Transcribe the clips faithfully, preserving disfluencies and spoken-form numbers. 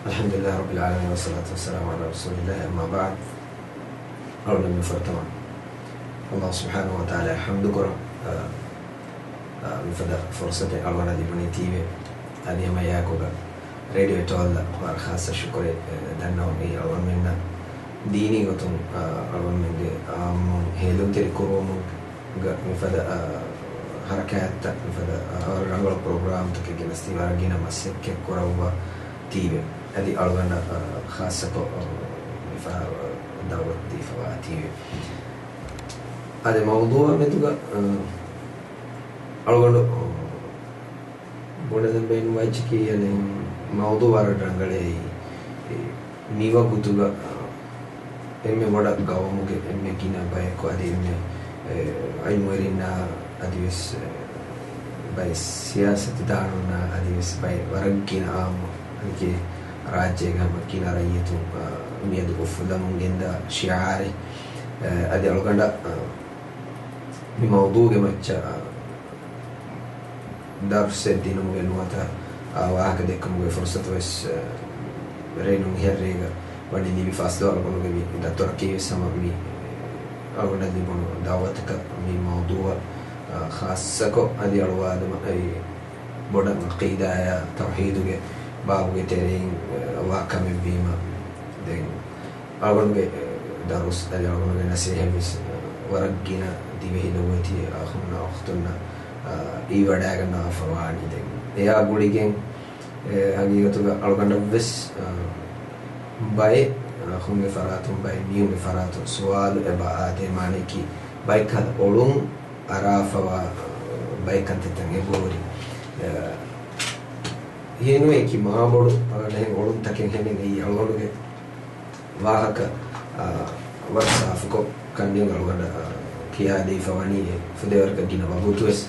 الحمد لله رب العالمين والصلاة والسلام على رسول الله، أما بعد. އަޅުގަނޑު ފުރަތަމަ ﷲ ސުބްޙާނަހޫ ވަތަޢާލާއަށް ޙަމްދު ކުރަން، އަ، އަ، މިފަދަ ފުރުޞަތެއް އަޅުގަނޑަށް ލިބުނީތީވެ. އަދި ހަމަ އެއާއެކުގަ ރޭޑިއޯ އެޓޯލްއަށް ވަރަށް ޚާއްޞަ ޝުކުރެއް، އަ، ދަންނަވަން. އެއީ އަޅުގަނޑުމެންނަށް ދީނީ ގޮތުން، އަ، އަޅުގަނޑުމެންގެ ޢާއްމުން ހޭލުންތެރި ކުރުވުމުގަ މިފަދަ، އަ، ޙަރަކާތްތައް، މިފަދަ، އަ، ރަނގަޅު ޕްރޮގްރާމްތަކެއް ގެނެސްދީ ވަރަށް ގިނަ މަސައްކަތް ކުރައްވަތީވެ. އަދި އަޅުގަނޑަށް، އަ، ޚާއްޞަކޮށް، އަ، މިފަހަރު، އަ، ދަޢުވަތު ދީފަވާތީވެ. އަދި މައުޟޫޢާ މެދުގަ، އަ، އަޅުގަނޑު، އަ، ބުނެދޭން ބޭނުންވާ އެއްޗަކީ، އަނެއް މައުޟޫޢު ވަރަށް ރަނގަޅޭ. އެ، މިވަގުތުގަ، އަ، އެންމެ ބޮޑަށް ގައުމުގެ އެންމެ ގިނަ ބަޔަކު އަދި އެންމެ، އެ، ޢިލްމުވެރިންނާ އަދިވެސް، އެ، ބައެއް ސިޔާސަތުދާނުންނާ އަދިވެސް ބައެއް ވަރަށް ގިނަ ޢާއްމު އަދި ރާއްޖޭގެ ހަމަ ގިނަ ރައްޔިތުން، އަ، މިއަދު އުފުލަމުން ގެންދާ ޝިޢާރެއް، އަ، އަދި އަޅުގަނޑަށް، އަ، މި މައުޟޫޢުގެ މައްޗަށް، އަ، ދަރުސެއް ދިނުމުގެ ނުވަތަ، އާ، ވާހަކަ ދެއްކުމުގެ ފުރުޞަތު ވެސް، އާ، ރޭނުން ހެއްރޭގަ ވަނީ ލިބިފަ. އަސްލު އަޅުގަނޑުގެ މި ދައްތަރަކީ ވެސް ހަމަ މި އަޅުގަނޑަށް ލިބުނު ދަޢުވަތަކަށް މި މައުޟޫޢަށް، އާ، ޚާއްޞަކޮށް އަދި އަޅުވާލުމަށް އެ ބޮޑަށް ޢަޤީދާއާ ތައުޙީދުގެ ބާބުގެ ތެރެއިން، އާ، ވާ ކަމެއްވީމަ ދެން އަޅުގަނޑުގެ ދަރުސް އަދި އަޅުގަނޑުގެ ނަސޭހަތް ވެސް ވަރަށް ގިނަ ދިވެހި ލޮބުވެތި އަޚުންނާ އުޚްތުންނަށް އިވިވަޑައިގަންނަވާފަ ވާނީ. ދެން އެއާ ގުޅިގެން ހަގީގަތުގަ އަޅުގަނޑަށް ވެސް ބައެއް އަޚުންގެ ފަރާތުން ބައެއް މީހުންގެ ފަރާތުން ސުވާލު އެބަ އާދޭ، މާނަޔަކީ ބައެއްކަހަލަ އޮޅުން އަރާފަވާ ބައެއް ކަންތައްތައް އެބަހުރި. އެހެންވެ އެކި މާބޮޑު އަނެއް އޮޅުންތަކެއް ހެނެއް އެއީ އަޅުގަނޑުގެ ވާހަކަ، އާ، ވަރަށް ސާފުކޮށް ކަންނޭނގެ އަޅުގަނޑަށް، އާ، ކިޔާދީފަ ވަނީ އެ ފުދޭވަރަކަށް ގިނަ ވަގުތުވެސް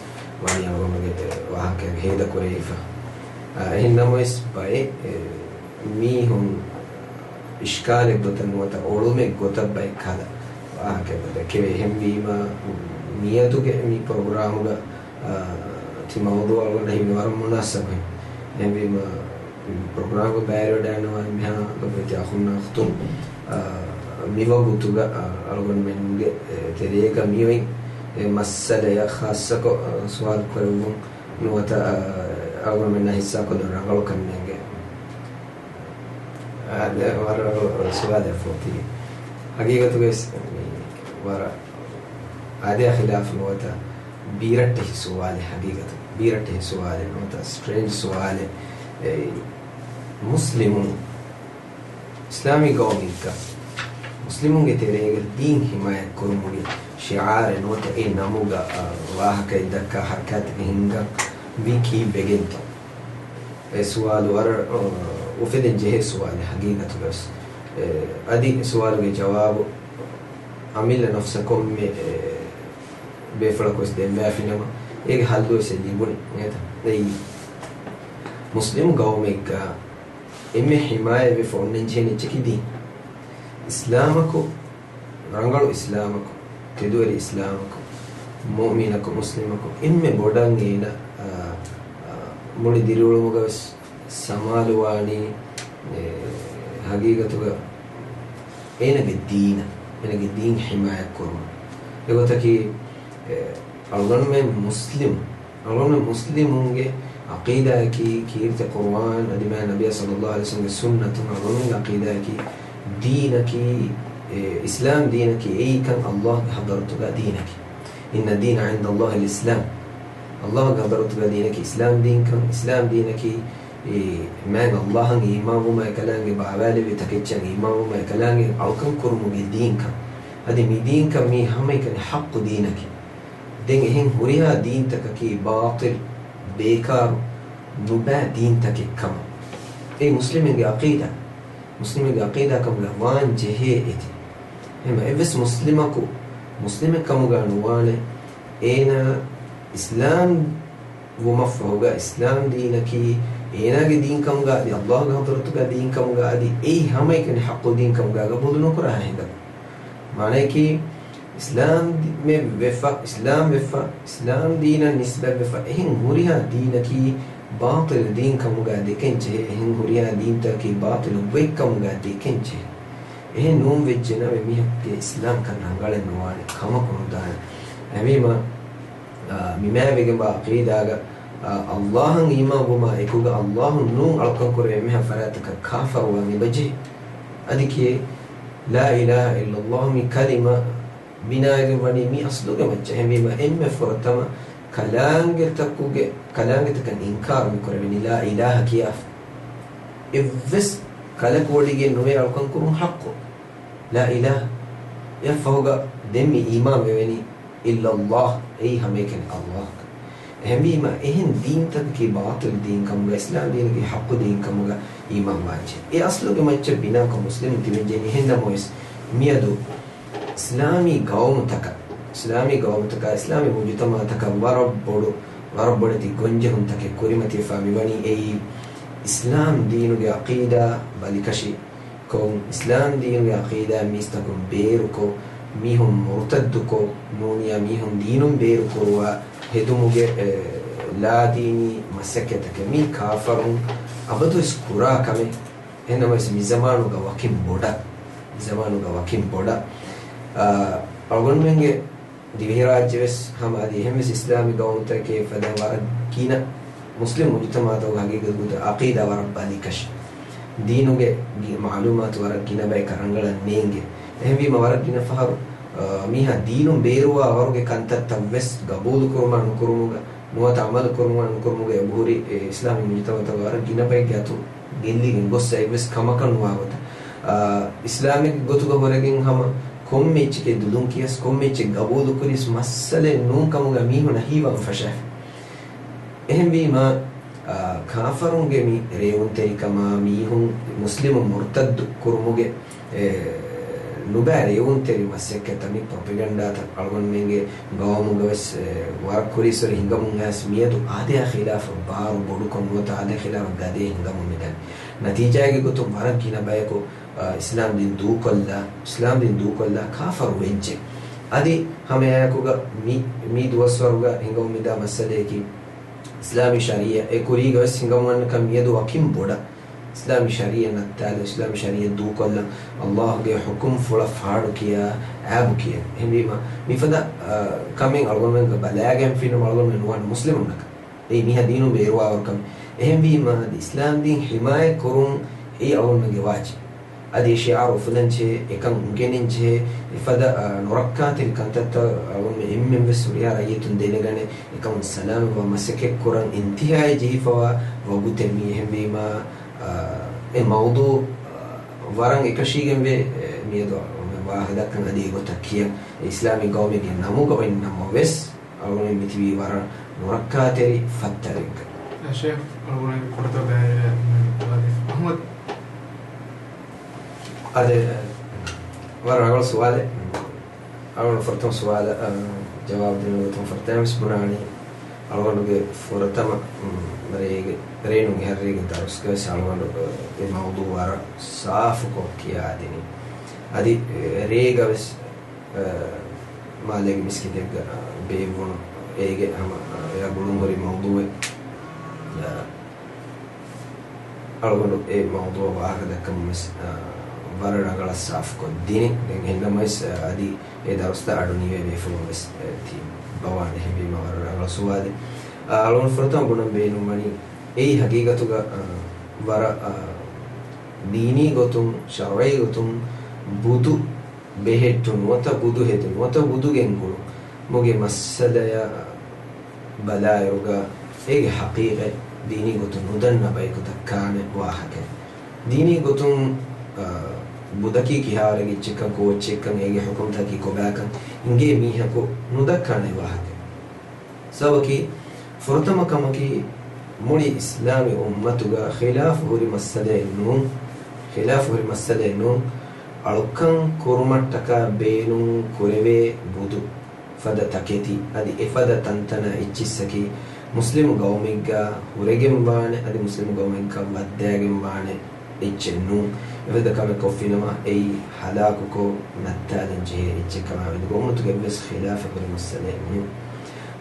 ވަނީ އަޅުގަނޑުގެ ވާހަކައެއް ހޭދަކުރެވިފަ. އާ، އެހެން ނަމަވެސް ބައެއް، އެ، މީހުން އިޝްކާލެއް ގޮތަށް ނުވަތަ އޮޅުމެއް ގޮތަށް ބައެއް ކަހަލަ ވާހަކައެއް ދެކެވޭ. އެހެންވީމަ މިއަދުގެ މި ޕްރޮގްރާމުގަ އާ، ތި މައުޟޫޢު އަޅުގަނޑަށް ހިމެނޭ ވަރަށް މުނާސަބު. އެހެންވީމަ، ޕްރޮގްރާމްގެ ބައިވެރިވެވަޑައިގަންނަވާ މިހާ ގޮތް އަޚުންނާ އުޚްތުން، އާ، މިވަގުތުގަ، އާ، އަޅުގަނޑުމެންގެ، އެ، ތެރޭގަ މިއޮތް އެ މައްސަލަޔަށް ޚާއްޞަކޮށް، އާ، ސުވާލު ކުރެއްވުން ނުވަތަ، އާ، އަޅުގަނޑުމެންނާ ހިއްސާކޮށްލުން ރަނގަޅު ކަންނޭނގެ. އާ، ދެ ވަރަށް ރަނގަޅު ސުވާލެއް ފޯތީ. ހަގީގަތުގައި ވެސް މި ވަރަށް އާދަޔާ ޚިލާފު ނުވަތަ ބީރައްޓެހި ސުވާލެއް ހަގީގަތު. ބީރައްޓެހި ސުވާލެއް ނުވަތަ ސްޓްރޭންޖް ސުވާލެއް. އެ، މުސްލިމުން އިސްލާމީ ގައުމެއްގަ މުސްލިމުންގެ ތެރޭގަ ދީން ހިމާޔަތް ކުރުމުގެ ޝިޢާރެއް ނުވަތަ އެ ނަމުގަ، އާ، ވާހަކައެއް ދައްކާ ހަރަކާތެއް ހިންގަން ވީ ކީއްވެގެންތޯ؟ އެ ސުވާލު ވަރަށް، އާ، އުފެދެން ޖެހޭ ސުވާލެއް ހަގީގަތުގަވެސް. އެ، އަދި ސުވާލުގެ ޖަވާބު އަމިއްލަ ނަފްސަށް ކޮންމެ، އެ، ބޭފުޅަކުވެސް ދެއްވާފިނަމަ، އޭގެ ހައްލުވެސް ލިބުނީ ނޭތަ؟ އެއީ، މުސްލިމް ގައުމެއްގަ އެންމެ ހިމާޔަތްވެފަ އޮންނަންޖެހޭނެ އެއްޗަކީ ދީން. އިސްލާމަކު، ރަނގަޅު އިސްލާމަކު، ތެދުވެރި އިސްލާމަކު، މުއުމިނަކު، މުސްލިމަކު، އެންމެ ބޮޑަށް އޭނަ، އާ، އާ، މުޅި ދިރިއުޅުމުގަވެސް ސަމާލުވާނީ، އެ، ހަގީގަތުގަ އޭނަގެ ދީނަށް، އޭނަގެ ދީން ހިމާޔަތް ކުރުމަށް. އެގޮތަކީ، އެ، އަޅުގަނޑުމެން މުސްލިމު، އަޅުގަނޑުމެން މުސްލިމުންގެ ޢަޤީދާއަކީ ކީރިތި ޤުރުއާން އަދި މާ ނަބިއްޔާ ޞައްލައްލާހު ޢަލައިހި ވަސައްލަމްގެ ސުންނަތުން. އަޅުގަނޑުމެންގެ ޢަޤީދާއަކީ ދީނަކީ، އެ، އިސްލާމް ދީނަކީ އެއީ ކަން ﷲގެ ޙަޟްރަތުގަ ދީނަކީ. إن الدين عند الله الإسلام. ﷲގެ ޙަޟްރަތުގަ ދީނަކީ އިސްލާމް ދީންކަން، އިސްލާމް ދީނަކީ އެ މާތް ﷲއަށް އީމާންވުމާ އެކަލާނގެ ބާވާލެއްވި ތަކެއްޗަށް އީމާންވުމާ އެކަލާނގެ އަޅުކަން ކުރުމުގެ ދީންކަން. އަދި މި ދީންކަން މީ ހަމައެކަނި ޙައްޤު ދީނަކީ. ދެން އެހެން ހުރިހާ ދީންތަކަކީ ބާޠިލް، ބޭކާރު، ނުބައި ދީންތަކެއް ކަމަށް. އެއީ މުސްލިމެއްގެ ޢަޤީދާ. މުސްލިމެއްގެ ޢަޤީދާ ކަމުގަ ވާން ޖެހޭ އެތި. އެހެންވެ އެއްވެސް މުސްލިމަކު މުސްލިމެއް ކަމުގަ ނުވާނެ، އޭނާ އިސްލާމް ވުމަށްފަހުގަ އިސްލާމް ދީނަކީ އޭނާގެ ދީންކަމުގަ އަދި ﷲގެ ޙަޟްރަތުގަ ދީންކަމުގަ އަދި އެއީ ހަމައެކަނި ޙައްޤު ދީންކަމުގަ ގަބޫލު ނުކުރާ ހިނދަކު. މާނަޔަކީ، އިސްލާމް ދި-، މެ ވެފަ، އިސްލާމް ވެފަ، އިސްލާމް ދީނަށް ނިސްބަތްވެފަ އެހެން ހުރިހާ ދީނަކީ ބާޠިލު ދީން ކަމުގަ ދެކެން ޖެހޭ، އެހެން ހުރިހާ ދީންތަކަކީ ބާޠިލު ގޮތް ކަމުގަ ދެކެން ޖެހޭ. އެހެން ނޫން ވެއްޖެ ނަމަ މީހަކުގެ އިސްލާމްކަން ރަނގަޅެއް ނުވާނެ، ކަމަކު ނުދާނެ. އެހެންވީމަ، އާ، މި މާތްވެގެންވާ ޢަޤީދާގަ، އާ، ﷲ އަށް އީމާންވުމާ އެކުގަ ﷲ ނޫން އަޅުކަން ކުރޭ އެންމެހާ ފަރާތަކަށް ކާފަރުވާން އެބަޖެހޭ. އަދި ކިޔޭ، لا إله إلا الله މި ކަލިމަ ބިނާވެގެން ވަނީ މި އަސްލުގެ މައްޗަށް. އެހެންވީމަ އެންމެ ފުރަތަމަ ކަލާނގެތަކުގެ، ކަލާނގެތަކަށް އިންކާރު މިކުރެވެނީ لا إله ކިޔާފަ. އެއްވެސް ކަލަކު ވޮޑިގެން ނުވޭ އަޅުކަން ކުރުން ޙައްޤު. لا إله. އެއަށްފަހުގަ ދެން މި އީމާން ވެވެނީ إلا الله، އެއީ ހަމައެކަނި ﷲ. އެހެންވީމަ އެހެން ދީންތަކަކީ ބާޠިލު ދީން ކަމުގަ، އިސްލާމް ދީނަކީ ޙައްޤު ދީން ކަމުގަ އީމާން ވާންޖެހޭ. އެ އަސްލުގެ މައްޗަށް ބިނާކޮށް މުސްލިމުން ތިބެންޖެހެނީ. އެހެންނަމަވެސް، މިއަދު އިސްލާމީ ގައުމުތަކަށް، އިސްލާމީ ގައުމުތަކާ، އިސްލާމީ މުޖުތަމަޢުތަކަށް ވަރަށް ބޮޑު، ވަރަށް ބޮޑެތި ގޮންޖެހުންތަކެއް ކުރިމަތިވެފާ މިވަނީ. އެއީ، އިސްލާމް ދީނުގެ ޢަޤީދާ ބަލިކަށި ކޮށް، އިސްލާމް ދީނުގެ ޢަޤީދާ މީސްތަކުން ބޭރުކޮށް، މީހުން މުރުތައްދުކޮށް، ނޫނިޔާ މީހުން ދީނުން ބޭރުކުރުވާ ހެދުމުގެ، އެ، ލާދީނީ މަސައްކަތްތަކެއް. މީ ކާފަރުން އަބަދުވެސް ކުރާ ކަމެއް. އެހެންނަމަވެސް މި ޒަމާނުގަ ވަކިން ބޮޑަށް، މި ޒަމާނުގަ ވަކިން ބޮޑަށް، އާ، އަޅުގަނޑުމެންގެ ދިވެހިރާއްޖެވެސް ހަމަ އަދި އެހެންވެސް އިސްލާމީ ގައުމުތަކެއް ފަދަ ވަރަށް ގިނަ މުސްލިމް މުޖުތަމަޢުތަކުގެ ހަގީގަތުގަ ޢަޤީދާ ވަރަށް ބަލިކަށި. ދީނުގެ ގި-، މަޢުލޫމާތު ވަރަށް ގިނަ ބަޔަކަށް ރަނގަޅަށް ނޭނގެ. އެހެންވީމަ ވަރަށް ގިނަ ފަހަރު، އާ، މީހާ ދީނުން ބޭރުވާ ވަރުގެ ކަންތައްތައްވެސް ގަބޫލުކުރުމާ ނުކުރުމުގަ، ނުވަތަ ޢަމަލު ކުރުމުގަ ނުކުރުމުގަ އެބަހުރި، އެ، އިސްލާމީ މުޖުތަމަޢުތަކުގެ ވަރަށް ގިނަ ބައެއްގެ އަތު ގެއްލިގެން ގޮއްސަ އެއްވެސް ކަމަކަށް ނުވާގޮތަށް، އާ، އިސްލާމެއްގެ ގޮތުގަ ހުރެގެން ހަމަ ކޮންމެ އެއްޗެކޭ ދުލުން ކިޔަސް، ކޮންމެ އެއްޗެއް ގަބޫލުކުރިޔަސް މައްސަލައެއް ނޫން ކަމުގަ މީހުންނަށް ހީވާން ފަށާފި. އެހެންވީމަ، އާ، ކާފަރުންގެ މި ރޭވުންތެރިކަމާ މީހުން މުސްލިމު މުރުތައްދު ކުރުމުގެ އެ، ނުބައި ރޭވުންތެރި މަސައްކަތްތައް މި ޕްރޮޕެގަންޑާތައް އަޅުގަނޑުމެންގެ ގައުމުގަވެސް، އެ، ވަރަށް ކުރީސްވަރެ ހިނގަމުން އައިސް މިއަދު އާދަޔާ ޚިލާފަށް ބާރު ބޮޑުކޮށް ނުވަތަ އާދަޔާ ޚިލާފަށް ގަދައެއް ހިނގަމުން މިދަނީ. ނަތީޖާއެއްގެ ގޮތުން ވަރަށް ގިނަ ބަޔަކު، އާ، އިސްލާމް ދީން ދޫކޮށްލާ، އިސްލާމް ދީން ދޫކޮށްލާ ކާފަރު ވެއްޖެ. އަދި ހަމައެއާއެކުގަ މި، މި ދުވަސްވަރުގަ ހިނގަމުން މިދާ މައްސަލަޔަކީ، އިސްލާމީ ޝަރީޢަތް އެ ކުރީގަވެސް ހިނގަމުން އަންނަކަން މިއަދު ވަކިން ބޮޑަށް އިސްލާމީ ޝަރީޢަތް ނައްތާލަން، އިސްލާމީ ޝަރީޢަތް ދޫކޮށްލަން، ﷲގެ ޙުކުމްފުޅަށް ފާޑުކިޔާ، އާބުކިޔަން. އެހެންވީމަ، މިފަދަ، އާ، ކަމެއް އަޅުގަނޑުމެންގެ ބަލާގެން ފިނުމަ އަޅުގަނޑުމެން ނުވާނެ މުސްލިމުންނަކަށް. އެއީ މީހާ ދީނުން ބޭރުވާވަރު ކަމެއް. އެހެންވީމަ، އަދި އިސްލާމް ދީން ޙިމާޔަތް ކުރުން އެއީ އަޅުގަނޑުމެންގެ ވާޖިބު. އަދި ޝިޢާރު އުފުލަންޖެހޭ، އެކަން އުނގެނެންޖެހޭ، އެފަދަ، އާ، ނުރައްކާތެރި ކަންތައްތައް އަޅުގަނޑުމެން އެންމެންވެސް ހުރިހާ ރައްޔިތުން ދެނެގަނެ، އެކަމުން ސަލާމަތްވާ މަސައްކަތްކުރަން އިންތިހާއަށް ޖެހިފަވާ ވަގުތެއް މީ. އެހެންވީމާ، އާ، އެ މައުޟޫޢު، އާ، ވަރަށް އެކަށީގެންވޭ، އެ، މިއަދު ވާހަކަ ދައްކަން އަދި އެގޮތަށް ކިޔަން. އެ އިސްލާމީ ގައުމެއްގެ ނަމުގަ އޮތް ނަމަވެސް، އަޅުގަނޑު މިތިބީ ވަރަށް ނުރައްކާތެރި ފައްތަރެއްގަ. ޝޭޚް، އަޅުގަނޑު ކުޑަތައް ބައިވެރި އަހްމަދު އަޙްމަދު. އާދެ، ވަރަށް ރަނގަޅު ސުވާލެއް. އަޅުގަނޑު ފުރަތަމަ ސުވާލަށް، އަ، ޖަވާބު ދިނުމުގެ ގޮތުން ފުރަތަމަވެސް ބުނާނީ، އަޅުގަނޑުގެ ފުރަތަމަ، މް، ރޭގެ، ރޭނުގެ ހައްރީގެ ދަރުސްގަވެސް އަޅުގަނޑު، އަ، އެ މައުޟޫޢު ވަރަށް ސާފުކޮށް ކިޔާދިނީ. އަދި، އެ، ރޭގަވެސް އަ، މާލޭގެ މިސްކިތެއްގަ، އަ، ބޭއްވުނު އޭގެ ހަމަ، އަ، އެއާ ގުޅުންހުރި މައުޟޫޢެއް، އަ، އަޅުގަނޑު އެ މައުޟޫޢަށް ވާހަކަ ދައްކަމުން ވެސް، އަ، ވަރަށް ރަނގަޅަށް ސާފުކޮށްދިނީ. ދެން އެހެންނަމަވެސް، އަ، އަދި އެ ދަރުސްތައް އަޑު ނީވޭ ބޭފުޅުން ވެސް، އަ، ތި ބަވާނެ. އެހެންވީމަ ވަރަށް ރަނގަޅު ސުވާލެއް. އަ، އަޅުގަނޑު ފުރަތަމަ ބުނަން ބޭނުންވަނީ އެއީ ހަގީގަތުގަ، އަ، ވަރަށް، އަ، ދީނީ ގޮތުން، ޝަރުޢީ ގޮތުން ބުދު ބެހެއްޓުން ނުވަތަ ބުދު ހެދުން ނުވަތަ ބުދު ގެންގުޅުމުގެ މައްސަލަޔަށް ބަލާއިރުގަ، އޭގެ ޙަޤީޤަތް ދީނީ ގޮތުން ނުދަންނަ ބަޔަކު ދައްކާނެ ވާހަކައެއް. ދީނީ ގޮތުން، އާ، ބުދަކީ ކިހާވަރެއްގެ އެއްޗެއްކަން، ކޯއްޗެއްކަން، އޭގެ ޙުކުމްތަކީ ކޮބާކަން އިނގޭ މީހަކު ނުދައްކާނެ ވާހަކައެއް. ސަބަބަކީ، ފުރަތަމަ ކަމަކީ، މުޅި އިސްލާމީ އުއްމަތުގަ ޚިލާފު ހުރި މައްސަލައެއް ނޫން، ޚިލާފު ހުރި މައްސަލައެއް ނޫން، އަޅުކަން ކުރުމަށްޓަކާ ބޭނުން ކުރެވޭ ބުދު ފަދަ ތަކެތި، އަދި އެފަދަ ތަންތަނާ އެއްޗިއްސަކީ، މުސްލިމު ގައުމެއްގަ ހުރެގެންވާނެ، އަދި މުސްލިމު ގައުމެއްގަ ވައްދާގެންވާނެ އެއްޗެއް ނޫން. އެފަދަ ކަމެއް ކޮށްފިނަމަ، އެއީ ހަލާކުކޮށް ނައްތާލަން ޖެހޭ އެއްޗެއް ކަމާ މެދުގަ އުއްމަތުގެ އެއްވެސް ޚިލާފެއް ހުރި މައްސަލައެއް ނޫން.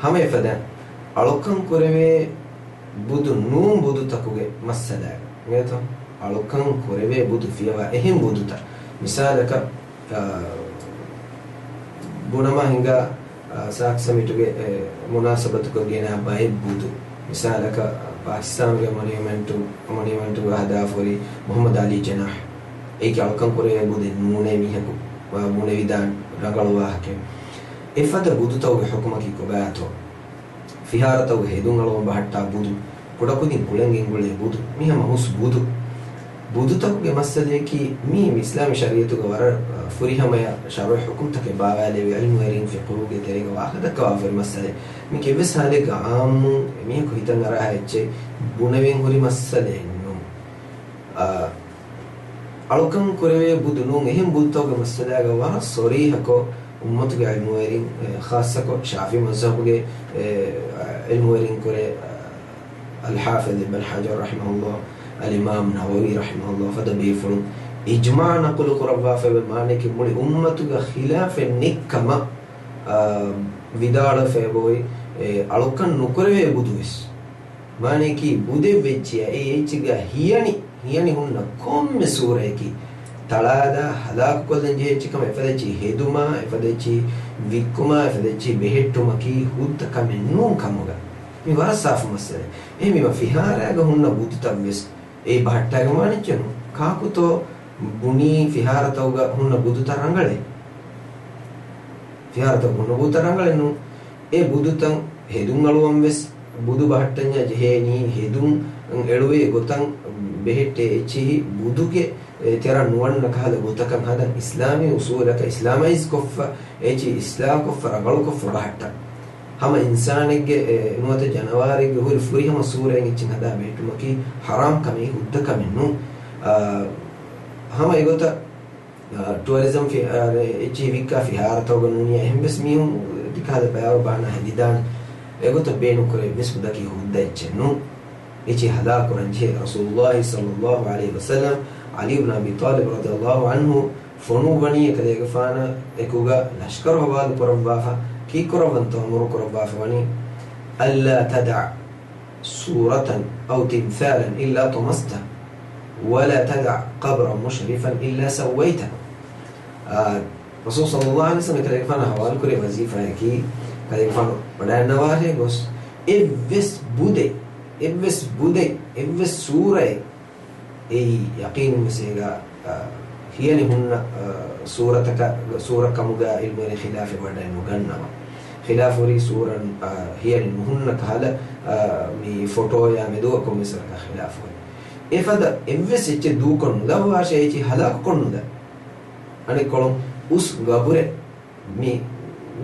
ހަމަ އެފަދަ އަޅުކަން ކުރެވޭ ބުދު ނޫން ބުދުތަކުގެ މައްސަލައިގަ އިނގޭތޯ؟ އަޅުކަން ކުރެވޭ ބުދު ފިޔަވާ އެހެން ބުދުތައް. މިސާލަކަށް، އާ، ބުނަމާ ހިނގާ، އާ، ސާކް ސަމިޓުގެ، އެ، މުނާސަބަތުކޮށް ގެނާ ބައެއް ބުދު. މިސާލަކަށް، އާ، ޕާކިސްތާނުގެ މޮނިއުމެންޓު، މޮނިއުމެންޓުގަ ހަދާފަ ހުރި މުޙައްމަދު ޢަލީ ޖަނާޙް. އެއީކީ އަޅުކަން ކުރެވޭ ބުދެއް ނޫނޭ މީހަކު، އާ، ބުނެވިދާނެ ރަނގަޅު ވާހަކައެއް. އެފަދަ ބުދުތަކުގެ ޙުކުމަކީ ކޮބާތޯ؟ ފިހާރަތަކުގެ ހެދުން އަޅުވަން ބަހައްޓާ ބުދު، ކުޑަކުދިން ކުޅެން ގެންގުޅޭ ބުދު، މި ހަމަ ހުސް ބުދު. ބުދުތަކުގެ މައްސަލަޔަކީ މީ އިސްލާމީ ޝަރީޢަތުގަ ވަރަށް، އަ، ފުރިހަމަޔަށް ޝަރުޢީ ޙުކުމްތަކެއް ބާވާލެވި ޢިލްމުވެރިން ފިޤުހުގެ ތެރޭގަ ވާހަކަ ދައްކަވާފަ ހުރި މައްސަލައެއް. މީ އެއްވެސް ހާލެއްގަ ޢާއްމުން މީހަކު ހިތަށް އަރާ އެއްޗެއް ބުނެވެން ހުރި މައްސަލައެއް ނޫން. އަ، އަޅުކަން ކުރެވޭ ބުދު ނޫން އެހެން ބުދުތަކުގެ މައްސަލާގަ ވަރަށް ޞަރީޙަކޮށް އުއްމަތުގެ ޢިލްމުވެރިން، އެ، ޚާއްޞަކޮށް ޝާފިޢީ މަޒްހަބުގެ، އެ، ޢިލްމުވެރިން ކުރެ، އަ، އަލްޙާފިޡް އިބްނު ޙަޖަރު ރަޙިމަހުﷲ، އަލްއިމާމް ނަވަވީ ރަޙިމަހުﷲ ފަދަ ބޭފުޅުން އިޖްމާޢު ނަޤުލު ކުރައްވާފައިވޭ މާނަޔަކީ މުޅި އުއްމަތުގަ ޚިލާފެއް ނެތްކަމަށް، އަ، ވިދާޅުވެފައި އޮތް، އެ، އަޅުކަން ނުކުރެވޭ ބުދުވެސް. މާނަޔަކީ ބުދެއް ވެއްޖިޔާ އެ އެއްޗެއްގަ ހިޔަނި، ހިޔަނި ހުންނަ ކޮންމެ ސޫރަޔަކީ ތަޅާލާ ހަލާކުކޮށްލަން ޖެހޭ އެއްޗެއް ކަމަށް، އެފަދަ އެއްޗެއް ހެދުމާ، އެފަދަ އެއްޗެއް ވިއްކުމާ، އެފަދަ އެއްޗެއް ބެހެއްޓުމަކީ ހުއްދަ ކަމެއް ނޫން ކަމުގަ. މި ވަރަށް ސާފު މައްސަލައެއް. އެހެންވީމަ ފިހާރައިގަ ހުންނަ ބުދުތައް ވެސް އެ ބަހައްޓާގެން ވާނެއްޗެއް ނޫން. ކާކުތޯ ބުނީ ފިހާރަތަކުގަ ހުންނަ ބުދުތައް ރަނގަޅޭ؟ ފިހާރަތަކު ހުންނަ ބުދުތައް ރަނގަޅެއް ނޫން. އެ ބުދުތައް ހެދުން އަޅުވަން ވެސް ބުދު ބަހައްޓަންޏާ ޖެހޭނީ، ހެދުން އެޅުވޭ ގޮތަށް ބެހެއްޓޭ އެއްޗިހި ބުދުގެ، އެ، ތެރަ ނުވަންނަ ކަހަލަ ގޮތަކަށް ހަދަން، އިސްލާމީ އުސޫލަކަށް އިސްލާމައިޒް ކޮށްފަ، އެއްޗިހި އިސްލާހު ކޮށްފަ، ރަނގަޅު ކޮށްފަ ބަހައްޓަން. ހަމަ އިންސާނެއްގެ، އެ، ނުވަތަ ޖަނަވާރެއްގެ ހުރި ފުރިހަމަ ސޫރައިން އެއްޗެއް ހަދާ ބެހެއްޓުމަކީ ޙަރާމް ކަމެއް، ހުއްދަ ކަމެއް ނޫން. އާ، ހަމަ އެގޮތަށް، އާ، ޓުއަރިޒަމް ފި-، އާ، އެއްޗިހި ވިއްކާ ފިހާރަތަކުގަ ނޫނިޔާ އެހެން ވެސް މީހުން ތިކަހަލަ ބަޔާރު ބާނާ ހެދިދާނެ. އެގޮތަށް ބޭނުން ކުރެވި ވެސް ބުދަކީ ހުއްދަ އެއްޗެއް ނޫން. އެއްޗިހި ހަލާކު ކުރަން ޖެހޭ. ރަސޫލުﷲ ޞައްލަﷲ ޢަލައިހި ވަސައްލަމް ޢަލީ ބިން އަބީ ޠާލިބް ރަޟިޔަﷲ ޢަންހު ފޮނުއްވަނީ އެކަލޭގެފާނަށް އެކުގަ ލަޝްކަރު ޙަވާލު ކުރައްވާފަ، ކީއްކުރައްވަންތޯ އަމުރު ކުރައްވާފަ ވަނީ؟ ألا تدع صورة أو تمثالا إلا طمسته، ولا تدع قبرا مشرفا إلا سويته. އާ، ރަސޫލު ޞައްލަﷲ ޢަލައިހި ވަސައްލަމް އެކަލޭގެފާނަށް ޙަވާލުކުރި ވަޒީފާއަކީ، ކަލޭގެފާނު ވަޑައިންނަވާށޭ ގޮސް، އެއްވެސް ބުދެއް، އެއްވެސް ބުދެއް، އެއްވެސް ސޫރައެއް، އެއީ ޔަޤީނުންވެސް އޭގަ، އަ، ހިޔަނި ހުންނަ، އަ، ސޫރަތަކަށް، ސޫރަ ކަމުގަ ޢިލްމުވެރިން ޚިލާފެއް ވަޑައިނުގަންނަވާ. ޚިލާފު ހުރީ ސޫރަ، އަ، ހިޔަނި ނުހުންނަ ކަހަލަ، އަ، މި ފޮޓޯޔާ މެދުވަ ކޮންމެސް ވަރަކަށް ޚިލާފު ހުރީ. އެފަދަ އެއްވެސް އެއްޗެއް ދޫކޮށް ނުލައްވާށޭ، އެއްޗެއް ހަލާކުކޮށް ނުލަ. އަނެއްކޮޅުން އުސް ގަބުރެއް މި،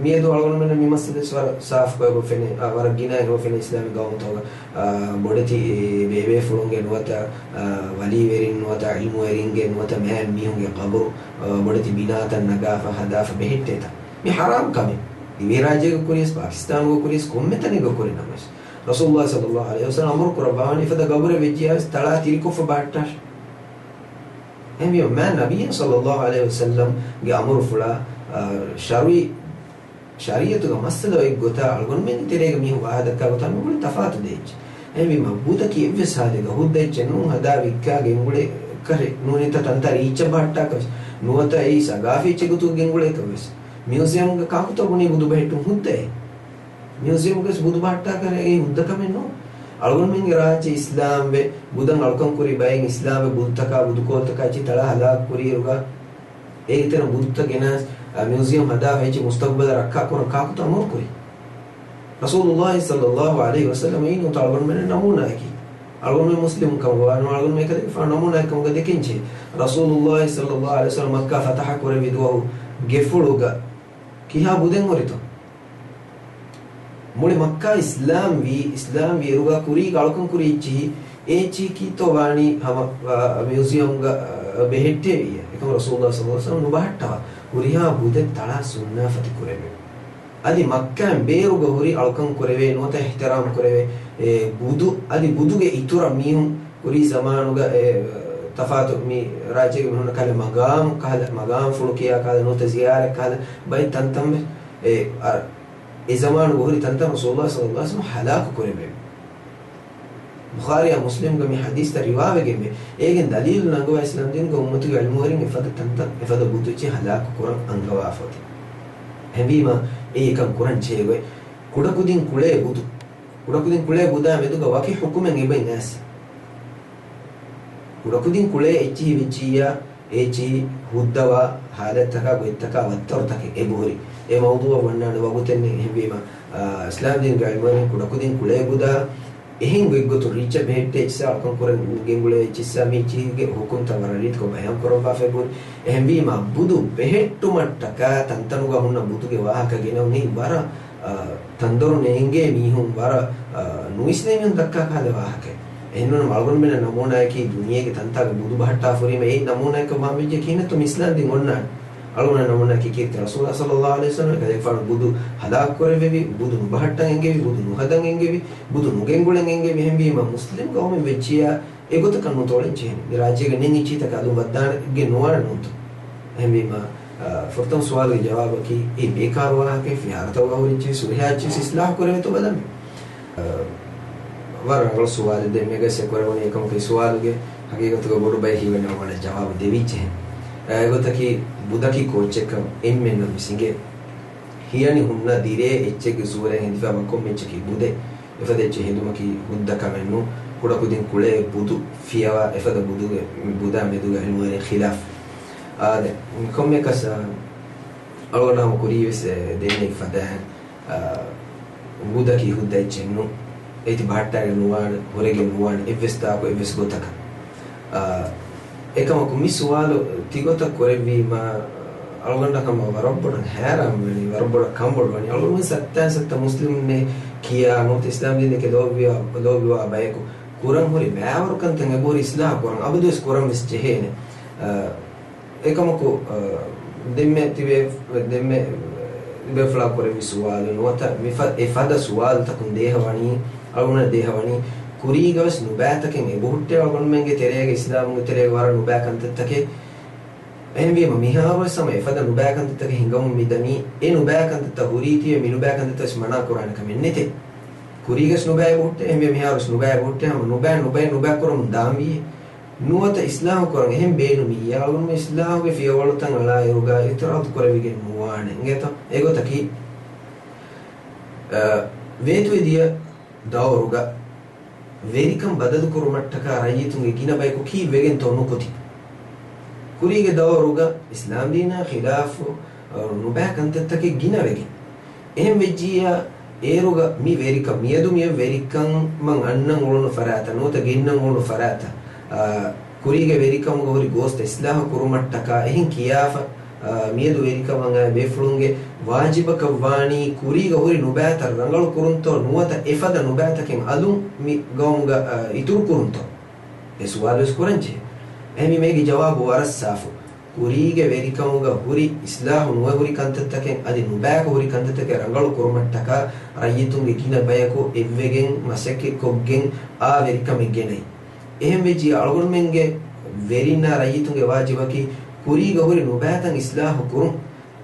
މިއަދު އަޅުގަނޑުމެންނަށް މި މައްސަލަ ވެސް ވަރަށް ސާފުކޮށް ފެނޭ، އާ، ވަރަށް ގިނަ އެންމެ ފެނޭ އިސްލާމީ ގައުމުތަކުގަ، އާ، ބޮޑެތި ބޭބޭފުޅުންގެ ނުވަތަ، އާ، ވަލީވެރިން ނުވަތަ ޢިލްމުވެރިންގެ ނުވަތަ މާތް މީހުންގެ ޤަބުރު، އާ، ބޮޑެތި ބިނާތައް ނަގާފަ ހަދާފަ ބެހެއްޓޭތަ؟ މި ޙަރާމް ކަމެއް. ދިވެހިރާއްޖޭގަ ކުރިޔަސް، ޕާކިސްތާނުގަ ކުރިޔަސް، ކޮންމެ ތަނެއްގަ ކުރި ނަމަވެސް، ރަސޫލުﷲ ޞައްލަﷲ ޢަލައިހި ވަސައްލަމް އަމުރު ކުރައްވާވަނީ އެފަދަ ގަބުރެއް ވެއްޖިޔާވެސް ތަޅާ ތިރިކޮށްފަ ބަހައްޓާށޭ. އެހެންވީމަ، މާތް ނަބިއްޔާ ޞައްލަﷲ ޢަލައިހި ވަސައްލަމްގެ އަމުރުފުޅާ، އާ، ޝަރުޢީ، ޝަރީޢަތުގަ މައްސަލަ އޮތް ގޮތާ އަޅުގަނޑުމެންގެ ތެރޭގަ މީހުން ވާހަކަ ދައްކާ ގޮތާ މި މުޅި ތަފާތު ދެ އެއްޗެއް. އެހެންވީމަ، ބުދަކީ އެއްވެސް ހާލެއްގަ ހުއްދަ އެއްޗެއް ނޫން، ހަދާ ވިއްކާ ގެންގުޅޭ ކަށެއް ނޫނީތަ ތަންތާ ރީއްޗަށް ބަހައްޓާކަށް ވެސް، ނުވަތަ އެއީ ސަގާފީ އެއްޗެއް ގޮތުގަ ގެންގުޅޭކަށް ވެސް. މިއުޒިއަމްގަ ކާކުތޯ ބުނީ ބުދު ބެހެއްޓުން ހުއްދައޭ؟ މިއުޒިއަމްގަސް ބުދު ބަހައްޓާކަށް އެއީ ހުއްދަ ކަމެއް ނޫން. އަޅުގަނޑުމެންގެ ރާއްޖެ އިސްލާމްވެ، ބުދަށް އަޅުކަން ކުރި ބައެއް އިސްލާމްވެ ބުދުތަކާ ބުދުކޯލުތަކާ އެއްޗެއް ތަޅާ ހަލާކު ކުރިއިރުގަ، އޭގެ ތެރެ ބުދުތައް ގެނަސް، އަ، މިއުޒިއަމް ހަދާފަ އެއްޗެއް މުސްތަޤުބަލަށް ރައްކާ ކުރަން ކާކުތޯ އަމުރު ކުރީ؟ ރަސޫލުﷲ ޞައްލަﷲ ޢަލައިހި ވަސައްލަމް އެއީ ނުވަތަ އަޅުގަނޑުމެންނަށް ނަމޫނާއަކީ. އަޅުގަނޑުމެން މުސްލިމުން ކަމުގަ ވާނަމަ އަޅުގަނޑުމެން އެކަލޭގެފާނު ނަމޫނާއެއް ކަމުގަ ދެކެންޖެހޭ. ރަސޫލުﷲ ޞައްލަﷲ ޢަލައިހި ވަސައްލަމް މައްކާ ފަތަޙަ ކުރެއްވި ދުވަހު ގެފުޅުގަ ކިހާ ބުދެއް ހުރިތޯ؟ މުޅި މައްކާ އިސްލާމް ވީ، އިސްލާމް ވިއިރުގަ ކުރީގަ އަޅުކަން ކުރި އެއްޗިހި، އެ އެއްޗިހި ކީއްތޯ ވާނީ ހަމަ، އަ، މިއުޒިއަމްގަ، އަ، ބެހެއްޓެވިއްޔާ. އެކަމަ ރަސޫލުﷲ ޞައްލަﷲ ޢަލައިހި ވަސައްލަމް ނުބަހައްޓަވާ. ހުރިހާ ބުދެއް ތަޅާ ސުންނާފަތި ކުރެވޭ. އަދި މައްކާއިން ބޭރުގަ ހުރި އަޅުކަން ކުރެވޭ ނުވަތަ އިޙްތިރާމް ކުރެވޭ، އެ، ބުދު، އަދި ބުދުގެ އިތުރަށް މީހުން ކުރީ ޒަމާނުގަ، އެ، ތަފާތު މި ރާއްޖޭގެ މީހުންނަށް ކަހަލަ މަގާމް ކަހަލަ، މަގާމްފުޅު ކިޔާ ކަހަލަ ނުވަތަ ޒިޔާރަތް ކަހަލަ ބައެއް ތަންތަން ވެ، އެ، އަ، އެ ޒަމާނުގަ ހުރި ތަންތަން ރަސޫލުﷲ ޞައްލަﷲ ޢަލައިހި ވަސައްލަމް ހަލާކު ކުރެވޭ. ބުޚާރީއާ މުސްލިމްގަ މި ޙަދީޘްތައް ރިވާވެގެންވޭ. އޭގެން ދަލީލު ނަންގަވާ އިސްލާމްދީނުގަ އުއްމަތުގެ ޢިލްމުވެރިން އެފަދަ ތަންތަން އެފަދަ ބުދުއެއްޗެއް ހަލާކު ކުރަން އަންގަވާފަ އޮތީ. އެހެންވީމަ، އެއީ އެކަން ކުރަން ޖެހޭ ގޮތް. ކުޑަކުދިން ކުޅޭ ބުދު. ކުޑަކުދިން ކުޅޭ ބުދާ މެދުގަ ވަކި ޙުކުމެއް އެބައިން އައިސް. ކުޑަކުދިން ކުޅޭ އެއްޗިހި ވެއްޖިއްޔާ، އެއްޗިހި ހުއްދަވާ ޙާލަތްތަކާ ގޮތްތަކާ ވައްތަރުތަކެއް އެބަހުރި. އެ މައުޟޫޢަށް ވަންނާނެ ވަގުތެއް ނެތް. އެހެންވީމަ، އާ، އިސްލާމްދީނުގެ ޢިލްމުވެރިން ކުޑަކުދިން ކުޅޭ ބުދާ އެހެން ގޮތްގޮތުން ރީއްޗަށް ބެހެއްޓޭ އެއްޗިއްސާ އަޅުކަން ކުރަން ގެންގުޅޭ އެއްޗިއްސާ މި އެއްޗިހިގެ ޙުކުމްތައް ވަރަށް ރީތިކޮށް ބަޔާން ކުރައްވާފައި ބުނި. އެހެންވީމަ، ބުދު ބެހެއްޓުމަށްޓަކާ ތަންތަނުގަ ހުންނަ ބުދުގެ ވާހަކަ ގެނައުނީ ވަރަށް، އާ، ތަންދޮރު ނޭނގޭ މީހުން ވަރަށް، އާ، ނުވިސްނޭ މީހުން ދައްކާ ކަހަލަ ވާހަކައެއް. އެހެންނޫން އަޅުގަނޑުމެންނަށް ނަމޫނާއަކީ ދުނިޔޭގެ ތަންތާގަ ބުދު ބަހައްޓާފަ ހުރީމަ އެއީ ނަމޫނާއަކަށް ވާން ވެއްޖެ ކިހިނެއްތޯ މި އިސްލާމްދީން އޮންނާނީ. އަޅުގަނޑަށް ނަމޫނާއަކީ ކީރިތި ރަސޫލާ ޞައްލައްލާހު ޢަލައިހި ވަސައްލަމަ ކަލޭގެފާނު ބުދު ހަލާކު ކުރެއްވެވި، ބުދު ނުބަހައްޓަން އެންގެވި، ބުދު ނުގެންގުޅެން އެންގެވި، ބުދު ނުގެންގުޅެން އެންގެވި. އެހެންވީމަ މުސްލިމް ޤައުމެއް ވެއްޖިއްޔާ އެގޮތަކަށް ނުތޯޅެން ޖެހޭނެ. މި ރާއްޖޭގަ ނެތް އެއްޗިހިތަކަށް އަލުން ވައްދާނެ ނުވާނެ ނޫންތޯ. އެހެންވީމަ، އާ، ފުރަތަމަ ސުވާލުގެ ޖަވާބަކީ އެ ބޭކާރު ވާހަކައެއް، ފިހާރަތަކުގަ ހުރި އެއްޗެހި ސުރެހާ އެއްޗެހި އިސްލާހު ކުރެވޭތޯ ބަލަން. އާ، ވަރަށް ރަނގަޅު ސުވާލެއް. ދެން މޭގަސް އެ ކުރެވުނީ އެކަމަކު އެ ސުވާލުގެ ހަގީގަތުގަ ބޮޑު ބައެއް ހީވަނީ އަޅުގަނޑަށް ޖަވާބު ދެވިއްޖެހެން. އާ، އެގޮތަކީ ބުދަކީ ކޯއްޗެއްކަން އެންމެންނަށް ވެސް އިނގޭ. ހިޔަނި ހުންނަ ދިރޭ އެއްޗެއްގެ ސޫރައިން ހެދިފައިވާ ކޮންމެ އެއްޗަކީ ބުދެއް. އެފަދަ އެއްޗެއް ހެދުމަކީ ހުއްދަ ކަމެއް ނޫން. ކުޑަކުދިން ކުޅޭ ބުދު ފިޔަވާ އެފަދަ ބުދުގެ ބުދާ މެދުގަ ޢިލްމުވެރިން ޚިލާފް. އާދެ، ކޮންމެއަކަސް، އާ، އަޅުގަނޑު ހަމަ ކުރީވެސް، އެ، ދެންނެވި ފަދައިން، އާ، ބުދަކީ ހުއްދަ އެއްޗެއް ނޫން. އޭތި ބަހައްޓާގެން ނުވާނެ، ހުރެގެން ނުވާނެ، އެއްވެސް ތާކު އެއްވެސް ގޮތަކަށް. އާ، އެކަމަކު މި ސުވާލު ތިގޮތަށް ކުރެއްވީމަ، އަޅުގަނޑަށް ހަމަ ވަރަށް ބޮޑަށް ހައިރާންވެވެނީ، ވަރަށް ބޮޑަށް ކަންބޮޑުވަނީ. އަޅުގަނޑު ސައްތާން ސައްތަ މުސްލިމުންނޭ ކިޔާ ނުވަތަ އިސްލާމްދީނެކޭ ލޯބިވާ، ލޯބިވާ ބަޔަކު ކުރަން ހުރި ބައިވަރު ކަންތައް އެބަހުރި އިސްލާހު ކުރަން އަބަދުވެސް ކުރަން ވެސް ޖެހޭނެ. އާ، އެކަމަކު، އާ، ދެންމެ ތިބޭ، ދެންމެ ބޭފުޅާ ކުރެއްވި ސުވާލު ނުވަތަ މި ފަ-، އެ ފަދަ ސުވާލުތަކުން ދޭހަވަނީ، އަޅުގަނޑަށް ދޭހަވަނީ، ކުރީގަވެސް ނުބައިތަކެއް އެބަހުއްޓޭ އަޅުގަނޑުމެންގެ ތެރޭގަ އިސްލާމުގެ ތެރޭގަ ވަރަށް ނުބައި ކަންތައްތަކެއް. އެހެންވީމަ މިހާރުވެސް ހަމަ އެފަދަ ނުބައި ކަންތައްތަކެއް ހިނގަމުން މިދަނީ، އެ ނުބައި ކަންތައްތައް ހުރީތީވެ މި ނުބައި ކަންތައްތައް ވެސް މަނާ ކުރާނެ ކަމެއް ނެތޭ. ކުރީގަސް ނުބައި އެބަހުއްޓޭ، އެހެންވެ މިހާރުވެސް ނުބައި އެބަހުއްޓޭ، ހަމަ ނުބައި، ނުބައި، ނުބައި ކުރަމުން ދާންވީ. ނުވަތަ އިސްލާހު ކުރަން އެހެން ބޭނުމިއްޔާ، އަޅުގަނޑު އިސްލާހުގެ ފިޔަވަޅުތައް އަޅާ އިރުގަ އިތުރާޒު ކުރެވިގެން ނުވާނެ. އިނގޭތަ؟ އެގޮތަކީ، އަ، ވޭތުވެދިޔަ ދައުރުގަ ވެރިކަން ބަދަލުކުރުމަށްޓަކާ ރައްޔިތުންގެ ގިނަ ބަޔަކު ކީއްވެގެންތޯ ނުކުތީ؟ ކުރީގެ ދައުރުގަ އިސްލާމްދީނާ ޚިލާފު، އަ، ނުބައި ކަންތައްތަކެއް ގިނަވެގެން. އެހެން ވެއްޖިއްޔާ، އޭރުގަ މި ވެރިކަން، މިއަދު މިއޮތް ވެރިކަން މަން އަންނަން އުޅުނު ފަރާތަށް ނުވަތަ ގެންނަން އުޅުނު ފަރާތަށް، އާ، ކުރީގެ ވެރިކަމުގަ ހުރި ގޯސްތައް އިސްލާހު ކުރުމަށްޓަކާ އެހެން ކިޔާފަ، އާ، މިއަދު ވެރިކަމަށް އައި ބޭފުޅުންގެ ވާޖިބަކަށް ވާނީ ކުރީގަ ހުރި ނުބައިތައް ރަނގަޅު ކުރުންތޯ ނުވަތަ އެފަދަ ނުބައިތަކެއް އަލުން މި ގައުމުގަ، އާ، އިތުރު ކުރުންތޯ؟ އެ ސުވާލު ވެސް ކުރަންޖެހޭ. އެހެންވީމަ އޭގެ ޖަވާބު ވަރަށް ސާފު. ކުރީގެ ވެރިކަމުގަ ހުރި އިސްލާހު ނުވެ ހުރި ކަންތައްތަކެއް އަދި ނުބައިކޮށް ހުރި ކަންތައްތަކެއް ރަނގަޅު ކުރުމަށްޓަކާ ރައްޔިތުންގެ ގިނަ ބަޔަކު އެއްވެގެން މަސައްކަތްކޮށްގެން އާ ވެރިކަމެއް ގެނައި. އެހެން ވެއްޖިއްޔާ އަޅުގަނޑުމެންގެ ވެރިންނާ ރައްޔިތުންގެ ވާޖިބަކީ ކުރީގަ ހުރި ނުބައިތައް އިސްލާހު ކުރުން.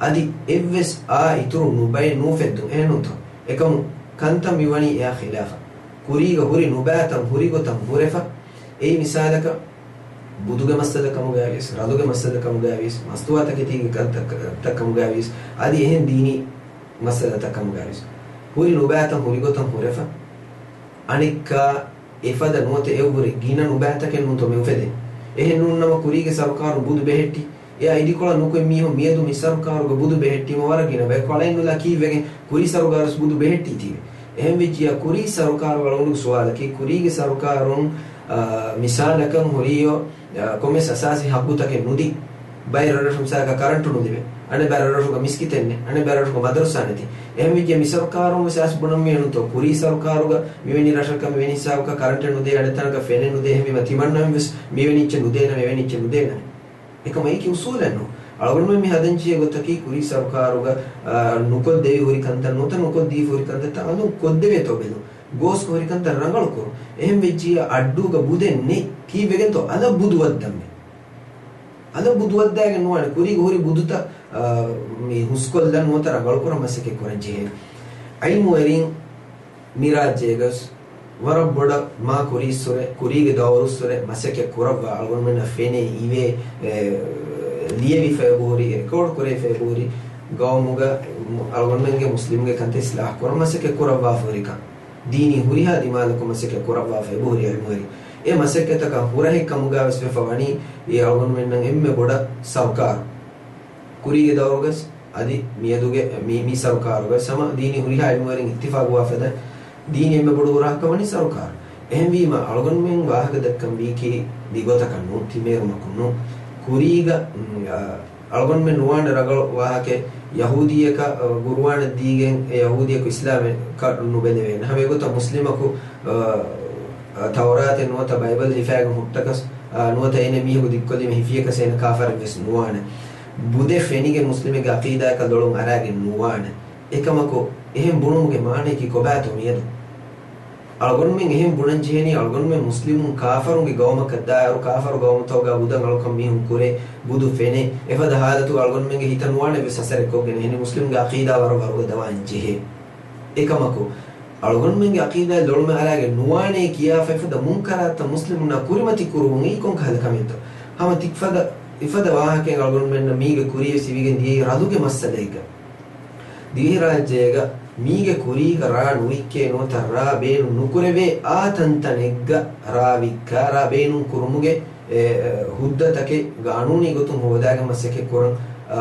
އަދި އެއްވެސް އާ އިތުރު ނުބައެއް ނޫފެއްދުން. އެހެންނޫންތޯ؟ އެކަމު ކަންތައް މިވަނީ އެއާ ޚިލާފަށް. ކުރީގަ ހުރި ނުބައިތައް ހުރި ގޮތަށް ހުރެފަ. އެއީ މިސާލަކަށް، ބުދުގެ މައްސަލަ ކަމުގައިވިޔަސް، ރަލުގެ މައްސަލަ ކަމުގައިވިޔަސް، މަސްތުވާތަކެތީގެ ކަންތައް، ތައް ކަމުގައިވިޔަސް، އަދި އެހެން ދީނީ މައްސަލަތައް ކަމުގައިވިޔަސް، ހުރި ނުބައިތައް ހުރި ގޮތަށް ހުރެފަ. އަނެއްކާ، އެފަދަ ނުވަތަ އެއްވުރެ ގިނަ ނުބައިތަކެއް ނޫންތޯ މި އުފެދެން. އެހެން ނޫންނަމަ ކުރީގެ ސަރުކާރުން ބުދު ބެހެއްޓި. އެއާ އިދިކޮޅަށް ނުކުތް މީހުން މިއަދު މި ސަރުކާރުގަ ބުދު ބެހެއްޓީމަ ވަރަށް ގިނަ ބަޔަކު އަޅައިން ނުލާ ކީއްވެގެން ކުރީ ސަރުކާރުވެސް ބުދު ބެހެއްޓީތީވެ. އެހެން ވެއްޖިއްޔާ ކުރީ ސަރުކާރު އަޅުގަނޑުގެ ސުވާލަކީ ކުރީގެ ސަރުކާރުން، އާ، މިސާލަކަށް ހުރިޔޯ، އާ، ކޮންމެސް އަސާސީ ހައްގުތަކެއް ނުދީ. ބައެއް ރަށްރަށު މިސާލަކަށް ކަރަންޓު ނުލިބޭ. އަނެއް ބައި ރަށްރަށުގަ މިސްކިތެއް ނެތް. އަނެއް ބައި ރަށުގަ މަދަރުސާ ނެތި. އެހެން ވެއްޖެ މި ސަރުކާރުން ވެސް އަސް ބުނަން މި އެނުންތޯ ކުރީ ސަރުކާރުގަ މިވެނި ރަށަކަށް މިވެނި ހިސާބަކަށް ކަރަންޓެއް ނުދޭ، އަނެއް ތަނަކަށް ފެނެއް ނުދޭ، އެހެންވީމަ ތިމަންނަމެން ވެސް މިވެނި އެއްޗެއް ނުދޭނަމޭ، އެވެނި އެއްޗެއް ނުދޭނަމޭ. އެކަމަކު އެއީކީ އުސޫލެއް ނޫން. އަޅުގަނޑުމެން މި ހަދަން ޖެހޭ ގޮތަކީ ކުރީ ސަރުކާރުގަ، އާ، ނުކޮށްދެވި ހުރި ކަންތައް ނުވަތަ ނުކޮށްދީފަ ހުރި ކަންތައްތައް އަލުން ކޮށްދެވޭތޯ ބެލުން. ގޯސްކޮށް ހުރި ކަންތައް ރަނގަޅު ކުރުން. އެހެން ވެއްޖިއްޔާ އައްޑޫގަ ބުދެއް ނެތް. ކީއްވެގެންތޯ އަލަށް ބުދު ވައްދަންވީ. އަލަށް ބުދު ވައްދާގެން ނުވާނެ. ކުރީގަ ހުރި ބުދުތައް، އާ، މި ހުސްކޮށްލަން ނުވަތަ ރަނގަޅުކުރަން މަސައްކަތް ކުރަން ޖެހޭ. ޢިލްމުވެރިން މި ރާއްޖޭގަސް ވަރަށް ބޮޑަށް މާ ކުރީއްސުރެ، ކުރީގެ ދައުރުއްސުރެ މަސައްކަތް ކުރައްވާ އަޅުގަނޑުމެންނަށް ފެނޭ އިވޭ، އެ، ލިޔެވިފައި އެބަހުރި، ރެކޯޑް ކުރެވިފައި އެބަހުރި ގައުމުގަ އަޅުގަނޑުމެންގެ މުސްލިމުންގެ ކަންތައް އިސްލާހް ކުރަން މަސައްކަތް ކުރައްވާފަ ހުރިކަން. ދީނީ ހުރިހާ ދިމާލަކުން މަސައްކަތް ކުރައްވާފަ އެބަހުރި އިލްމުވެރިން. އެ މަސައްކަތަކަށް ހުރަހެއް ކަމުގަ ވެސް ވެފަ ވަނީ، އެ އަޅުގަނޑުމެންނަށް އެންމެ ބޮޑަށް ސަރުކާރު. ކުރީގެ ދައުރުގަސް އަދި މިއަދުގެ މި، މި ސަރުކާރުގަ ހަމަ ދީނީ ހުރިހާ އިލްމުވެރިން އިއްތިފާގުވާ ފަދަ ދީނީ އެންމެ ބޮޑު ހުރަހަކަށް ވަނީ ސަރުކާރު. އެހެންވީމަ، އަޅުގަނޑުމެން ވާހަކަ ދައްކަން ވީކީ ދިގޮތަކަށް ނޫން، ތިމޭރުމަކުން ނޫން. ކުރީގަ، މް، އަ، އަޅުގަނޑުމެން ނުވާނެ ރަނގަޅު ވާހަކައެއް، ޔަހޫދީއަކަށް، އަ، ގުރުއާނެއް ދީގެން އެ ޔަހޫދީއަކު އިސްލާމެއް ކަ-، ނުބެލެވޭނެ. ހަމަ އެގޮތަށް މުސްލިމަކު، އަ، އަ، ތައުރާތެއް ނުވަތަ ބައިބަލް ހިފާގެން ހުއްޓަކަސް، އަ، ނުވަތަ އޭނަ މީހަކު ދިއްކޮށްލީމަ ހިފިޔަކަސް އޭނަ ކާފަރެއް ވެސް ނުވާނެ. ބުދެއް ފެނިގެން މުސްލިމެއްގެ އަޤީދާއަކަށް ލޮޅުން އަރާގެން ނުވާނެ. އެކަމަކު، އެހެން ބުނުމުގެ މާނަޔަކީ ކޮބާތޯ މިއަދު؟ އަޅުގަނޑުމެން އެހެން ބުނަން ޖެހެނީ، އަޅުގަނޑުމެން މުސްލިމުން ކާފަރުންގެ ގައުމަކަށް ދާއިރު، ކާފަރު ގައުމުތަކުގަ ބުދަށް އަޅުކަން މީހުން ކުރޭ، ބުދު ފެނޭ، އެފަދަ ހާލަތުގަ އަޅުގަނޑުމެންގެ ހިތަށް ނުވާނެ އެއްވެސް އަސަރެއް ކޮށްގެން. އެހެނީ މުސްލިމުންގެ އަޤީދާ ވަރަށް ވަރުގަދަވާން ޖެހޭ. އެކަމަކު، އަޅުގަނޑުމެންގެ އަޤީދާއަށް ލޮޅުމެއް އަރާގެން ނުވާނޭ ކިޔާފަ އެފަދަ މުންކަރާތްތައް މުސްލިމުންނާ ކުރިމަތި ކުރުވުން އެއީ ކޮންކަހަލަ ކަމެއްތޯ؟ ހަމަ ތިއްފަދަ، އެފަދަ ވާހަކައެއް އަޅުގަނޑުމެންނަށް މީގެ ކުރިޔަށް ވެސް ލިބިގެން ދިޔައީ ރަލުގެ މައްސަލައެއްގަ. ދިވެހިރާއްޖޭގަ މީގެ ކުރީގަ ރާ ނުވިއްކޭ ނުވަތަ ރާ ބޭނުން ނުކުރެވޭ އާ ތަންތަނެއްގަ ރާ ވިއްކާ، ރާ ބޭނުން ކުރުމުގެ، އެ، އެ، ހުއްދަތަކެއް ގާނޫނީ ގޮތުން ހޯދާގެން މަސައްކަތް ކުރަން، އާ،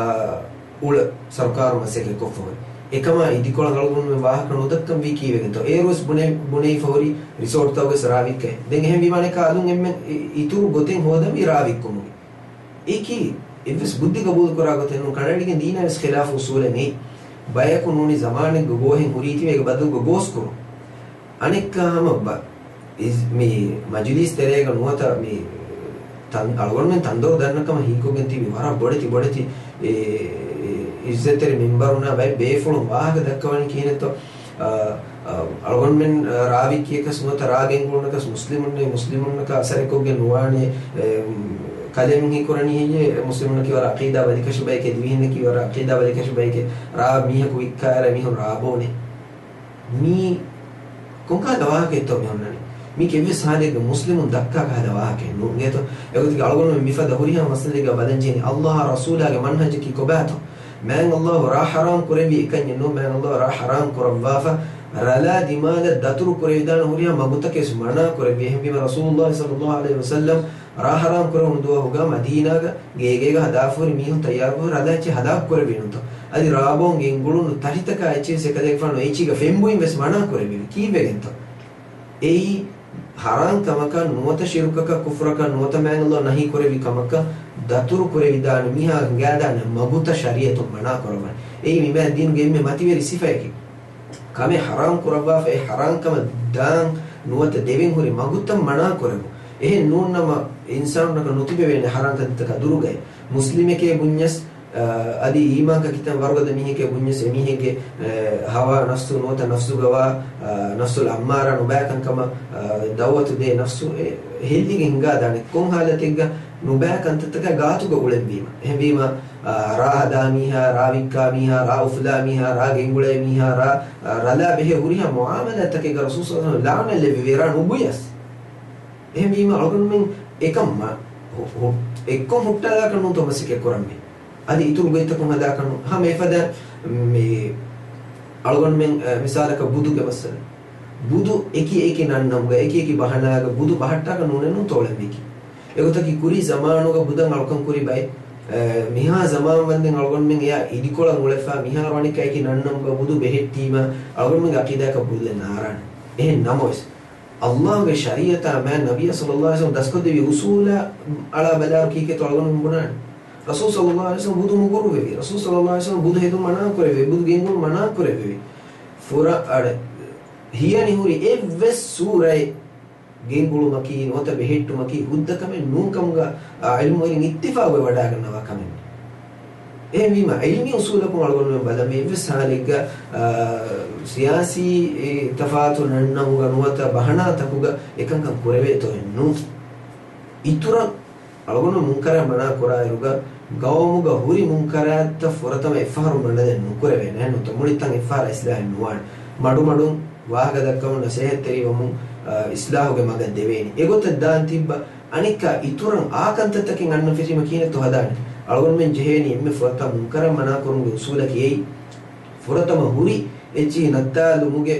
އުޅެ ސަރުކާރު މަސައްކަތް ކޮށްފަ ހުރި. އެކަމާ އިދިކޮޅަށް އަޅުގަނޑުމެން ވާހަކަ ނުދައްކަން ވީ ކީއްވެގެންތޯ؟ އޭރުވެސް ބުނެ، ބުނެވިފަ ހުރި ރިސޯޓްތަކުގެ ރާ ވިއްކައި. ދެން އެހެން ވީމާ އަނެއްކާ އަލުން އެންމެން އި، އިތުރު ގޮތެއް ހޯދަންވީ ރާ ވިއްކުމުގެ. އެއީކީ އެއްވެސް ބުއްދި ގަބޫލުކުރާ ގޮތެއް ނޫން. ކަނޑައެޅިގެން ދީނާ ވެސް ޚިލާފު އުސޫލެއް ނެތް. ބަޔަކު ނޫނީ ޒަމާނެއްގެ ގޯހެއް ހުރީތީވެ އޭގެ ބަދަލުގަ ގޯސް ކުރުން. އަނެއްކާ ހަމަ ބަ، އިޒް، މި މަޖިލީސް ތެރޭގަ ނުވަތަ މި ތަން، އަޅުގަނޑުމެން ތަންދޮރު ދަންނަ ކަމަށް ހީކޮށްގެން ތިބި ވަރަށް ބޮޑެތި، ބޮޑެތި، އެ، އިއްޒަތްތެރި މިންބަރުންނާ ބައެއް ބޭފުޅުން ވާހަކަ ދައްކަވަނީ ކިހިނެއްތޯ؟ އަ، އަ، އަޅުގަނޑުމެން، އަ، ރާ ވިއްކިޔަކަސް ނުވަތަ ރާ ގެންގުޅުނަކަސް މުސްލިމުންނޭ، މުސްލިމުންނަކަށް އަސަރެއްކޮށްގެން ނުވާނޭ، އެ، ކަލޭމެން ހީކުރަނީ ހެއްޔޭ؟ މުސްލިމުންނަކީ ވަރަށް އަޤީދާ ބަލިކަށި ބައެކޭ، ދިވެހިންނަކީ ވަރަށް އަޤީދާ ބަލިކަށި ބައެކޭ، ރާ މީހަކު ވިއްކާއިރަށް މީހުން ރާ ބޯނޭ. މީ ކޮންކަހަލަ ވާހަކައެއްތޯ މި އޮންނަނީ؟ މީ ކެއްވެސް ހާލެއްގަ މުސްލިމުން ދައްކާ ކަހަލަ ވާހަކައެއް ނޫން. އެގޮތަކީ އަޅުގަނޑުމެން މިފަދަ ހުރިހާ މައްސަލައެއްގަ ބަލަންޖެހެނީ އައްލާހާ ރަސޫލާގެ މަންހަޖަކީ ކޮބާތޯ؟ މާތް އައްލާހު ރާ ޙަރާމް ކުރެއްވި އެކަންޏެއް ނޫން، މާތް އައްލާހު ރާ ޙަރާމް ކުރައްވާފަ، ރަލާ ދިމާލަށް ދަތުރު ކުރެވިދާނެ ހުރިހާ މަގުތަކެއް ވެސް މަނާ ކުރެއްވި. އެހެންވީމަ ރަސޫލުއްލާހި ޞައްލައްލާހު ޢަލައިހި ވަސައްލަމް ރާ ޙަރާމް ކުރެވުނު ދުވަހުގަ މަދީނާގަ ގޭގޭގަ ހަދާފަހުރި މީހުން ތައްޔާރުކޮށް ރަލާ އެއްޗެއް ހަލާކު ކުރެއްވިނުތޯ؟ އަދި ރާ ބޯން ގެންގުޅުނު ތަށިތަކާ އެއްޗެއް ވެސް އެކަލޭގެފާނު އެއްޗީގަ ފެންބުއިން ވެސް މަނާ ކުރެއްވި. ކީއްވެގެންތޯ؟ އެއީ ޙަރާމް ކަމަކަށް ނުވަތަ ޝިރުކަކަށް ކުފުރަކަށް ނުވަތަ މާތް އައްލާހު ނަހީ ކުރެއްވި ކަމަކަށް ދަތުރު ކުރެވިދާނެ މީހާ ހިނގާދާނެ މަގުތައް ޝަރީޢަތުން މަނާ ކުރައްވަނީ. އެއީ މި މާތް ދީނުގެ އެންމެ މަތިވެރި ސިފައަކީ. ކަމެއް ޙަރާމް ކުރައްވާފަ އެ ޙަރާމް ކަމަށް ދާން ނުވަތަ ދެވެން ހުރި މަގުތައް މަނާ ކުރެވުން. އެހެން ނޫންނަމަ އިންސާނުންނަކަށް ނުތިބެވޭނެ ޙަރާމް ކަންތައްތަކާ ދުރުގައި. މުސްލިމެކޭ ބުންޏަސް، އަ، އަދި އީމާންކަން ކިތަން ވަރުގަދަ މީހެކޭ ބުންޏަސް އެމީހެއްގެ، އަ، ހަވާ ނަފްސު ނުވަތަ ނަފްސުގަވާ، އަ، ނަފްސުލް އައްމާރާ ނުބައި ކަންކަމަށް، އަ، ދައުވަތު ދޭ ނަފްސު އެ ހެއްލިގެން ހިނގާދާނެ ކޮން ޙާލަތެއްގަ ނުބައި ކަންތައްތަކާ ގާތުގަ އުޅެންވީމަ. އެހެންވީމަ، އާ، ރާ ހަދާ މީހާ، ރާ ވިއްކާ މީހާ، ރާ އުފުލާ މީހާ، ރާ ގެންގުޅޭ މީހާ، ރާ، އާ، ރަލާ ބެހޭ ހުރިހާ މުޢާމަލާތްތަކެއްގަ ރަސޫލު ޞައްލަﷲު ޢަލައިހި ވަސައްލަމަ ލަޢުނަތް ލެއްވެވި، ރާ ނުބުޔަސް. އެހެންވީމަ އަޅުގަނޑުމެން އެކަން މަ، ހު، ހު، އެއްކޮށް ހުއްޓާލާކަށް ނޫންތޯ މަސައްކަތް ކުރަންވީ. އަދި އިތުރު ގޮތްތަކުން ހަދާކަށް ނޫން. ހަމަ އެފަދަ މި އަޅުގަނޑުމެން، އަ، މިސާލަކަށް ބުދުގެ މައްސަލަ. ބުދު އެކި އެކި ނަންނަމުގަ، އެކި އެކި ބަހަނާގަ ބުދު ބަހައްޓާކަށް ނޫނެއްނު ތޯޅަންވީކީ. އެގޮތަކީ ކުރީ ޒަމާނުގަ ބުދަށް އަޅުކަން ކުރި ބައެއް، އަ، މިހާ ޒަމާން ވަންދެން އަޅުގަނޑުމެން އެއާ އިދިކޮޅަށް އުޅެފަ، މިހާރު އަނެއްކާ އެކި ނަންނަމުގަ ބުދު ބެހެއްޓީމަ، އަޅުގަނޑުމެންގެ ޢަޤީދާއަކަށް ބުދުލެއް ނާރާނެ. އެހެން ނަމަވެސް، އައްލާހުގެ ޝަރީޢަތާ މާތް ނަބިއްޔާ ޞައްލަﷲު ޢަލައިހި ވަސައްލަމަ ދަސްކޮށްދެއްވި އުޞޫލާ އަޅާ ބަލާއިރު ކީކޭތޯ އަޅުގަނޑުމެން ބުނާނެ؟ ރަސޫލު ޞައްލަﷲު ޢަލައިހި ވަސައްލަމަ ބުދު މުގުރުވެވި، ރަސޫލު ޞައްލަﷲު ޢަލައިހި ވަސައްލަމަ ބުދު ހެދުން މަނާ ކުރެވި، ބުދު ގެންގުޅުން މަނާ ކުރެވި. ފުރަ އަޑެއް ހިޔަނި ހުރި އެއްވެސް ސޫރައެއް ގެންގުޅުމަކީ ނުވަތަ ބެހެއްޓުމަކީ ހުއްދަ ކަމެއް ނޫން ކަމުގަ، އާ، ޢިލްމުވެރިން އިއްތިފާގުވެ ވަޑައިގަންނަވާ ކަމެއް. އެހެންވީމަ، ޢިލްމީ އުޞޫލަކުން އަޅުގަނޑުމެން ބަލަމޭ އެއްވެސް ހާލެއްގަ، އާ، ސިޔާސީ، އެ، ތަފާތު ނަންނަމުގަ ނުވަތަ ބަހަނާތަކުގަ އެކަންކަން ކުރެވޭތޯއެއްނު. އިތުރަށް އަޅުގަނޑު މުންކަރާތް މަނާ ކުރާއިރުގަ، ގައުމުގަ ހުރި މުންކަރާތްތައް ފުރަތަމަ އެއްފަހަރު މަނަދެއް ނުކުރެވޭނެ، ނުތަ މުޅި ތަން އެއްފަހަރަށް އިސްލާހެއް ނުވާނެ. މަޑުމަޑުން ވާހަކަ ދައްކަމުން، ނަސޭހަތްތެރިވަމުން، އާ، އިސްލާހުގެ މަގަށް ދެވޭނީ. އެގޮތަށް ދާން ތިއްބަ އަނެއްކާ އިތުރަށް އާ ކަންތައްތަކެއް އަންނަން ފެށީމަ ކިހިނެއްތޯ ހަދާނީ؟ އަޅުގަނޑުމެން ޖެހޭނީ އެންމެ ފުރަތަމަ މުންކަރާތް މަނާކުރުމުގެ އުސޫލަކީ އެއީ. ފުރަތަމަ ހުރި އެއްޗިހި ނައްތާލުމުގެ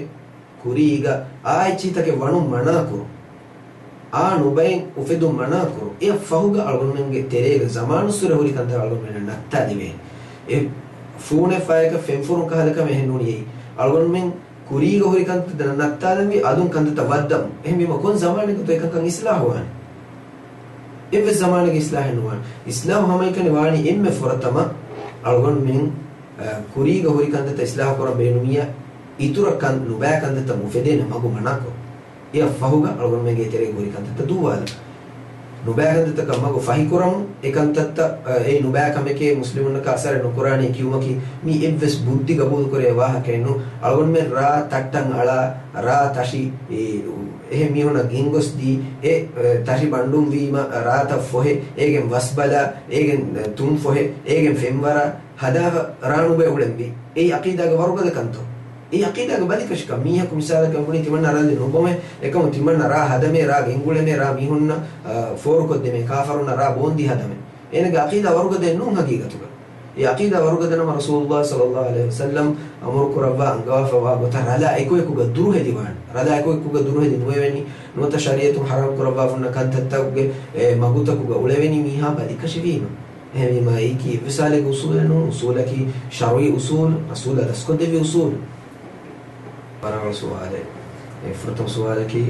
ކުރީގަ އާ އެއްޗިހިތަކެއް ވަނުން މަނާކުރުން. އާ ނުބައިން އުފެދުން މަނާކުރުން. އެއަށް ފަހުގަ އަޅުގަނޑުމެންގެ ތެރޭގަ ޒަމާނުއްސުރެ ހުރި ކަންތައް އަޅުގަނޑުމެންނަށް ނައްތާލެވޭނެ. އެ ފޫނެއް ފަޔަކަށް ފެންފުރުން ކަހަލަ ކަމެއް އެހެން ނޫނީ. އަޅުގަނޑުމެން ކުރީގަ ހުރި ކަންތައް ނައްތާލަންވީ އަލުން ކަންތައްތައް ވައްދަމުން. އެހެންވީމަ ކޮން ޒަމާނެއްގަތޯ އެކަންކަން އިސްލާހު ވާނީ؟ އެއްވެސް ޒަމާނެއްގެ އިސްލާހެއް ނުވާނެ. އިސްލާހު ހަމައެކަނި ވާނީ އެންމެ ފުރަތަމަ އަޅުގަނޑުމެން، އަ، ކުރީގަ ހުރި ކަންތައްތައް އިސްލާހު ކުރަން ބޭނުމިއްޔާ، އިތުރަށް ކަން ނުބައި ކަންތައްތައް އުފެދޭނެ މަގު މަނާކުރުން. އެއަށް ފަހުގަ އަޅުގަނޑުމެންގެ ތެރޭގަ ހުރި ކަންތައްތައް ދޫވާލުން. ނުބައި ކަންތައްތަކަށް މަގު ފަހިކުރަމުން، އެ ކަންތައްތައް، އެއީ ނުބައި ކަމެކޭ، މުސްލިމުންނަކަށް އަސަރެއް ނުކުރާނީ ކިޔުމަކީ، މީ އެއްވެސް ބުއްދި ގަބޫލުކުރޭ ވާހަކައެއް ނޫން. އަޅުގަނޑުމެން ރާ ތައްޓަން އަޅާ، ރާ ތަށި، އެ، އެހެން މީހުންނަށް ގެންގޮސްދީ، އެ، އެ، ތަށި ބަންޑުން ވީމަ، ރާތައް ފޮހެ، އޭގެން ވަސްބަލާ، އޭގެން، އެ، ތުން ފޮހެ، އޭގެން ފެންވަރާ، ހަދާފަ ރާ ނުބައި އުޅެންވީ. އެއީ އަޤީދާގެ ވަރުގަދަ ކަންތޯ؟ އެއީ އަޤީދާގެ ބަލިކަށިކަން. މީހަކު މިސާލަކަށް ބުނީ ތިމަންނަ ރަނދެއް ނުބޮމޭ، އެކަމު ތިމަންނަ ރާ ހަދަމޭ، ރާ ގެންގުޅެމޭ، ރާ މީހުންނަށް، އާ، ފޯރުކޮށްދެމޭ، ކާފަރުންނަށް ރާ ބޯންދި ހަދަމޭ. އޭނަގެ އަޤީދާ ވަރުގަދައެއް ނޫން ހަގީގަތުގަ. އެ އަޤީދާ ވަރުގަދަ ނަމަ ރަސޫލުﷲ ޞައްލަﷲ ޢަލައިހި ވަސައްލަމް އަމުރު ކުރައްވާ އަންގަވާފަވާ ގޮތަށް ރަލާ އެކުއެކުގަ ދުރުހެލިވާނެ. ރަލާ އެކުއެކުގަ ދުރުހެލި ނުވެވެނީ. ނުވަތަ ޝަރީޢަތުން ޙަރާމް ކުރައްވާފަ ހުންނަ ކަންތައްތަކުގެ، އެ، މަގުތަކުގަ އުޅެވެނީ މީހާ ބަލިކަށިވީމަ. އެހެންވީމާ އެއީކީ އެއްވެސް އާލެއްގެ އުސޫލެއް ނޫން. އުސޫލަކީ ޝަރުޢީ އުސޫލު، ރަސޫލާ ދަސްކޮށްދެއްވި އުސޫލު. ވަރަށް ރަނގަޅު ސުވާލެއް. އެ ފުރަތަމަ ސުވާލަކީ،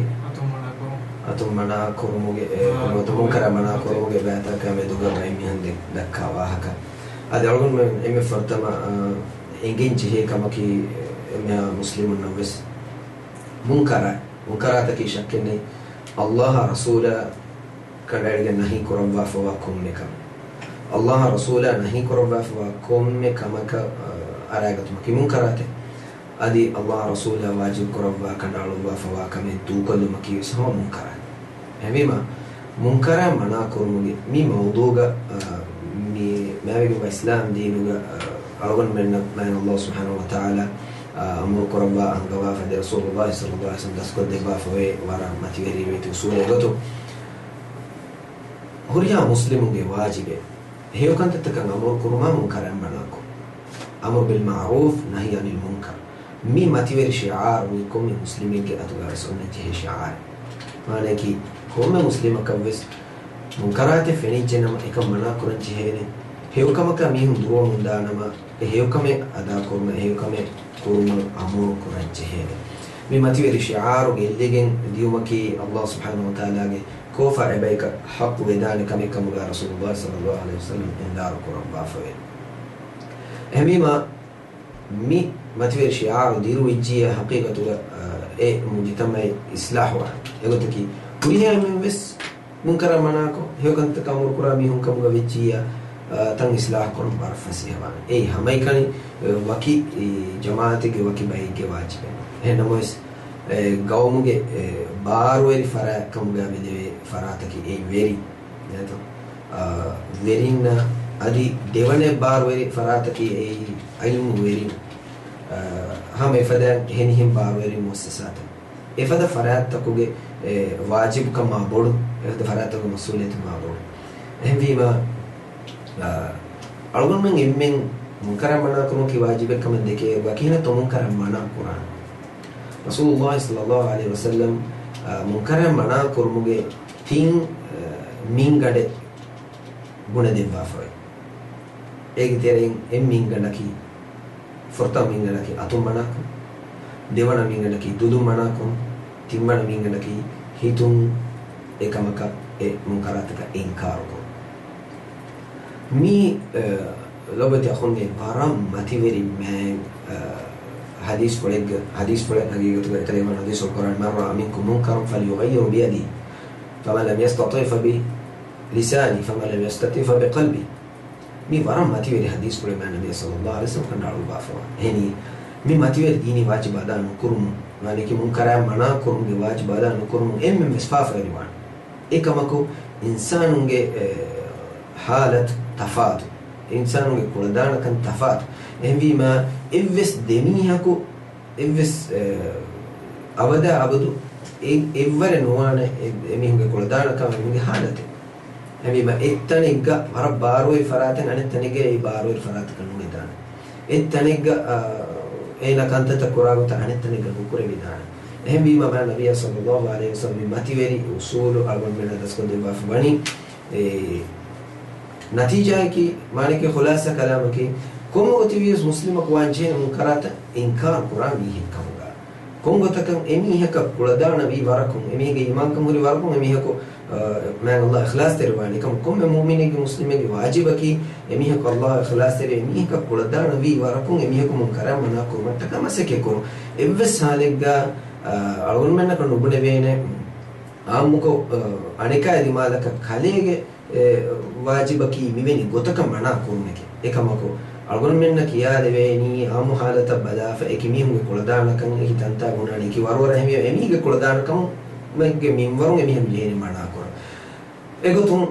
އަތުން މަނާ ކުރުމުގެ، އެ، އާ، ނުވަތަ މުންކަރާތް މަނާ ކުރުމުގެ ބައިތަކާ މެދުގަ ބައެއް މީހުން ދެ-، ދައްކާ ވާހަކަ. އަދި އަޅުގަނޑުމެން އެންމެ ފުރަތަމަ، އާ، އެނގެން ޖެހޭ ކަމަކީ، އެ، އެންމެހާ މުސްލިމުންނަށް ވެސް މުންކަރާތް، މުންކަރާތަކީ ޝައްކެއް ނެތް، ﷲ އާ ރަސޫލާ ކަނޑައެޅިގެން ނަހީ ކުރައްވާފަވާ ކޮންމެ ކަމެއް. ﷲ އާ ރަސޫލާ ނަހީ ކުރައްވާފަވާ ކޮންމެ ކަމަކަށް، އަ، އަރާގަތުމަކީ މުންކަރާތެއް. އަދި ﷲ އާ ރަސޫލާ ވާޖިބު ކުރައްވާ ކަނޑައަޅުއްވާފަވާ ކަމެއް ދޫކޮށްލުމަކީ ވެސް ހަމަ މުންކަރާތެއް. އެހެންވީމަ، މުންކަރާތް މަނާ ކުރުމުގެ މި މައުޟޫގަ، އަ، މި މާތްވެގެންވާ އިސްލާމް ދީނުގަ، އަ، އަޅުގަނޑުމެންނަށް މާތް ﷲ ސުބްޙާނަހޫ ވަތަޢާލާ، އަ، އަމުރު ކުރައްވާ އަންގަވާފަ ދެ ރަސޫލުﷲ ޞައްލަﷲ ޢަލައިހި ވަސައްލަމް ދަސްކޮށްދެއްވާފަވޭ ވަރަށް މަތިވެރިވެތި އުސޫލެއް ގޮތުން. ހުރިހާ މުސްލިމުންގެ ވާޖިބެއް ހެޔޮކަންތައްތަކަށް އަމުރު ކުރުމާ މުންކަރާތް މަނާކުރުން. އަމްރު ބިލް މަޢުރޫފް، ނަހްޔު ޢަނިލް މުންކަރު. މި މަތިވެރި ޝިޢާރު މީ ކޮންމެ މުސްލިމެއްގެ އަތުގަވެސް އޮންނަން ޖެހޭ ޝިޢާރެއް. މާނައަކީ، ކޮންމެ މުސްލިމަކަށްވެސް މުންކަރާތެއް ފެނިއްޖެ ނަމަ، އެކަން މަނާ ކުރަން ޖެހޭނެ. ހެޔޮކަމަކާ މީހުން ދުރުވަމުންދާ ނަމަ، އެ ހެޔޮކަމެއް އަދާކުރުމަށް، އެ ހެޔޮކަމެއް ކުރުމަށް އަމުރު ކުރަން ޖެހޭނެ. މި މަތިވެރި ޝިޢާރު ގެއްލިގެން ދިޔުމަކީ ﷲ ސުބްޙާނަހޫ ވަތަޢާލާގެ ކޯފާ އެބަޔަކަށް ޙައްޤު ވެދާނެ ކަމެއް ކަމުގަ ރަސޫލުﷲ ޞައްލަﷲ ޢަލައިހި ވަސައްލަމް އިންޒާރު ކުރައްވާފަވޭ. އެހެންވީމާ، މި މަތިވެރި ޝިޢާރު ދިރުވިއްޖިއްޔާ ޙަޤީޤަތުގަ، އަ، އެ މުޖުތަމަޢެއް އިޞްލާޙުވާނެ. އެގޮތަކީ، ހުރިހާ އެންމެންވެސް މުންކަރާތް މަނާކޮށް، ހެޔޮކަންތަކަށް އަމުރުކުރާ މީހުން ކަމުގަ ވެއްޖިއްޔާ، އަ، ތަން އިޞްލާޙު ކުރުން ވަރަށް ފަސޭހަވާނެ. އެއީ ހަމައެކަނި، އަ، ވަކި، އެ، ޖަމާޢަތެއްގެ ވަކި ބައެއްގެ ވާޖިބެއް. އެހެންނަމަވެސް، އެ، ގައުމުގެ، އެ، ބާރުވެރި ފަރާތް ކަމުގަ މިދެވޭ ފަރާތަކީ އެއީ ވެރިން. އެތަ؟ އާ، ވެރިންނަށް އަދި ދެވަނަ ބާރުވެރި ފަރާތަކީ އެއީ ޢިލްމު ވެރިން. އާ، ހަމަ އެފަދައިން އެހެނިހެން ބާރުވެރި މުއައްސަސާތައް. އެފަދަ ފަރާތްތަކުގެ، އެ، ވާޖިބުކަން މާ ބޮޑު، އެފަދަ ފަރާތްތަކުގެ މަސްއޫލިއްޔަތު މާ ބޮޑު. އެހެންވީމާ، އާ، އަޅުގަނޑުމެން އެންމެން މުންކަރާތް މަނާކުރުމަކީ ވާޖިބެއް ކަމަށް ދެކޭ، ވަކިހެނަށްތޯ މުންކަރާތް މަނާ ކުރާނެ. ރަސޫލުﷲ ޞައްލަﷲ ޢަލައިހި ވަސައްލަމް، އާ، މުންކަރާތް މަނާ ކުރުމުގެ ތިން، އަ، މިންގަނޑެއް ބުނެދެއްވާފައި. އޭގެ ތެރެއިން އެއް މިންގަނޑަކީ، ފުރަތަމަ މިންގަނޑަކީ އަތުން މަނާކުރުން، ދެވަނަ މިންގަނޑަކީ ދުލުން މަނާކުރުން، ތިންވަނަ މިންގަނޑަކީ ހިތުން އެކަމަކަށް އެ މުންކަރާތަކަށް އިންކާރުކުރުން. މީ، އަ، ލޮބުވެތި އަޚުންނޭ ވަރަށް މަތިވެރި މާތް، އަ، ޙަދީޘްފުޅެއްގެ، ޙަދީޘްފުޅެއް ޙަޤީޤަތުގަ އެތެރެވަން ޙަދީޘްފުޅު ޤުރްއާން، "من رأى منكم منكرا فليغيره بيده، فمن لم يستطع فبلسانه، فمن لم يستطع فبقلبه." މީ ވަރަށް މަތިވެރި ޙަދީޘްފުޅެއް މާތް ނަބިއްޔާ ޞައްލަﷲ ޢަލައިހި ވަސައްލަމް ކަނޑައަޅުއްވާފަ. އެހެނީ، މި މަތިވެރި ދީނީ ވާޖިބު އަދާ ނުކުރުމުން، މާނައަކީ މުންކަރާތް މަނާ ކުރުމުގެ ވާޖިބު އަދާ ނުކުރުމުން އެންމެން ވެސް ފާފަވެރިވާނެ. އެކަމަކު، އިންސާނުންގެ، އެ، ޙާލަތު ތަފާތު، އިންސާނުންގެ ކުޅަދާނަކަން ތަފާތު. އެހެންވީމާ، އެއްވެސް ދެމީހަކު، އެއްވެސް، އެ، އަބަދާ އަބަދު އެ-، އެއްވަރެއް ނުވާނެ އެ-، އެމީހުންގެ ކުޅަދާނަކަން އެމީހުންގެ ހާލަތެއް. އެމީ އެއްތަނެއްގަ ވަރަށް ބާރުވެރި ފަރާތެއް އަނެއްތަނެއްގަ އެއީ ބާރުވެރި ފަރާތަކަށް ނުނިދާނެ. އެއްތަނެއްގަ، އާ، އޭނަ ކަންތައްތައް ކުރާ ގޮތަށް އަނެއްތަނެއްގަ ނުކުރެވިދާނެ. އެހެންވީމަ މާ ނަބިއްޔާ ޞައްލައްލާހު ޢަލައިހި ވަސައްލަމް މި މަތިވެރި އުޞޫލު އަޅުގަނޑުމެންނަށް ދަސްކޮށްދެއްވާފަ ވަނީ، އެ ނަތީޖާއަކީ، މާނައަކީ، ޚުލާޞާ ކަލާމަކީ، ކޮންމެ ގޮތެއްވިޔަސް މުސްލިމަކު ވާން ޖެހޭނެ މުންކަރާތައް އިންކާރު ކުރާ މީހެއް ކަމުގަ. ކޮން ގޮތަކަށް އެމީހަކަށް ކުޅަދާނަވީ ވަރަކުން، އެމީހެއްގެ އީމާންކަން ހުރި ވަރަކުން އެމީހަކު، އަ، މާތް ﷲ އިޚްލާޞްތެރިވާނެ ކަމަށް، ކޮންމެ މުއުމިނެއްގެ މުސްލިމެއްގެ ވާޖިބަކީ، އެމީހަކު ﷲ އިޚްލާޞްތެރި އެމީހަކަށް ކުޅަދާނަވީ ވަރަކުން އެމީހަކު މުންކަރާތް މަނާ ކުރުމަށްޓަކާ މަސައްކަތް ކުރުން. އެއްވެސް ހާލެއްގަ، އަ، އަޅުގަނޑުމެންނަކަށް ނުބުނެވޭނެ، އާއްމުކޮށް، އަ، އަނެކާ ދިމާލަކަށް ކަލޭގެ އެ، ވާޖިބަކީ މިވެނި ގޮތަކަށް މަނާ ކުރުމެކެ. އެކަމަކު، އަޅުގަނޑުމެންނަށް ކިޔާދެވޭނީ އާއްމު ހާލަތަށް ބަލާފަ އެކި މީހުންގެ ކުޅަދާނަކަން އެކި ތަންތާ ބުނާނީ އެކި ވަރުވަރަށް އެހެންވީމަ އެމީހެއްގެ ކުޅަދާނަކަމެއްގެ މިންވަރުން އެމީހަކު ޖެހޭނީ މަނާ ކުރަން. އެގޮތުން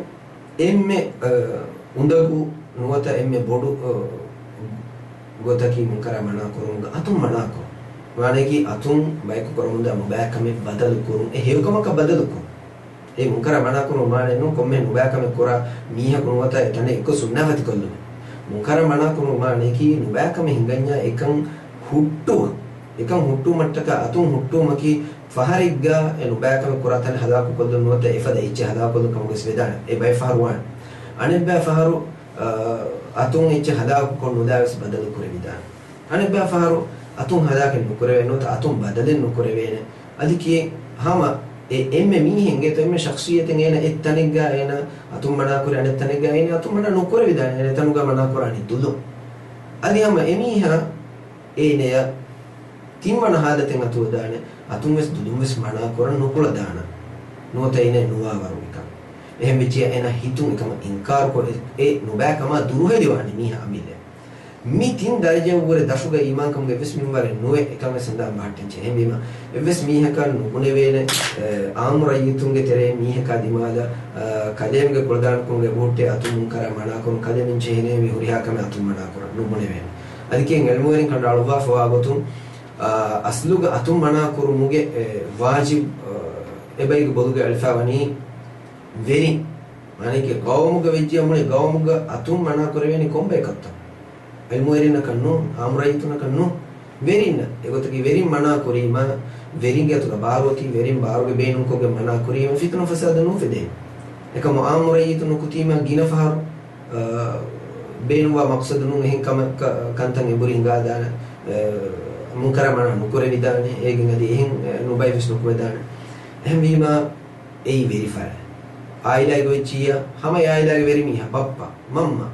އެންމެ، އަ، އުނދަގޫ ނުވަތަ އެންމެ ބޮޑު، އަ، ގޮތަކީ މުންކަރާތް މަނާ ކުރުމުގަ އަތުން މަނާ ކުރުން. މާނައަކީ އަތުން ބަޔަކު ކުރަމުންދާ ނުބައިކަމެއް ބަދަލު ކުރުން. އެ ހެޔޮކަމަކަށް ބަދަލު ކުރުން. އެ މުންކަރާތް މަނާ ކުރުމުގެ މާނައެއް ނޫން ކޮންމެ ނުބައިކަމެއް ކުރާ މީހަކު ނުވަތަ އެ ތަނެއް އެއްކޮށް ސުންނާފަތިކޮށްލުމެއް. މުންކަރާތް މަނާ ކުރުމުގެ މާނައަކީ ނުބައިކަމެއް ހިނގަންޏާ އެކަން ހުއްޓުވުން. އެކަން ހުއްޓުވުމަށްޓަކާ އަތުން ހުއްޓުވުމަކީ ފަހަރެއްގަ އެ ނުބައިކަމެއް ކުރާ ތަނެއް ހަލާކުކޮށްލުން ނުވަތަ އެފަދަ އެއްޗެއް ހަލާކުކޮށްލުން ކަމުގަވެސް ވެދާނެ. އެ ބައެއް ފަހަރު ވާނެ. އަނެއްބައި ފަހަރު، އަ، އަތުން އެއްޗެއް ހަލާކުކޮށް ނުލާވެސް ބަދަލު ކުރެވިދާނެ. އަނެއްބައި ފަހަރު އަތުން ހަލާކެއް ނުކުރެވޭ ނުވަތަ އަތުން ބަދަލެއް ނުކުރެވޭނެ. އަދި ކިޔެއް ހަމަ އެ އެންމެ މީހެއްގެ އެނގޭތޯ އެންމެ ޝަޚްޞިއްޔަތެއް އޭނަ އެއްތަނެއްގަ އޭނަ އަތުން މަނާކުރި އަނެއްތަނެއްގަ އޭނަ އަތުން މަނާ ނުކުރެވިދާނެ. އޭނަ އެތަނުގަ މަނާކުރާނީ ދުލުން. އަދި ހަމަ އެމީހާ އޭނަޔަށް ތިންވަނަ ހާލަތެއް އަތުވެދާނެ. އަތުންވެސް ދުލުންވެސް މަނާކުރަން ނުކުޅަދާނަން. ނުވަތަ އޭނަ ނުވާވަރު ނިކަން. އެހެންވެއްޖެޔާ އޭނަ ހިތުން އެކަމަށް އިންކާރުކޮށް އެ، އެ ނުބައިކަމާ ދުރުހެލިވާނެ މީހާ އަމިއްލަ. މި ތިން ދަރަޖައަށްވުރެ ދަށުގަ އީމާންކަމުގެ އެއްވެސް މިންވަރެއް ނުވެ އެކަންވެސް ހަނދާން ބަހައްޓަންޖެހޭ. އެހެންވީމަ، އެއްވެސް މީހަކަށް ނުބުނެވޭނެ، އެ، އާއްމު ރައްޔިތުންގެ ތެރެއިން މީހަކާ ދިމާލަށް، އަ، ކަލޭމެންގެ ކުޅަދާނަކަމުގެ އެބަހުއްޓޭ އަތުން މުންކަރާތް މަނާކުރުން، ކަލޭމެން ޖެހޭނެ މި ހުރިހާ ކަމެއް އަތުން މަނާކުރަން ނުބުނެވޭނެ. އަދި ކިޔެއް ޢިލްމުވެރިން ކަނޑައަޅުއްވާފަވާ ގޮތުން، އަ، އަސްލުގަ އަތުން މަނާކުރުމުގެ، އެ، ވާޖިބް، އަ، އެބައިގެ ބޮލުގަ އެޅިފަ ވަނީ ވެރިން. މާނައަކީ ޤައުމުގަ ވެއްޖެއްޔާ މުޅި ޤައުމުގަ އަތުން މަނާކުރެވޭނީ ކޮންބަޔަކަށްތޯ؟ ޢިލްމުވެރިންނަކަށް ނޫން، ޢާއްމު ރައްޔިތުންނަކަށް ނޫން. ވެރިންނަށް. އެގޮތަކީ ވެރިން މަނާކުރީމަ، ވެރިންގެ އަތުގަ ބާރުއޮތީ، ވެރިން ބާރުގެ ބޭނުންކޮށްގެން މަނާކުރީމަ، ފިތުނަ ފަސާދަ ނުއުފެދޭ. އެކަމު ޢާއްމު ރައްޔިތުން ނުކުތީމަ ގިނަ ފަހަރު، އަ، ބޭނުންވާ މަޤްޞަދު ނޫން އެހެން ކަމަކަށް ކަންތައް އެނބުރި ހިނގާދާނެ، އަ، މުންކަރާތް މަނާ ނުކުރެވިދާނެ، އޭގެން އަދި އެހެން، އަ، ނުބައިވެސް ނުކުމެދާނެ. އެހެންވީމަ، އެއީ ވެރިފަރާތް. އާއިލާގެ ވެއްޖިއްޔާ، ހަމަ އެ އާއިލާގެ ވެރިމީހާ، ބައްޕަ، މަންމަ،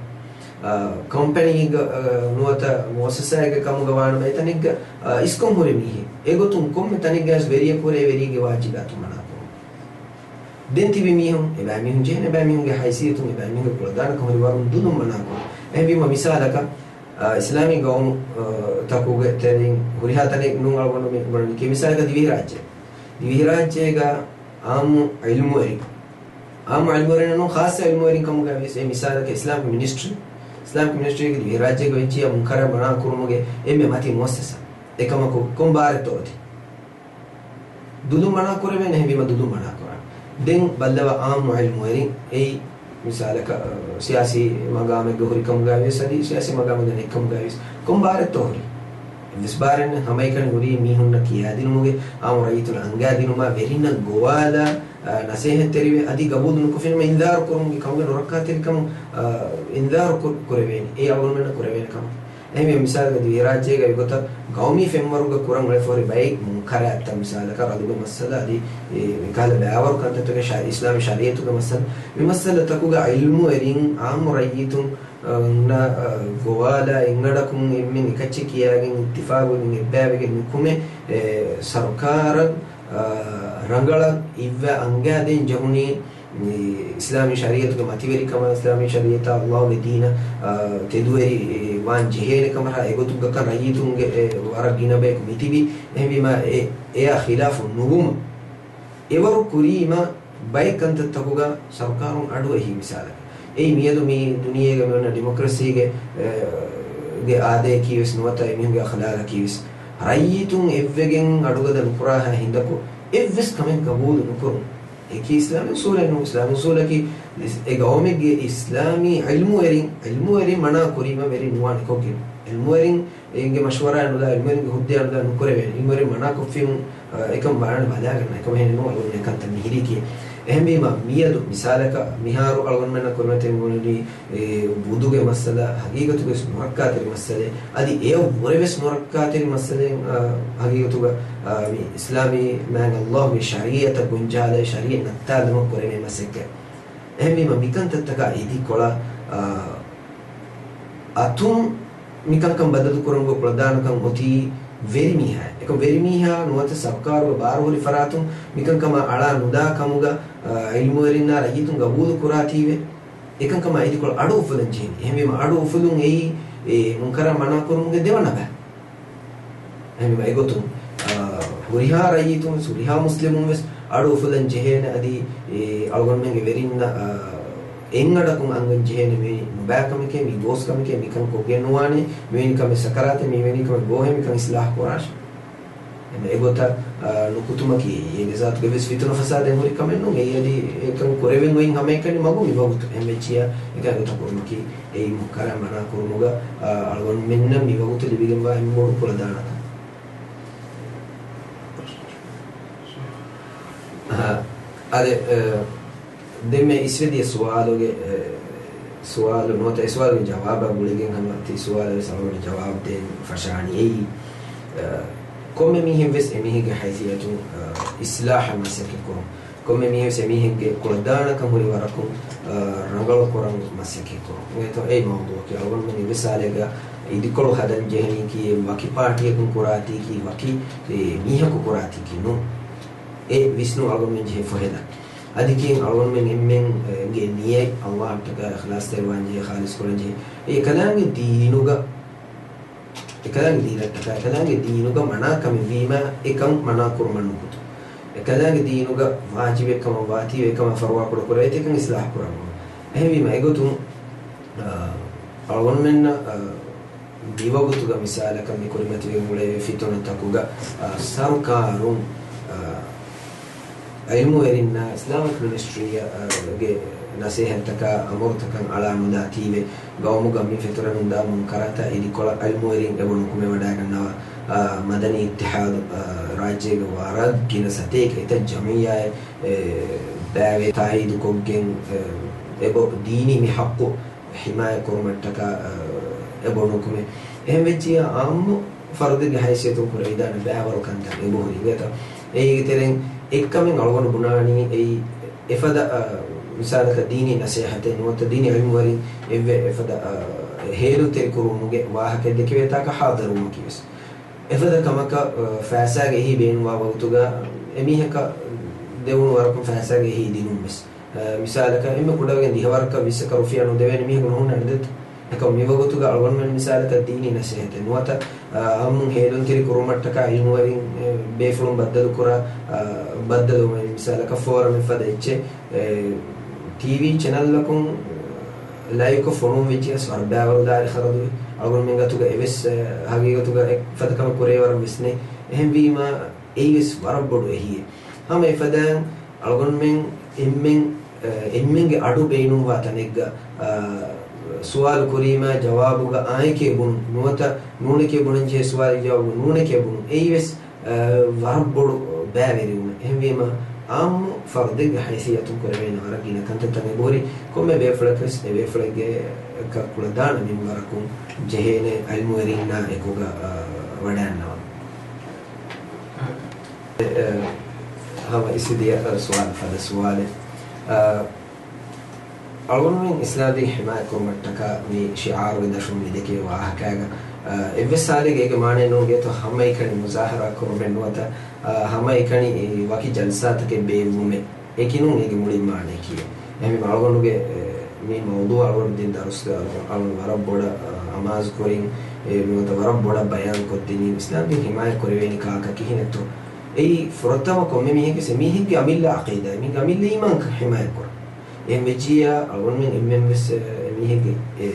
އާ، ކޮމްޕެނީގަ، އާ، ނުވަތަ މުއައްސަސާއެއްގެ ކަމުގަ ވާނަމަ، އެތަނެއްގަ، އާ، އިސްކޮށް ހުރި މީހެއް. އެގޮތުން ކޮންމެ ތަނެއްގައިސް ވެރިޔަކު ހުރޭ ވެރީގެ ވާޖިބާތު މަނާކުރުން. ދެން ތިބި މީހުން، އެބައިމީހުން ޖެހޭނެ، އެބައިމީހުންގެ ހައިސިއްޔަތުން، އެބައިމީހުންގެ ކުޅަދާނަކަން ހުރި ވަރުން ދުލުން މަނާކުރުން. އެހެންވީމަ މިސާލަކަށް، އާ، އިސްލާމީ ޤައުމު، އާ، ތަކުގެ ތެރެއިން ހުރިހާ ތަނެއް ނޫން އަޅުގަނޑު މި ބުނަނީ. ކި މިސާލަކަށް ދިވެހިރާއްޖެ. ދިވެހިރާއްޖޭގަ އާއްމު ޢިލްމުވެރިން، އާއްމު ޢިލްމުވެރިންނެއް ނޫން، ޚާއްޞަ ޢިލްމުވެރިން ކަމުގައިވިޔަސް، އެ މިސާލަކަށް އިސްލާމިކް މިނިސްޓްރީ، އިސްލާމިކް މިނިސްޓްރީގެ ދިވެހިރާއްޖޭގަ ވެއްޖިއްޔާ މުންކަރާތް މަނާކުރުމުގެ އެންމެ މަތީ މުއައްސަސާ. އެކަމަކު ކޮން ބާރެއްތޯ އޮތީ؟ ދުލުން މަނާކުރެވޭނެ، އެހެންވީމަ ދުލުން މަނާކުރާނެ. ދެން ބައްލަވާ އާއްމު ޢިލްމުވެރިން އެއީ މިސާލަކަށް، ސިޔާސީ މަގާމެއްގަ ހުރިކަމުގައިވިޔަސް އަދި ސިޔާސީ މަގާމެއްގަ ނެތްކަމުގައިވިޔަސް ކޮން ބާރެއްތޯ ހުރީ؟ އެއްވެސް ބާރެއް ނެތް. ހަމައެކަނި ހުރީ މީހުންނަށް ކިޔާދިނުމުގެ، އާއްމު ރައްޔިތުންނަށް އަންގާދިނުމާ، ވެރިންނަށް ގޮވާލާ، އާ، ނަސޭހަތްތެރިވެ، އަދި ގަބޫލު ނުކޮށްފިނަމަ އިންޒާރު ކުރުމުގެ ކަމުގެ ނުރައްކާތެރިކަމުން، އާ، އިންޒާރު ކު-، ކުރެވޭނެ. އެއީ އަޅުގަނޑުމެންނަށް ކުރެވޭނެ ކަމެއް. އެހެންވެ، މިސާލަކަށް ދިވެހިރާއްޖޭގަ އެގޮތަށް ގައުމީ ފެންވަރުގަ ކުރަން އުޅެފަހުރި ބައެއް މުންކަރާތްތައް، މިސާލަކަށް ރަލުގެ މައްސަލަ އަދި އެ މިކަހަލަ ބައިވަރު ކަންތައްތަކެއް ޝަ-، އިސްލާމީ ޝަރީޢަތުގެ މައްސަލަ، މި މައްސަލަތަކުގަ ޢިލްމުވެރިން އާއްމު ރައްޔިތުން، އަ، ނަ-، އަ، ގޮވާލާ އެއްގަޑަކުން އެންމެން އެކައްޗެއް ކިޔާގެން އިއްތިފާގުވެގެން އެއްބައިވެގެން ނުކުމެ، އެ، ސަރުކާރަށް، އަ، ރަނގަޅަށް އިއްވަ އަންގާދޭން ޖެހުނީ، މި އިސްލާމީ ޝަރީޢަތުގެ މަތިވެރިކަމާ، އިސްލާމީ ޝަރީޢަތާ، ﷲގެ ދީނަށް، އާ، ތެދުވެރި، އެ، ވާން ޖެހޭނެ ކަމަށާ، އެގޮތުގަކަން ރައްޔިތުންގެ، އެ، ވަރަށް ގިނަ ބަޔަކު މިތިބީ. އެހެންވީމާ، އެ، އެއާ ޚިލާފު ނުވުމުން އެވަރު ކުރީމަ، ބައެއް ކަންތައްތަކުގަ ސަރުކާރުން އަޑުއެހީ. މިސާލަކަށް، އެއީ މިއަދު މި ދުނިޔޭގަ މި އޮންނަ ޑިމޮކްރަސީގެ، އެ، ގެ އާދަޔަކީވެސް ނުވަތަ އެމީހުންގެ އަޚްލާގަކީވެސް، ރައްޔިތުން އެއްވެގެން އަޑުގަދަ ނުކުރާހާ ހިނދަކު، އެއްވެސް ކަމެއް ގަބޫލު ނުކުރުން. އެކީ އިސްލާމީ އުސޫލެއް ނޫން. އިސްލާމީ އުސޫލަކީ އެ ގައުމެއްގެ އިސްލާމީ ޢިލްމުވެރިން، ޢިލްމުވެރިން މަނާ ކުރީމަ ވެރިން ނުވާނެ ކޮށްގެން. ޢިލްމުވެރިން އޭގެ މަޝްވަރާ ނުލާ، ޢިލްމުވެރިންގެ ހުއްދަޔާ ނުލާ ނުކުރެވޭނެ. ޢިލްމުވެރިން މަނާ ކޮށްފިން، އެކަން ވާނެ ބަލާގަންނަ. އެކަމަށް ހެނެއް ނޫން އަޅުގަނޑު އެކަންތައް މިހިރީކީ. އެހެންވީމަ މިއަދު މިސާލަކަށް މިހާރު އަޅުގަނޑުމެންނަށް ކުރިމަތިވެގެން އުޅެނީ އެ ވުޟޫގެ މައްސަލަ ހަގީގަތުގަވެސް ނުރައްކާތެރި މައްސަލައެއް. އަދި އެއަށްވުރެވެސް ނުރައްކާތެރި މައްސަލައެއް، އާ، ހަގީގަތުގަ، އާ، މި އިސްލާމީ މާތް ﷲ ގެ ޝަރީޢަތަށް ގޮންޖަހާލައި ޝަރީޢަތް ނައްތާލުމަށް ކުރެވޭ މަސައްކަތް. އެހެންވީމަ މިކަންތައްތަކާ އިދިކޮޅަށް، އާ، އަތުން މިކަންކަން ބަދަލުކުރުމުގެ ކުޅަދާނަކަން އޮތީ ވެރިމީހާ. އެކަމް ވެރިމީހާ ނުވަތަ ސަރުކާރުގެ ބާރުހުރި ފަރާތުން މިކަންކަމާ އަޅާ ނުދާ ކަމުގަ، އާ، ޢިލްމުވެރިންނާ ރައްޔިތުން ގަބޫލުކުރާތީވެ. އެކަންކަމާ އިދިކޮޅަށް އަޑު އުފުލަން ޖެހޭނެ. އެހެންވީމަ އަޑު އުފުލުން އެއީ އެ މުންކަރާ މަނާ ކުރުމުގެ ދެވަނަ ބައި. އެހެންވީމަ އެގޮތުން، އާ، ހުރިހާ ރައްޔިތުން، ހުރިހާ މުސްލިމުން ވެސް އަޑު އުފުލަން ޖެހޭނެ. އަދި އެ އަޅުގަނޑުމެންގެ ވެރިންނަށް، އާ، އެއްއަޑަކުން އަންގަން ޖެހޭނެ މި ނުބައިކަމެކޭ، މި ގޯސްކަމެކޭ، މިކަން ކޮށްގެން ނުވާނެ، މިވެނި ކަމެއް ސަކަރާތެއް، މިވެނި ކަމެއް ގޯހޭ، މިކަން އިސްލާހު ކުރާށޭ. އެމަ އެގޮތަށް، އާ، ނުކުތުމަކީ އޭގެ ޒާތުގައި ވެސް ފިތުނަ ފަސާދައިން ހުރި ކަމެއް ނޫން. އެއީ އަދި އެކަން ކުރެވެން އޮތް ހަމައެކަނި މަގު މި ވަގުތު. އެހެން ވެއްޖިއްޔާ އެކަން އެގޮތަށް ކުރުމަކީ އެއީ މުންކަރާ މަނާ ކުރުމުގަ، އާ، އަޅުގަނޑުމެންނަށް މި ވަގުތު ލިބިގެންވާ އެންމެ ބޮޑު ކުޅަދާނަކަން. އާ، އަދި، އާ، ދެންމެ އިސްވެދިޔަ ސުވާލުގެ، އެ، ސުވާލު ނުވަތަ އެ ސުވާލުގެ ޖަވާބާ ގުޅިގެން ހަމަ ތި ސުވާލަށް ވެސް އަޅުގަނޑު ޖަވާބު ދޭން ފަށާނީ އެއީ، އެ، ކޮންމެ މީހެއް ވެސް އެމީހެއްގެ ހައިސިއްޔަތުން، އެ، އިސްލާހަށް މަސައްކަތް ކުރުން. ކޮންމެ މީހެއް ވެސް އެމީހެއްގެ ކުޅަދާނަކަން ހުރި ވަރަކުން، އެ، ރަނގަޅު ކުރަން މަސައްކަތް ކުރުން. އެތޯ އެއީ މައުޟޫއަކީ އަޅުގަނޑުމެން އެއްވެސް ހާލެއްގަ އިދިކޮޅު ހަދަން ޖެހެނީކީ އެ ވަކި ޕާޓީއަކުން ކުރާތީކީ ވަކި، އެ، މީހަކު ކުރާތީކީ ނޫން. އެ ވިސްނުން އަޅުގަނޑުމެން ޖެހޭ ފޮހެލަށް. އަދި ކިޔެން އަޅުގަނޑުމެން އެންމެންގެ ނިޔަތް ﷲ އަށްޓަކާ އިޚްލާޞްތެރިވާންޖެހޭ، ޚާލިޞް ކުރަންޖެހޭ. އެ އެކަލާނގެ ދީނުގަ، އެކަލާނގެ ދީނަށްޓަކާ، އެކަލާނގެ ދީނުގަ މަނާ ކަމެއް ވީމަ، އެކަން މަނާ ކުރުމަށް ނުކުތު. އެކަލާނގެ ދީނުގަ ވާޖިބެއް ކަމަށް ވާތީވެ، އެކަމާ ފަރުވާކުޑަ ކުރެވޭތީ އެކަން އިޞްލާޙު ކުރަން. އެހެންވީމަ އެގޮތުން، އަ، އަޅުގަނޑުމެންނަށް، އަ، މިވަގުތުގަ މިސާލަކަށް މި ކުރިމަތިވެގެން އުޅޭ ފިތުނަތަކުގަ، އަ، ސަރުކާރުން، އަ، ޢިލްމުވެރިންނާ އިސްލާމިކް މިނިސްޓްރީއަށް، އަ، ގެ ނަސޭހަތްތަކާ އަމުރުތަކަށް އަޅާ ނުދާތީވެ، ގައުމުގަ މި ފެތުރެމުންދާ މުންކަރާތާ އިދިކޮޅަށް ޢިލްމުވެރިން އެބަ ނުކުމެވަޑައިގަންނަވާ، އަ، މަދަނީ އިއްތިޙާދު، އަ، ރާއްޖޭގެ ވަރަށް ގިނަ ސަތޭކަ އެތައް ޖަމިއްޔާއެއް، އެ، ބައިވެ ތާއީދުކޮށްގެން، އެ، އެބަ ދީނީ މި ޙައްޤު ޙިމާޔަތް ކުރުމަށްޓަކާ، އަ، އެބަ ނުކުމެ. އެހެން ވެއްޖިއްޔާ އާއްމު ފަރުދެއްގެ ހައިސިއްޔަތުން ކުރެވިދާނެ ބައިވަރު ކަންތައް އެބަހުރި އިނގޭތަ؟ އޭގެ ތެރެއިން އެއްކަމެއް އަޅުގަނޑު ބުނާނީ އެއީ އެފަދަ، އަ، މިސާލަކަށް ދީނީ ނަސޭހަތެއް ނުވަތަ ދީނީ ޢިލްމުވެރިން އެއްވެ އެފަދަ، އަ، ހޭލުންތެރި ކުރުވުމުގެ ވާހަކައެއް ދެކެވޭތާކަށް ޙާޟިރުވުމަކީ ވެސް. އެފަދަ ކަމަކަށް، އަ، ފައިސާގެ އެހީ ބޭނުންވާ ވަގުތުގަ އެމީހަކަށް ދެވުނު ވަރަކުން ފައިސާގެ އެހީ ދިނުން ވެސް. އަ، މިސާލަކަށް، އެންމެ ކުޑަވެގެން ދިހަވަރަކަށް ވިއްސަކަށް ރުފިޔާ ނުދެވޭނެ މީހަކު ނުހުންނާނެ ދެއްތަ؟ އެކަމް މިވަގުތުގަ އަޅުގަނޑުމެން މިސާލަކަށް ދީނީ ނަސޭހަތެއް ނުވަތަ، އަ، އާއްމުން ހޭލުންތެރި ކުރުމަށްޓަކާ ޢިލްމުވެރިން، އެ، ބޭފުޅުން ބައްދަލުކުރާ، އަ، ބައްދަލުވުމެއް މިސާލަކަށް ފޯރަމެއް ފަދަ އެއްޗެއް، އެ، ޓީވީ ޗެނަލްއަކުން ލައިވްކޮށް ފޮނުވަން ވެއްޖިޔަސް ވަރަށް ބައިވަރު ދާއިރު ޚަރަދުވި. އަޅުގަނޑުމެން ގަތުގަ އެވެސް، އެ، ހަގީގަތުގަ އެ ފަދަ ކަމެއް ކުރޭ ވަރަށް ވެސް ނެތް. އެހެންވީމަ، އެއީވެސް ވަރަށް ބޮޑު އެހީއެއް. ހަމަ އެފަދައިން އަޅުގަނޑުމެން އެންމެން، އެ، އެންމެންގެ އަޑު ބޭނުންވާ ތަނެއްގަ، އާ، ސުވާލު ކުރީމާ ޖަވާބުގަ އާނއެކޭ ބުނުން ނުވަތަ ނޫނެކޭ ބުނަންޖެހޭ ސުވާލުގެ ޖަވާބުގަ ނޫނެކޭ ބުނުން. އެއީވެސް، އާ، ވަރަށް ބޮޑު ބައިވެރިވުމެއް. އެހެންވީމަ، އާއްމު ފަރުދެއްގެ ހައިސިއްޔަތުން ކުރެވޭނެ ވަރަށް ގިނަ ކަންތައްތައް އެބަހުރި. ކޮންމެ ބޭފުޅަކަށް ވެސް އެ ބޭފުޅެއްގެ ކަ-، ކުޅަދާނަ މިންވަރަކުން ޖެހޭނެ ޢިލްމުވެރިންނާ އެކުގަ، އާ، ވަޑައިގަންނަވަން. އެ، އެ، ހަމަ އިސްވެދިޔަ، އަ، ސުވާލު، ފަދަ ސުވާލެއް. އަ، އަޅުގަނޑުމެން އިސްލާމްދީން ޙިމާޔަތް ކުރުމަށްޓަކާ މި ޝިޢާރުގެ ދަށުން މި ދެކެވޭ ވާހަކައިގަ، އަ، އެއްވެސް ހާލެއްގަ އޭގެ މާނައެއް ނޫން ގޭތޯ ހަމައެކަނި މުޒާހަރާ ކުރުމެއް ނުވަތަ، އަ، ހަމައެކަނި ވަކި ޖަލްސާތަކެއް ބޭއްވުމެއް. އެކި ނޫން އޭގެ މުޅި މާނައަކީ. އެހެންވީމަ އަޅުގަނޑުގެ، އެ، މި މައުޟޫޢަށް އަޅުގަނޑު ދިން ދަރުސްގަ އަޅުގަނޑު ވަރަށް ބޮޑަށް، އަ، އަމާޒު ކުރިން، އެ، ނުވަތަ ވަރަށް ބޮޑަށް ބަޔާން ކޮށްދިނީ އިސްލާމްދީން ޙިމާޔަތް ކުރެވޭނީ ކާކަށް ކިހިނެއްތޯ؟ އެއީ ފުރަތަމަ ކޮންމެ މީހެއްގެ އެމީހެއްގެ އަމިއްލަ ޢަޤީދާ، އެމީހެއްގެ އަމިއްލަ އީމާންކަން ޙިމާޔަތް ކުރަން. އެހެން ވެއްޖިއްޔާ އަޅުގަނޑުމެން އެންމެން ވެސް، އެ، އެމީހެއްގެ، އެ،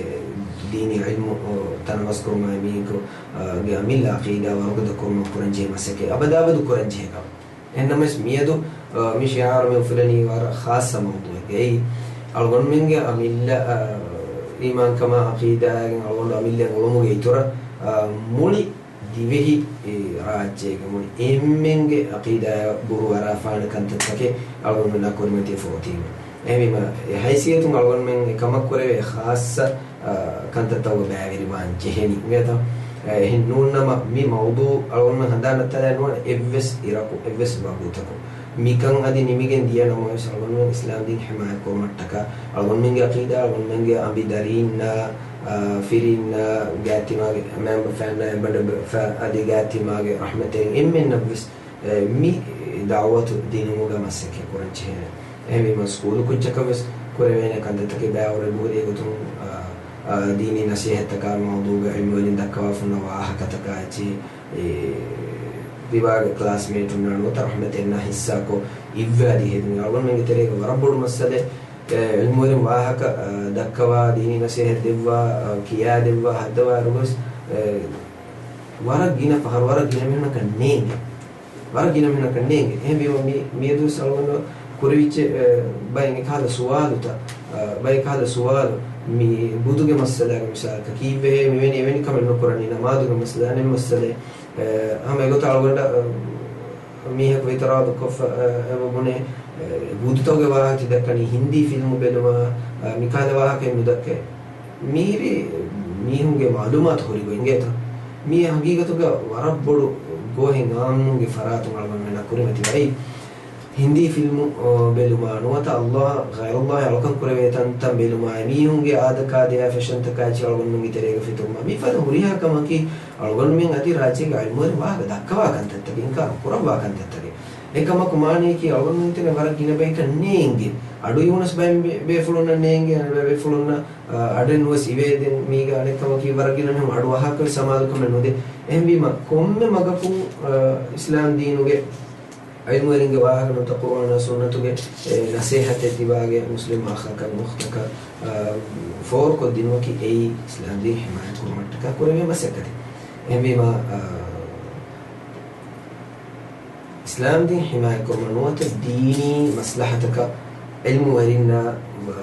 ދީނީ ޢިލްމު، އޮ، ތަނަވަސް ކުރުމާ އެމީހެއްގެ، އަ، ގެ އަމިއްލަ ޢަޤީދާ ވަރުގަދަ ކުރުމަށް ކުރަންޖެހޭ މަސައްކަތް އަބަދާބަދު ކުރަންޖެހޭ ކަމެއް. އެހެންނަމަވެސް މިއަދު، އަ، މި ޝިޢާރު މި އުފުލެނީ ވަރަށް ޚާއްޞަ މައުޟޫޢެއްގައި. އަޅުގަނޑުމެންގެ އަމިއްލަ، އަ، އީމާންކަމާ ޢަޤީދާއިން އަޅުގަނޑު އަމިއްލަ އުޅުމުގެ އިތުރަށް، އަ، މުޅި ދިވެހި، އެ، ރާއްޖޭގެ މުޅި އެންމެންގެ ޢަޤީދާއަށް ބުރޫ އަރާފާނެ ކަންތައްތަކެއް އަޅުގަނޑުމެންނާ ކުރިމަތިވެފަ އޮތީމަ. އެހެންވީމަ، އެ ހައިސިއްޔަތުން އަޅުގަނޑުމެން އެ ކަމަށް ކުރެވޭ ޚާއްޞަ އާ، ކަންތައްތަކުގަ ބައިވެރިވާން ޖެހެނީ. އިނގޭތަ؟ އެ، އެހެން ނޫންނަމަ، މި މައުޟޫޢު އަޅުގަނޑުމެން ހަނދާން ނައްތާލާ ނުވާނެ އެއްވެސް އިރަކު، އެއްވެސް ވަގުތަކު. މިކަން އަދި ނިމިގެން ދިޔަ ނަމަވެސް އަޅުގަނޑުމެން އިސްލާމް ދީން ޙިމާޔަތް ކުރުމަށްޓަކާ، އަޅުގަނޑުމެންގެ ޢަޤީދާ، އަޅުގަނޑުމެންގެ އަނބި ދަރީންނާ، އާ، ފިރީންނާ، ގާތްތިމާގެ މައިންބަފައިންނާ، އެބަނޑު ފަ-، އަދި ގާތްތިމާގެ ރަޙްމަތެރިން އެންމެންނަށްވެސް އެ، މި ދަޢުވަތު ދިނުމުގަ މަސައްކަތް ކުރަން ޖެހޭނެ. އެހެންވީމަ، ސްކޫލު ކުއްޖަކަށް ވެސް ކުރެވޭނެ ކަންތައްތަކެއް ބައިވަރު އެބަހުރި އެގޮތުން، އާ، އާ، ދީނީ ނަސޭހަތްތަކާ މައުޟޫޢުގަ ޢިލްމުވެރިން ދައްކަވާފަ ހުންނަ ވާހަކަތަކާ އެއްޗެއް، އެ، ތިބާގެ ކްލާސްމޭޓުންނާ ނުވަތަ ރަޙްމަތެންނާ ހިއްސާކޮށް އިއްވެ އަދި ހެދުނީ. އަޅުގަނޑުމެންގެ ތެރޭގަ ވަރަށް ބޮޑު މައްސަލައެއް، އެ، ޢިލްމުވެރިން ވާހަކަ، އާ، ދައްކަވާ، ދީނީ ނަސޭހަތް ދެއްވާ، އާ، ކިޔާދެއްވާ ހައްދަވާއިރުވެސް، އެ، ވަރަށް ގިނަ ފަހަރު، ވަރަށް ގިނަ މީހުންނަކަށް ނޭނގެ. ވަރަށް ގިނަ މީހުންނަކަށް ނޭނގެ. އެހެންވީމަ މި-، މިއަދުވެސް އަޅުގަނޑު ކުރެވިއްޖެ، އެ، ބައެއް އެކަހަލަ ސުވާލުތައް، އަ، ބައެއް ކަހަލަ ސުވާލު މި ވުޟޫގެ މައްސަލާގެ މިސާލަކަށް ކީއްވެހޭ މިވެނި އެވެނި ކަމެއް ނުކުރަނީ ނަމާދުގެ މައްސަލާ އަނެއް މައްސަލައެއް، އެ، ހަމަ އެގޮތަށް އަޅުގަނޑަށް، އަ، މީހަކު އިޢުތިރާޟު ކޮށްފަ، އަ، އެބަ ބުނޭ، އެ، ވުޟޫތަކުގެ ވާހަކަ ތި ދައްކަނީ ހިންދީ ފިލްމު ބެލުމާ، އަ، މިކަހަލަ ވާހަކައެއް ނުދައްކައޭ. މިހިރީ މީހުންގެ މަޢުލޫމާތު ހުރި ގޮތް އިނގޭތަ؟ މީ ހަގީގަތުގަ ވަރަށް ބޮޑު ގޯހެއް އާއްމުންގެ ފަރާތުން އަޅުގަނޑުމެންނަށް ކުރިމަތިވައި. ހިންދީ ފިލްމު، އޯ، ބެލުމާ ނުވަތަ ﷲ ޣައިރުﷲ އަޅުކަން ކުރެވޭ ތަންތަން ބެލުމާ، މީހުންގެ އާދަކާދަޔާ ފެޝަންތަކާ އެއްޗެއް އަޅުގަނޑުމެންގެ ތެރޭގަ ފެތުމާ، މިފަދަ ހުރިހާ ކަމަކީ އަޅުގަނޑުމެން އަދި ރާއްޖޭގެ ޢިލްމުވެރިން ވާހަކަ ދައްކަވާ ކަންތައްތަކެއް، އިންކާރު ކުރައްވާ ކަންތައްތަކެއް. އެކަމަކު މާނައަކީ އަޅުގަނޑުމެން ތެރޭ ވަރަށް ގިނަ ބަޔަކަށް ނޭނގެ. އަޑު އިވުނަސް ބައެއް ބޭ-، ބޭފުޅުންނަށް ނޭނގެ، އަނެއް ބޭފުޅުންނަށް، އަ، އަޑެއް ނުވެސް އިވޭ. ދެން މީގަ އަނެއް ކަމަކީ ވަރަށް ގިނަ މީހުން އަޑު އަހާކަށް ވެސް ސަމާލުކަމެއް ނުދޭ. އެހެންވީމަ، ކޮންމެ މަގަކުން، އަ، އިސްލާމް ދީނުގެ ޢިލްމުވެރިންގެ ވާހަކަ ނުވަތަ ޤުރުއާނާ ސުންނަތުގެ، އެ، ނަސޭހަތެއް ތިބާގެ މުސްލިމް އަޚަކަށް އުޚްތަކަށް، އަ، ފޯރުކޮށްދިނުމަކީ އެއީ އިސްލާމް ދީން ޙިމާޔަތް ކުރުމަށްޓަކާ ކުރެވޭ މަސައްކަތެއް. އެހެންވީމަ، އަ، އިސްލާމް ދީން ޙިމާޔަތް ކުރުމަށް ނުވަތަ ދީނީ މަސްލަހަތަކަށް ޢިލްމުވެރިންނާ، އަ،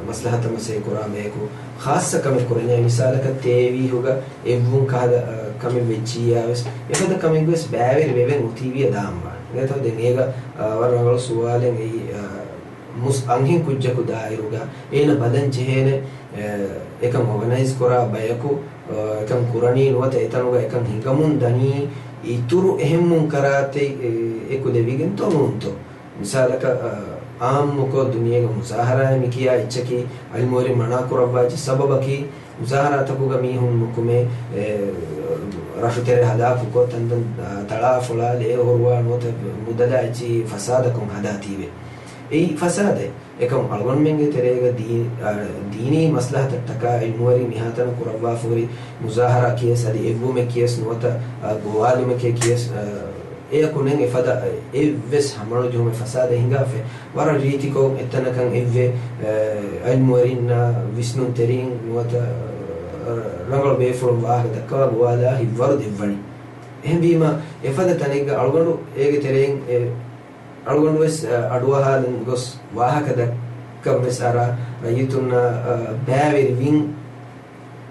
މަސްލަހަތަށް މަސައްކަތް ކުރާ ބަޔަކު ޚާއްޞަ ކަމެއް ކުރަންޏާ، މިސާލަކަށް ތޭވީހުގަ އެއްވުން ކަހަލަ، އަ، ކަމެއް ވެއްޖިއްޔާވެސް، އެފަދަ ކަމެއްގަވެސް ބައިވެރި ވެވެން އޮތީވިޔަ ދާންވާނެ. އިނގޭތޯ؟ ދެން އޭގަ، އަ، ވަރަށް ރަނގަޅު ސުވާލެއް އެއީ، އަ، މުސް-، އަންހެން ކުއްޖަކު ދާއިރުގަ އޭނަ ބަލަން ޖެހޭނެ، އެ، އެކަން އޯގަނައިޒް ކުރާ ބަޔަކު، އ، އެކަން ކުރަނީ ނުވަތަ އެތަނުގަ އެކަން ހިނގަމުން ދަނީ އިތުރު އެހެން މުންކަރާތެއް، އެ، އެކުލެވިގެންތޯ ނޫންތޯ؟ މިސާލަކަށް، އަ، އާއްމުކޮށް ދުނިޔޭގަ މުޒާހަރާއޭ މިކިޔާ އެއްޗަކީ ޢިލްމުވެރިން މަނާ ކުރައްވާ އެއްޗެއް. ސަބަބަކީ މުޒާހަރާތަކުގަ މީހުން ނުކުމޭ، އެ، ރަށުތެރެ ހަލާކުކޮށް ތަންތަން، އަ، ތަޅާ ފޮޅާ ލޭ ހޮރުވާ ނުވަތަ މުދަލާ އެއްޗިހި ފަސާދަކޮށް ހަދާތީވެ. އެއީ ފަސާދައެއް. އެކަމް އަޅުގަނޑުމެންގެ ތެރޭގަ ދީ-، އަ، ދީނީ މަސްލަހަތަށްޓަކާ ޢިލްމުވެރިން މިހާތަނަށް ކުރައްވާފަ ހުރި މުޒާހަރާ ކިޔަސް އަދި އެއްވުމެއް ކިޔަސް ނުވަތަ، އަ، ގޮވާލުމެކޭ ކިޔަސް، އަ، އެޔަކު ނެތް އެފަދަ އެއްވެސް ހަމަނުޖެހުމެއް ފަސާދައެއް ހިނގާފައެއް. ވަރަށް ރީތިކޮށް އެތަނަކަށް އެއްވެ، އަ، ޢިލްމުވެރިންނާ ވިސްނުންތެރިން ނުވަތަ، އަ، ރަނގަޅު ބޭފުޅުން ވާހަކަ ދައްކަވާ ގޮވާލާ ހިތްވަރު ދެއްވަނީ. އެހެންވީމަ، އެފަދަ ތަނެއްގަ އަޅުގަނޑު އޭގެ ތެރެއިން އެ އަޅުގަނޑުވެސް، އަ، އަޑުއަހާލަން ގޮސް ވާހަކަ ދައްކަން ވެސް އަރާ، ރައްޔިތުންނާ، އަ، ބައިވެރިވިން،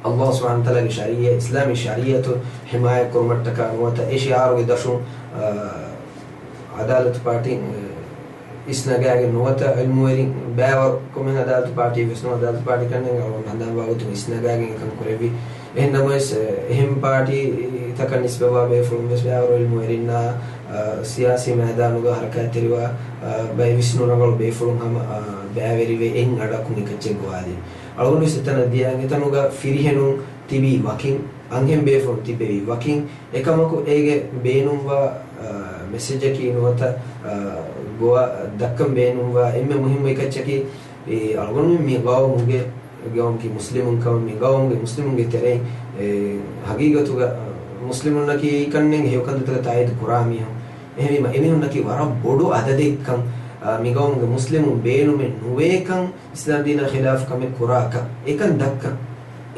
ﷲ ސުބްޙާނަހޫ ވަތަޢާލާގެ ޝަރީޢަތް، އިސްލާމީ ޝަރީޢަތު ޙިމާޔަތް ކުރުމަށްޓަކާ ނުވަތަ އެ ޝިޢާރުގެ ދަށުން، އަ، ޢަދާލަތު ޕާޓީ، އަ، އިސްނަގާގެން ނުވަތަ ޢިލްމުވެރިން ބައިވަރު ކޮމެން ޢަދާލަތު ޕާޓީ ވެސް ނުވަތަ ޢަދާލަތު ޕާޓީ ކަންނޭނގެ އަޅުގަނޑު ހަނދާންވާ ގޮތުން އިސްނަގާގެން އެކަން ކުރެއްވި. އެހެން ނަމަވެސް، އެ، އެހެން ޕާޓީތަކަށް ނިސްބަތްވާ ބޭފުޅުން ވެސް ބައިވަރު ޢިލްމުވެރިންނާ، އަ، ސިޔާސީ މައިދާނުގަ ހަރަކާތްތެރިވާ، އަ، ބައެއް ވިސްނުން ރަނގަޅު ބޭފުޅުން ހަމަ، އަ، ބައިވެރިވެ އެއް އަޑަކުން އެކައްޗެއް ގޮވާލި. އަޅުގަނޑު ވެސް އެތަނަށް ދިޔަ އެތަނުގަ ފިރިހެނުން ތިބީ ވަކިން، އަންހެން ބޭފުޅުން ތިއްބެވި ވަކިން، އެކަމަކު އޭގެ ބޭނުންވާ، އަ، މެސެޖަކީ ނުވަތަ، އަ، ގޮވާ ދައްކަން ބޭނުންވާ އެންމެ މުހިއްމު އެކައްޗަކީ، އެ އަޅުގަނޑު މި ގައުމުގެ، ގައުމަކީ މުސްލިމުން ކަމަށް މި ގައުމުގެ މުސްލިމުންގެ ތެރެއިން، އެ، ހަގީގަތުގަ، އަ، މުސްލިމުންނަކީ ކަންނޭނގެ ހެޔޮ ކަންތައްތަކަށް ތާއީދު ކުރާ މީހުން. އެހެންވީމަ އެމީހުންނަކީ ވަރަށް ބޮޑު އަދަދެއްކަން، އަ، މި ގައުމުގެ މުސްލިމުން ބޭނުމެއް ނުވޭކަން، އިސްލާމް ދީނާ ޚިލާފު ކަމެއް ކުރާކަށް އެކަން ދައްކަން.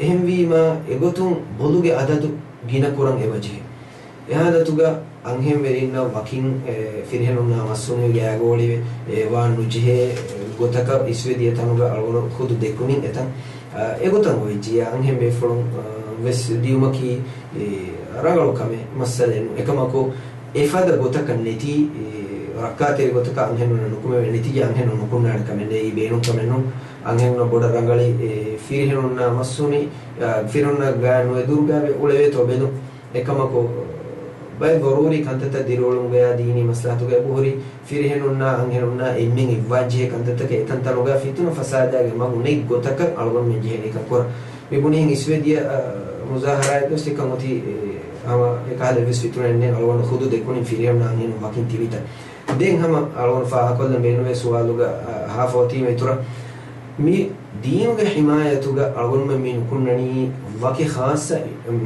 އެހެންވީމަ އެގޮތުން ބޮލުގެ އަދަދު ގިނަ ކުރަން އެބަޖެހޭ. އެ ހާލަތުގަ އަންހެންވެރިންނަށް ވަކިން، އެ، ފިރިހެނުންނާ މައްސުނުވި ގާގޯޅިވެ، އެ، ވާން ނުޖެހޭ، އެ، ގޮތަކަށް އިސްވެ ދިޔަ ތަނުގަ އަޅުގަނޑު ޚުދު ދެކުނިން އެތަން، އަ، އެގޮތަށް އޮވެއްޖިއްޔާ އަންހެން ބޭފުޅުން، އަ، ވެސް ދިޔުމަކީ، އެ، ރަނގަޅު ކަމެއް މައްސަލައެއް ނޫން. އެކަމަކު، އެފަދަ ގޮތަކަށް ނެތީ، އެ، ރައްކާތެރި ގޮތަކަށް އަންހެނުންނަށް ނުކުމެވޭ ނެތިޖާ އަންހެނުން ނުކުންނާނެ ކަމެއް ނެތް. އެއީ ބޭނުން ކަމެއް ނޫން. އަންހެނުންނަށް ބޮޑަށް ރަނގަޅީ، އެ، ފިރިހެނުންނާ މައްސުނި، އަ، ފިރިހެނުންނާ ގާ ނުވެ ދުރުގާވެ އުޅެވޭތޯ ބެލުން. އެކަމަކު، ބައެއް ޟަރޫރީ ކަންތައްތައް ދިރިއުޅުމުގަޔާ ދީނީ މަސްލަހަތުގަ އެބަހުރި، ފިރިހެނުންނާ އަންހެނުންނާ އެންމެން އެއްވާން ޖެހޭ ކަންތައްތަކެއް އެތަންތަނުގަ ފިތުނަ ފަސާދާގެ މަގު ނެތް ގޮތަކަށް އަޅުގަނޑުމެން ޖެހޭނީ ކަން ކުރަން. މި ބުނިހެން އިސްވެ ދިޔަ، އަ، މުޒާހަރާއެއްވެސް އެކަން އޮތީ، އެ، ހަމަ އެކަހަލަ އެއްވެސް ފިތުނައެއް ނެތް. އަޅުގަނޑު ޚުދު ދެކުނިން ފިރިހެނުންނާ އަންހެނުން ވަކިން ތިބިތަން. ދެން ހަމަ އަޅުގަނޑު ފާހަގަކޮށްލަން ބޭނުންވޭ ސުވާލުގަ، އަ، އަހާފަ އޮތީމަ އިތުރަށް. މި ދީނުގެ ޙިމާޔަތުގަ އަޅުގަނޑުމެން މި ނުކުންނަނީ ވަކި ޚާއްޞަ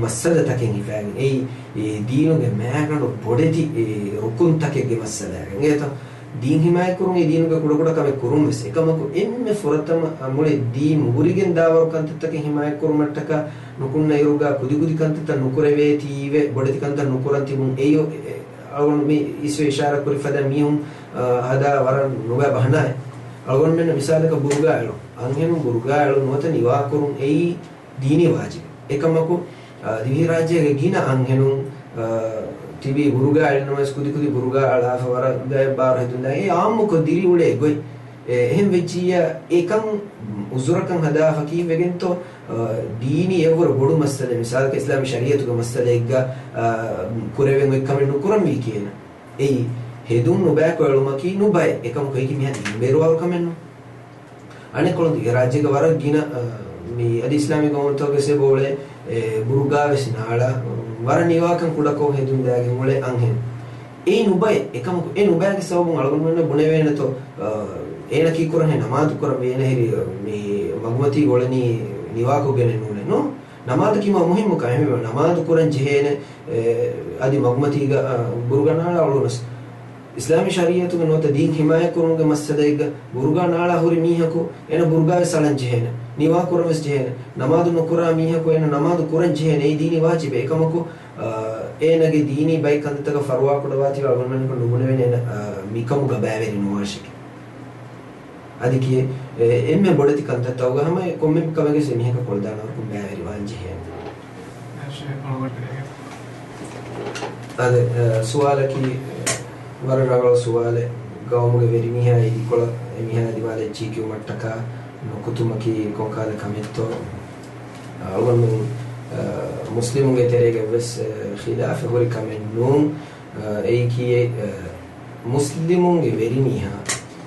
މައްސަލަތަކެއް ހިފައިގެން. އެއީ، އެ ދީނުގެ މާގަނޑު ބޮޑެތި، އެ، ރުކުންތަކެއްގެ މައްސަލައިގެން. އެނގޭތަ؟ ދީން ހިމާޔަތްކުރުން އެ ދީނުގެ ކުޑަކުޑަ ކަމެއް ކުރުން ވެސް. އެކަމަކު އެންމެ ފުރަތަމަ މުޅި ދީން މުގުރިގެން ދާވަރު ކަންތައްތަކެއް ހިމާޔަތްކުރުމަށްޓަކާ ނުކުންނަ އިރުގަ ކުދިކުދި ކަންތައްތައް ނުކުރެވޭތީވެ، ބޮޑެތި ކަންތައް ނުކުރަން ތިބުން. އެއީ، އެ، އަޅުގަނޑު މި އިސްވެ އިޝާރާތް ކުރި ފަދަ މީހުން، އާ، ހަދާ ވަރަށް ނުބައި ބަހަނާއެއް. އަޅުގަނޑުމެންނަށް މިސާލަކަށް ބުރުގާ އެޅުން. އަންހެނުން ބުރުގާ އެޅުން ނުވަތަ ނިވާކުރުން އެއީ ދީނީ ވާޖިބެއް. އެކަމަކު، އާ، ދިވެހިރާއްޖޭގެ ގިނަ އަންހެނުން، އާ، ތިބީ ބުރުގާ އެޅުނުވެސް ކުދިކުދި ބުރުގާ އަޅާފަ ވަރަށް ބާރު ހެދުންދާ. އެ އާއްމުކޮށް ދިރިއުޅޭ ގޮތް. އެ، އެހެން ވެއްޖިއްޔާ އެކަން އުޒުރަކަށް ހަދާފަ ކީއްވެގެންތޯ، އާ، ދީނީ އެއްވަރު ބޮޑު މައްސަލައެއް. މިސާލަކަށް އިސްލާމީ ޝަރީއަތުގެ މައްސަލައެއްގަ، އާ، ކުރެވެން އޮތް ކަމެއް ނުކުރަންވީ ކިޔޭނެ. އެއީ، ހެދުން ނުބައިކޮށް އެޅުމަކީ ނުބައެއް. އެކަމަކު އެއީކީ މިހާ ދީންބޭރުވާވަރު ކަމެއް ނޫން. އަނެއްކޮޅުން ދިވެހިރާއްޖޭގަ ވަރަށް ގިނަ، އަ، މި އަދި އިސްލާމީ ގައުމުތަކުގަ ވެސް އެބައުޅޭ، އެ، ބުރުގާ ވެސް ނާޅާ، ވަރަށް ނިވާކަން ކުޑަކޮށް ހެދުން ދާގެން އުޅޭ އަންހެން. އެއީ ނުބައެއް. އެކަމަކު އެ ނުބައިގެ ސަބަބުން އަޅުގަނޑުމެންނަށް ބުނެވޭނެތޯ، އަ، އޭނަ ކީއްކުރަންހޭ ނަމާދު ކުރަން ވޭނެ ހެރި، މި މަގުމަތީ އުޅެނީ ނިވާކޮށްގެނެއް ނޫނޭ. ނޫން. ނަމާދަކީ މާ މުހިއްމު ކަމެއް. ނަމާދު ކުރަން ޖެހޭނެ، އެ، އަދި މަގުމަތީގަ، އަ، ބުރުގާ ނާޅާ އުޅުނަސް. އިސްލާމީ ޝަރީއަތުގެ ނުވަތަ ދީން ހިމާޔަތްކުރުމުގެ މައްސަލައެއްގަ ބުރުގާ ނާޅާ ހުރި މީހަކު އޭނަ ބުރުގާވެސް އަޅަން ޖެހޭނެ. ނިވާކުރަން ވެސް ޖެހޭނެ. ނަމާދު ނުކުރާ މީހަކު އޭނަ ނަމާދު ކުރަން ޖެހޭނެ. އެއީ ދީނީ ވާޖިބެއް. އެކަމަކު، އާ، އޭނަގެ ދީނީ ބައެއް ކަންތައްތަކަށް ފަރުވާކުޑަވާތީވެ އަޅުގަނޑުމެންނަކަށް ނުބުނެވޭނެ އޭނަ، އާ، މިކަމުގަ ބައިވެރި ނުވާށެކޭ. އަދި ކިޔޭ، އެ، އެންމެ ބޮޑެތި ކަންތައްތަކުގަ ހަމަ އެ ކޮންމެ ކަމެއްގެ މީހަކަށް ކޮޅުދާނަވަރަކުން ބައިވެރިވާން ޖެހޭނެ. އަދި، އެ، ސުވާލަކީ، އެ، ވަރަށް ރަނގަޅު ސުވާލެއް. ގައުމުގެ ވެރިމީހާ އިދިކޮޅަށް އެމީހާ ދިމާލަށް އެއްޗިހި ކިޔުމަށްޓަކާ ނުކުތުމަކީ ކޮންކަހަލަ ކަމެއްތޯ؟ އަޅުގަނޑު، އެ، މުސްލިމުންގެ ތެރޭގަ ވެސް، އެ، ޚިލާފެއް ހުރި ކަމެއް ނޫން. އެއީކީ، އެ، މުސްލިމުންގެ ވެރިމީހާ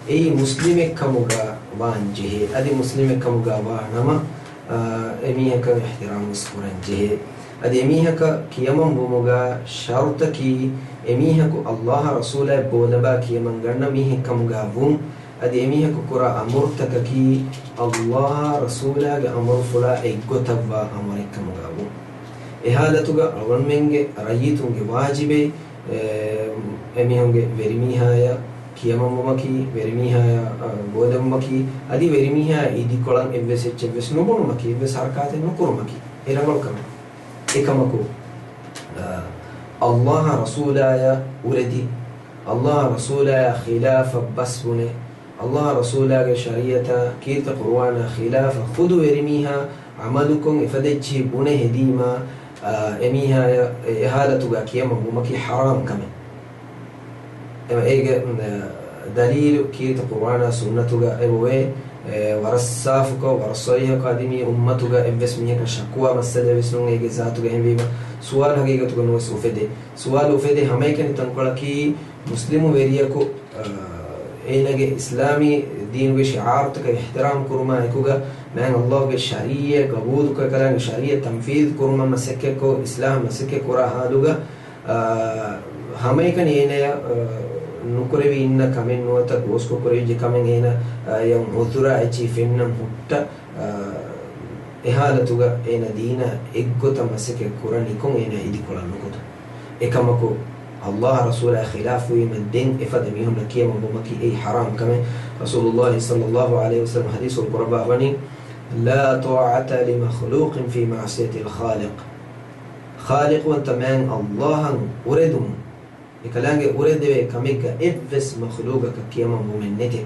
އެއީ މުސްލިމެއްކަމުގަ ވާން ޖެހޭ. އަދި މުސްލިމެއްކަމުގަ ވާ ނަމަ، އާ، އެމީހަކަށް އިޙްތިރާމް ވެސް ކުރަން ޖެހޭ. އަދި އެމީހަކަށް ކިޔަމަން ވުމުގަ ޝަރުތަކީ އެމީހަކު އައްލާހާ ރަސޫލާއަށް ބޯލަބާ ކިޔަމަން ގަންނަ މީހެއްކަމުގަ ވުން. އަދި އެމީހަކު ކުރާ އަމުރުތަކަކީ އައްލާހާ ރަސޫލާގެ އަމުރުފުޅާ އެއްގޮތަށްވާ އަމުރެއްކަމުގަ ވުން. އެ ހާލަތުގަ އަޅުގަނޑުމެންގެ ރައްޔިތުންގެ ވާޖިބެއް، އެ، އެމީހުންގެ ވެރިމީހާޔަށް ކިޔަމަންވުމަކީ، ވެރިމީހާޔަށް، އަ، ބޯލެވުމަކީ، އަދި ވެރިމީހާ އިދިކޮޅަށް އެއްވެސް އެއްޗެއްވެސް ނުބުނުމަކީ، އެއްވެސް ހަރަކާތެއް ނުކުރުމަކީ އެ ރަނގަޅު ކަމެއް. އެކަމަކު، އަ، އައްލާހާ ރަސޫލާޔަށް އުރެދި، އައްލާހާ ރަސޫލާޔާ ޚިލާފަށް ބަސް ބުނެ، އައްލާހާ ރަސޫލާގެ ޝަރީއަތާ ކީރިތި ޤުރުއާނާ ޚިލާފަށް ޚުދު ވެރިމީހާ ޢަމަލުކޮށް އެފަދަ އެއްޗިހި ބުނެ ހެދީމާ، އާ، އެމީހާޔަށް އެ، އެ ހާލަތުގަ ކިޔަމަން ވުމަކީ ޙަރާމް ކަމެއް. އެ، އޭގެ، އެ، ދަލީލު ކީރިތި ޤުރުއާނާ ސުންނަތުގަ އެބައޮވޭ، އެ، ވަރަށް ސާފުކޮށް، ވަރަށް ޞަރީޙަކޮށް އަދި މި އުއްމަތުގަ އެއްވެސް މީހަކަށް ޝަކުވާ މައްސަލައެއް ވެސް ނޫން. އޭގެ ޒާތުގަ އެހެންވީމަ ސުވާލު ހަގީގަތުގަ ނުވެސް އުފެދޭ. ސުވާލު އުފެދޭ ހަމައެކަނި ތަންކޮޅަކީ މުސްލިމު ވެރިޔަކު އާ، އޭނަގެ އިސްލާމީ ދީނުގެ ޝިޢާރުތަކަށް އިޙްތިރާމް ކުރުމާ އެކުގަ، މާތް ﷲ ގެ ޝަރީޢަތް ގަބޫލުކޮށް، އެކަލާނގެ ޝަރީޢަތް ތަންފީޛު ކުރުމަށް މަސައްކަތްކޮށް، އިޞްލާޙަށް މަސައްކަތް ކުރާ ޙާލުގަ، އާ، ހަމައެކަނި އޭނަޔަށް، އާ، ނުކުރެވި އިންނަ ކަމެއް ނުވަތަ ގޯސްކޮށް ކުރެވިއްޖެ ކަމެއް އޭނަ، އާ، އެ ޢުޛުރާ އެއްޗިހި ފެންނަން ހުއްޓަ، އާ، އެ ޙާލަތުގަ އޭނަ ދީނާ އެއްގޮތަށް މަސައްކަތް ކުރަނިކޮށް އޭނަ އިދިކޮޅަށް ނުކުތު. އެކަމަކު، ﷲ އާ ރަސޫލާ ޚިލާފުވީމަ ދެން އެފަދަ މީހުންނަށް ކިޔަމަން ވުމަކީ އެއީ ޙަރާމް ކަމެއް. ރަސޫލުﷲ ޞައްލަﷲ ޢަލައިހި ވަސައްލަމަ ޙަދީޘްފުޅު ކުރައްވާފަނީ، لا طاعة لمخلوق في معصية الخالق. ޚާލިޤުވަންތަ މާތް ﷲ އަށް އުރެދުމުން އެކަލާނގެ އުރެދެވޭ ކަމެއްގަ އެއްވެސް މަޚްލޫގަކަށް ކިޔަމަންވުމެއް ނެތޭ.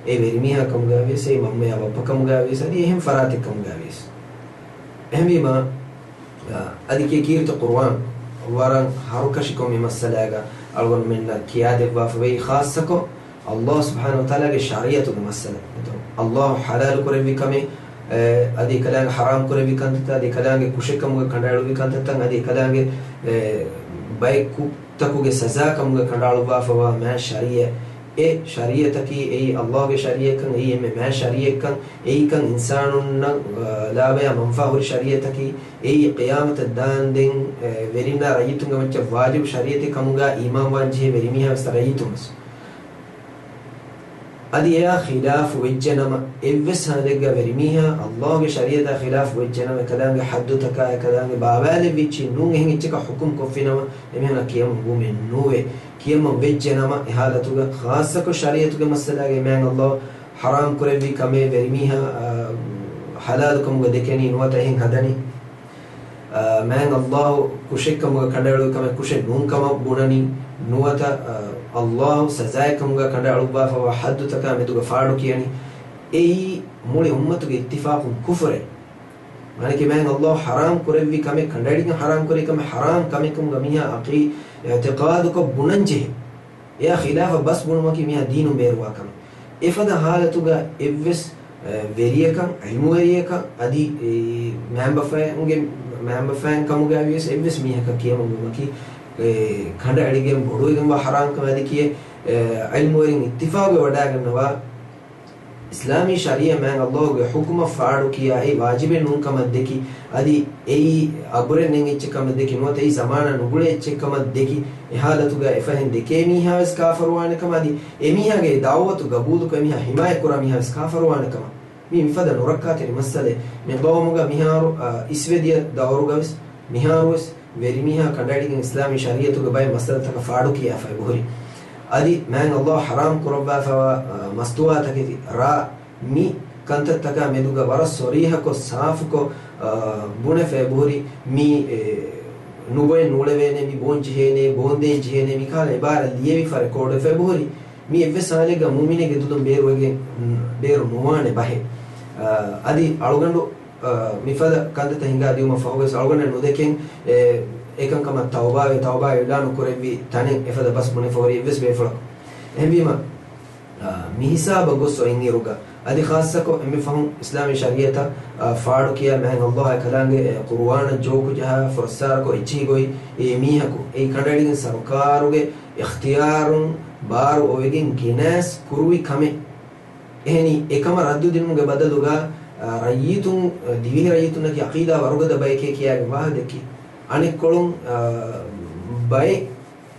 އެ ވެރިމީހާ ކަމުގައިވިޔަސް، އެ މަންމަޔާ ބައްޕަ ކަމުގައިވިޔަސް، އަދި އެހެން ފަރާތެއް ކަމުގައިވިޔަސް. އެހެންވީމާ، އަ، އަދި ކީ ކީރިތި ޤުރުއާން ވަރަށް ހަރުކަށިކޮށް މި މައްސަލާގަ އަޅުގަނޑުމެންނަށް ކިޔާދެއްވާފަވޭ، ޚާއްޞަކޮށް ﷲ ސުބްޙާނަހޫ ވަތަޢާލާގެ ޝަރީޢަތުގެ މައްސަލަ. ﷲ ޙަލާލު ކުރެއްވި ކަމެއް، އެ، އަދި އެކަލާނގެ ޙަރާމް ކުރެއްވި ކަންތައްތައް، އަދި އެކަލާނގެ ކުށެއްކަމުގަ ކަނޑައެޅުއްވި ކަންތައްތައް، އަދި އެކަލާނގެ، އެ، ބައެއް ކުށްތަކުގެ ސަޒާ ކަމުގަ ކަނޑައަޅުއްވާފަވާ މާތް ޝަރީޢަތް. އެ ޝަރީޢަތަކީ އެއީ ﷲގެ ޝަރީޢަތްކަން، އެއީ އެންމެ މާތް ޝަރީޢަތްކަން، އެއީކަން އިންސާނުންނަށް، އަ، ލާބަޔާ މަންފާ ހުރި ޝަރީޢަތަކީ، އެއީ ޤިޔާމަތަށް ދާންދެން، އެ، ވެރިންނާ ރައްޔިތުންގެ މައްޗަށް ވާޖިބު ޝަރީޢަތެއް ކަމުގަ އީމާންވާން ޖެހޭ ވެރިމީހާވެސް ރައްޔިތުންވެސް. އަދި އެއާ ޚިލާފު ވެއްޖެނަމަ، އެއްވެސް ހާލެއްގަ ވެރިމީހާ ﷲގެ ޝަރީޢަތާ ޚިލާފު ވެއްޖެނަމަ، އެކަލާނގެ ޙައްދުތަކާ އެކަލާނގެ ބާވާލެއްވިއްޗި ނޫން އެހެން އެއްޗަކަށް ޙުކުމް ކޮށްފިނަމަ، އެމީހުންނަށް ކިޔަމަންވުމެއް ނޫވޭ. ކިޔަމަން ވެއްޖެނަމަ، އެ ޙާލަތުގަ ޚާއްޞަކޮށް ޝަރީޢަތުގެ މައްސަލާގައި މާތް ﷲ ޙަރާމް ކުރެއްވި ކަމެއް ވެރިމީހާ، އާ، ޙަލާލުކަމުގަ ދެކެނީ ނުވަތަ އެހެން ހަދަނީ. އާ، މާތް ﷲ ކުށެއްކަމުގަ ކަނޑައެޅުއްވި ކަމެއް ކުށެއް ނޫންކަމަށް ބުނަނީ، ނުވަތަ، އާ، ﷲ ސަޒާއެއްކަމުގަ ކަނޑައަޅުއްވާފަވާ ޙައްދުތަކާ މެދުގަ ފާޑު ކިޔަނީ. އެއީ މުޅި އުއްމަތުގެ އިއްތިފާޤުން ކުފުރެއް. މާނައަކީ މާތް ﷲ ޙަރާމް ކުރެއްވި ކަމެއް ކަނޑައެޅިގެން ޙަރާމް ކުރި ކަމެއް ޙަރާމް ކަމެއްކަމުގަ މީހާ އަޤީ-، އިޢްތިޤާދުކޮށް ބުނަންޖެހޭ. އެއާ ޚިލާފަށް ބަސް ބުނުމަކީ މީހާ ދީނުން ބޭރުވާ ކަމެއް. އެފަދަ ހާލަތުގަ އެއްވެސް، އެ، ވެރިޔަކަށް، ޢިލްމުވެރިޔަކަށް، އަދި، އެ، މައިންބަފައިންގެ، މައިންބަފައިން ކަމުގައިވިޔަސް އެއްވެސް މީހަކަށް ކިޔަމަންވުމަކީ، އެ، ކަނޑައެޅިގެން ބޮޑުވެގެންވާ ޙަރާމްކަމެއް. އަދި ކިޔޭ، އެ، ޢިލްމުވެރިން އިއްތިފާޤުވެ ވަޑައިގަންނަވާ، އިސްލާމީ ޝަރީޢަތް މާތް ﷲގެ ޙުކުމަށް ފާޑުކިޔާ އެއީ ވާޖިބެއް ނޫން ކަމަށް ދެކި، އަދި އެއީ އަބުރެއް ނެތް އެއްޗެއް ކަމަށް ދެކި، ނުވަތަ އެއީ ޒަމާނާ ނުގުޅޭ އެއްޗެއް ކަމަށް ދެކި، އެ ޙާލަތުގަ އެފަހެން ދެކޭ މީހާވެސް ކާފަރުވާނެ ކަމަށް، އަދި އެމީހާގެ ދަޢުވަތު ގަބޫލުކޮށް އެމީހާ ޙިމާޔަތް ކުރާ މީހާވެސް ކާފަރުވާނެ ކަމަށް. މީ މިފަދަ ނުރައްކާތެރި މައްސަލައެއް. މި ޤައުމުގަ މިހާރު، އަ، އިސްވެދިޔަ ދައުރުގަވެސް މިހާރުވެސް ވެރިމީހާ ކަނޑައެޅިގެން އިސްލާމީ ޝަރީޢަތުގެ ބައެއް މައްސަލަތަކަށް ފާޑުކިޔާފައި ބުހުރި. އަދި މާތް ﷲ ޙަރާމް ކުރައްވާފައިވާ، އަ، މަސްތުވާތަކެތި ރާ މި ކަންތައްތަކާ މެދުގަ ވަރަށް ޞަރީޙަކޮށް، ސާފުކޮށް، އަ، ބުނެފައި ބުހުރި. މި، އެ، ނުބޮއެ ނޫޅެވޭނެ، މި ބޯން ޖެހޭނެ، ބޯންދޭން ޖެހޭނެ، މިކަހަލަ ޢިބާރާތް ލިޔެވިފަ ރެކޯޑުވެފައި ބުހުރި. މި އެއްވެސް ހާލެއްގަ މުއުމިނެއްގެ ދުލުން ބޭރުވެގެން، ބޭރު ނުވާނެ ބަހެއް. އަ، އަދި އަޅުގަނޑު އަ، މިފަދަ ކަންތައްތައް ހިނގާ ދިއުމަށް ފަހުގަސް އަޅުގަނޑަށް ނުދެކެން، އެ، އެކަންކަމަށް ތައުބާވެ، ތައުބާ އިޢުލާނު ކުރެއްވި ތަނެއް އެފަދަ ބަސް ބުނެފަ ހުރި އެއްވެސް ބޭފުޅަކު. އެހެންވީމަ، އަ، މި ހިސާބަށް ގޮސް އޮތްއިރުގަ، އަދި ޚާއްޞަކޮށް އެންމެ ފަހުން އިސްލާމީ ޝަރީޢަތަށް، އަ، ފާޑުކިޔާ މާތް ﷲ އާއި ކަލާނގެ، އެ، ޤުރުއާނަށް ޖޯކު ޖަހާ ފުރައްސާރަކޮށް އެއްޗިހި ގޮތް އެ މީހަކު އެއީ ކަނޑައެޅިގެން ސަރުކާރުގެ އިޚްތިޔާރުން ބާރު އޮވެގެން ގެނަސް ކުރުވި ކަމެއް. އެހެނީ، އެކަމަށް ރައްދު ދިނުމުގެ ބަދަލުގަ، އަ، ރައްޔިތުން، އަ، ދިވެހި ރައްޔިތުންނަކީ ޢަޤީދާ ވަރުގަދަ ބައެކޭ ކިޔާގެން ވާހަކަ ދެއްކި. އަނެއްކޮޅުން، އަ، ބައެއް،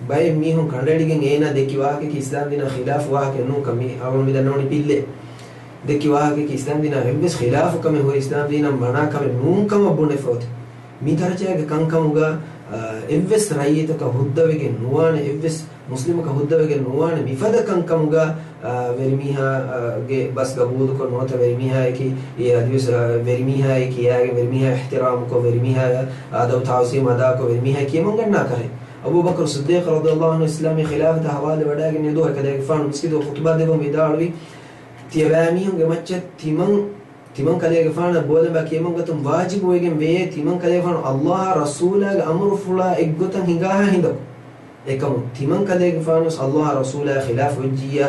ބައެއް މީހުން ކަނޑައެޅިގެން އޭނާ ދެއްކި ވާހަކައަކީ އިސްލާމް ދީނާ ޚިލާފު ވާހަކައެއް ނޫންކަން. މި އަޅުގަނޑު މި ދަންނަވަނީ ޕިއްލެއް. ދެއްކި ވާހަކައަކީ އިސްލާމް ދީނާ އެއްވެސް ޚިލާފު ކަމެއް ހުރި، އިސްލާމް ދީނަށް މަނާ ކަމެއް ނޫން ކަމަށް ބުނެފަ އޮތީ. މި ދަރަޖައިގެ ކަންކަމުގަ، އަ، އެއްވެސް ރައްޔިތަކަށް ހުއްދަވެގެން ނުވާނެ، އެއްވެސް މުސްލިމަކަށް ހުއްދަވެގެން ނުވާނެ މިފަދަ ކަންކަމުގަ، އަ، ވެރިމީހާ، އަ، ގެ ބަސް ގަބޫލުކޮށް ނުވަތަ ވެރިމީހާއަކީ، އެ އަދިވެސް، އަ، ވެރިމީހާއޭ ކިޔާގެން ވެރިމީހާ އިޙްތިރާމުކޮށް، ވެރިމީހާއަށް އަދަބު ތަޢުޒީމް އަދާކޮށް، ވެރިމީހާ ކިޔަމަންގަންނާ ތަހެއް. އަބޫބަކުރު ޞިއްދީޤު ރަޟިޔަﷲ ޢަންހު އިސްލާމީ ޚިލާފަތާ ހަވާލުވެވަޑައިގެން އެދުވަހު އެކަލޭގެފާނު މިސްކިތުގަ ޚުޠުބާ ދެއްވަމުން ވިދާޅުވި، ތިޔަބައިމީހުންގެ މައްޗަށް ތިމަން ތިމަން ކަލޭގެފާނަށް ބޯލަނބާ ކިޔަމަންގަތުން ވާޖިބުވެގެން ވެޔޭ، ތިމަން ކަލޭގެފާނު ﷲ އާ ރަސޫލާގެ އަމުރުފުޅާ އެއްގޮތަށް ހިނގާހާ ހިނދަކު. އެކަމު ތިމަން ކަލޭގެފާނުވެސް ﷲ އާ ރަސޫލާ ޚިލާފު ވެއްޖިއްޔާ،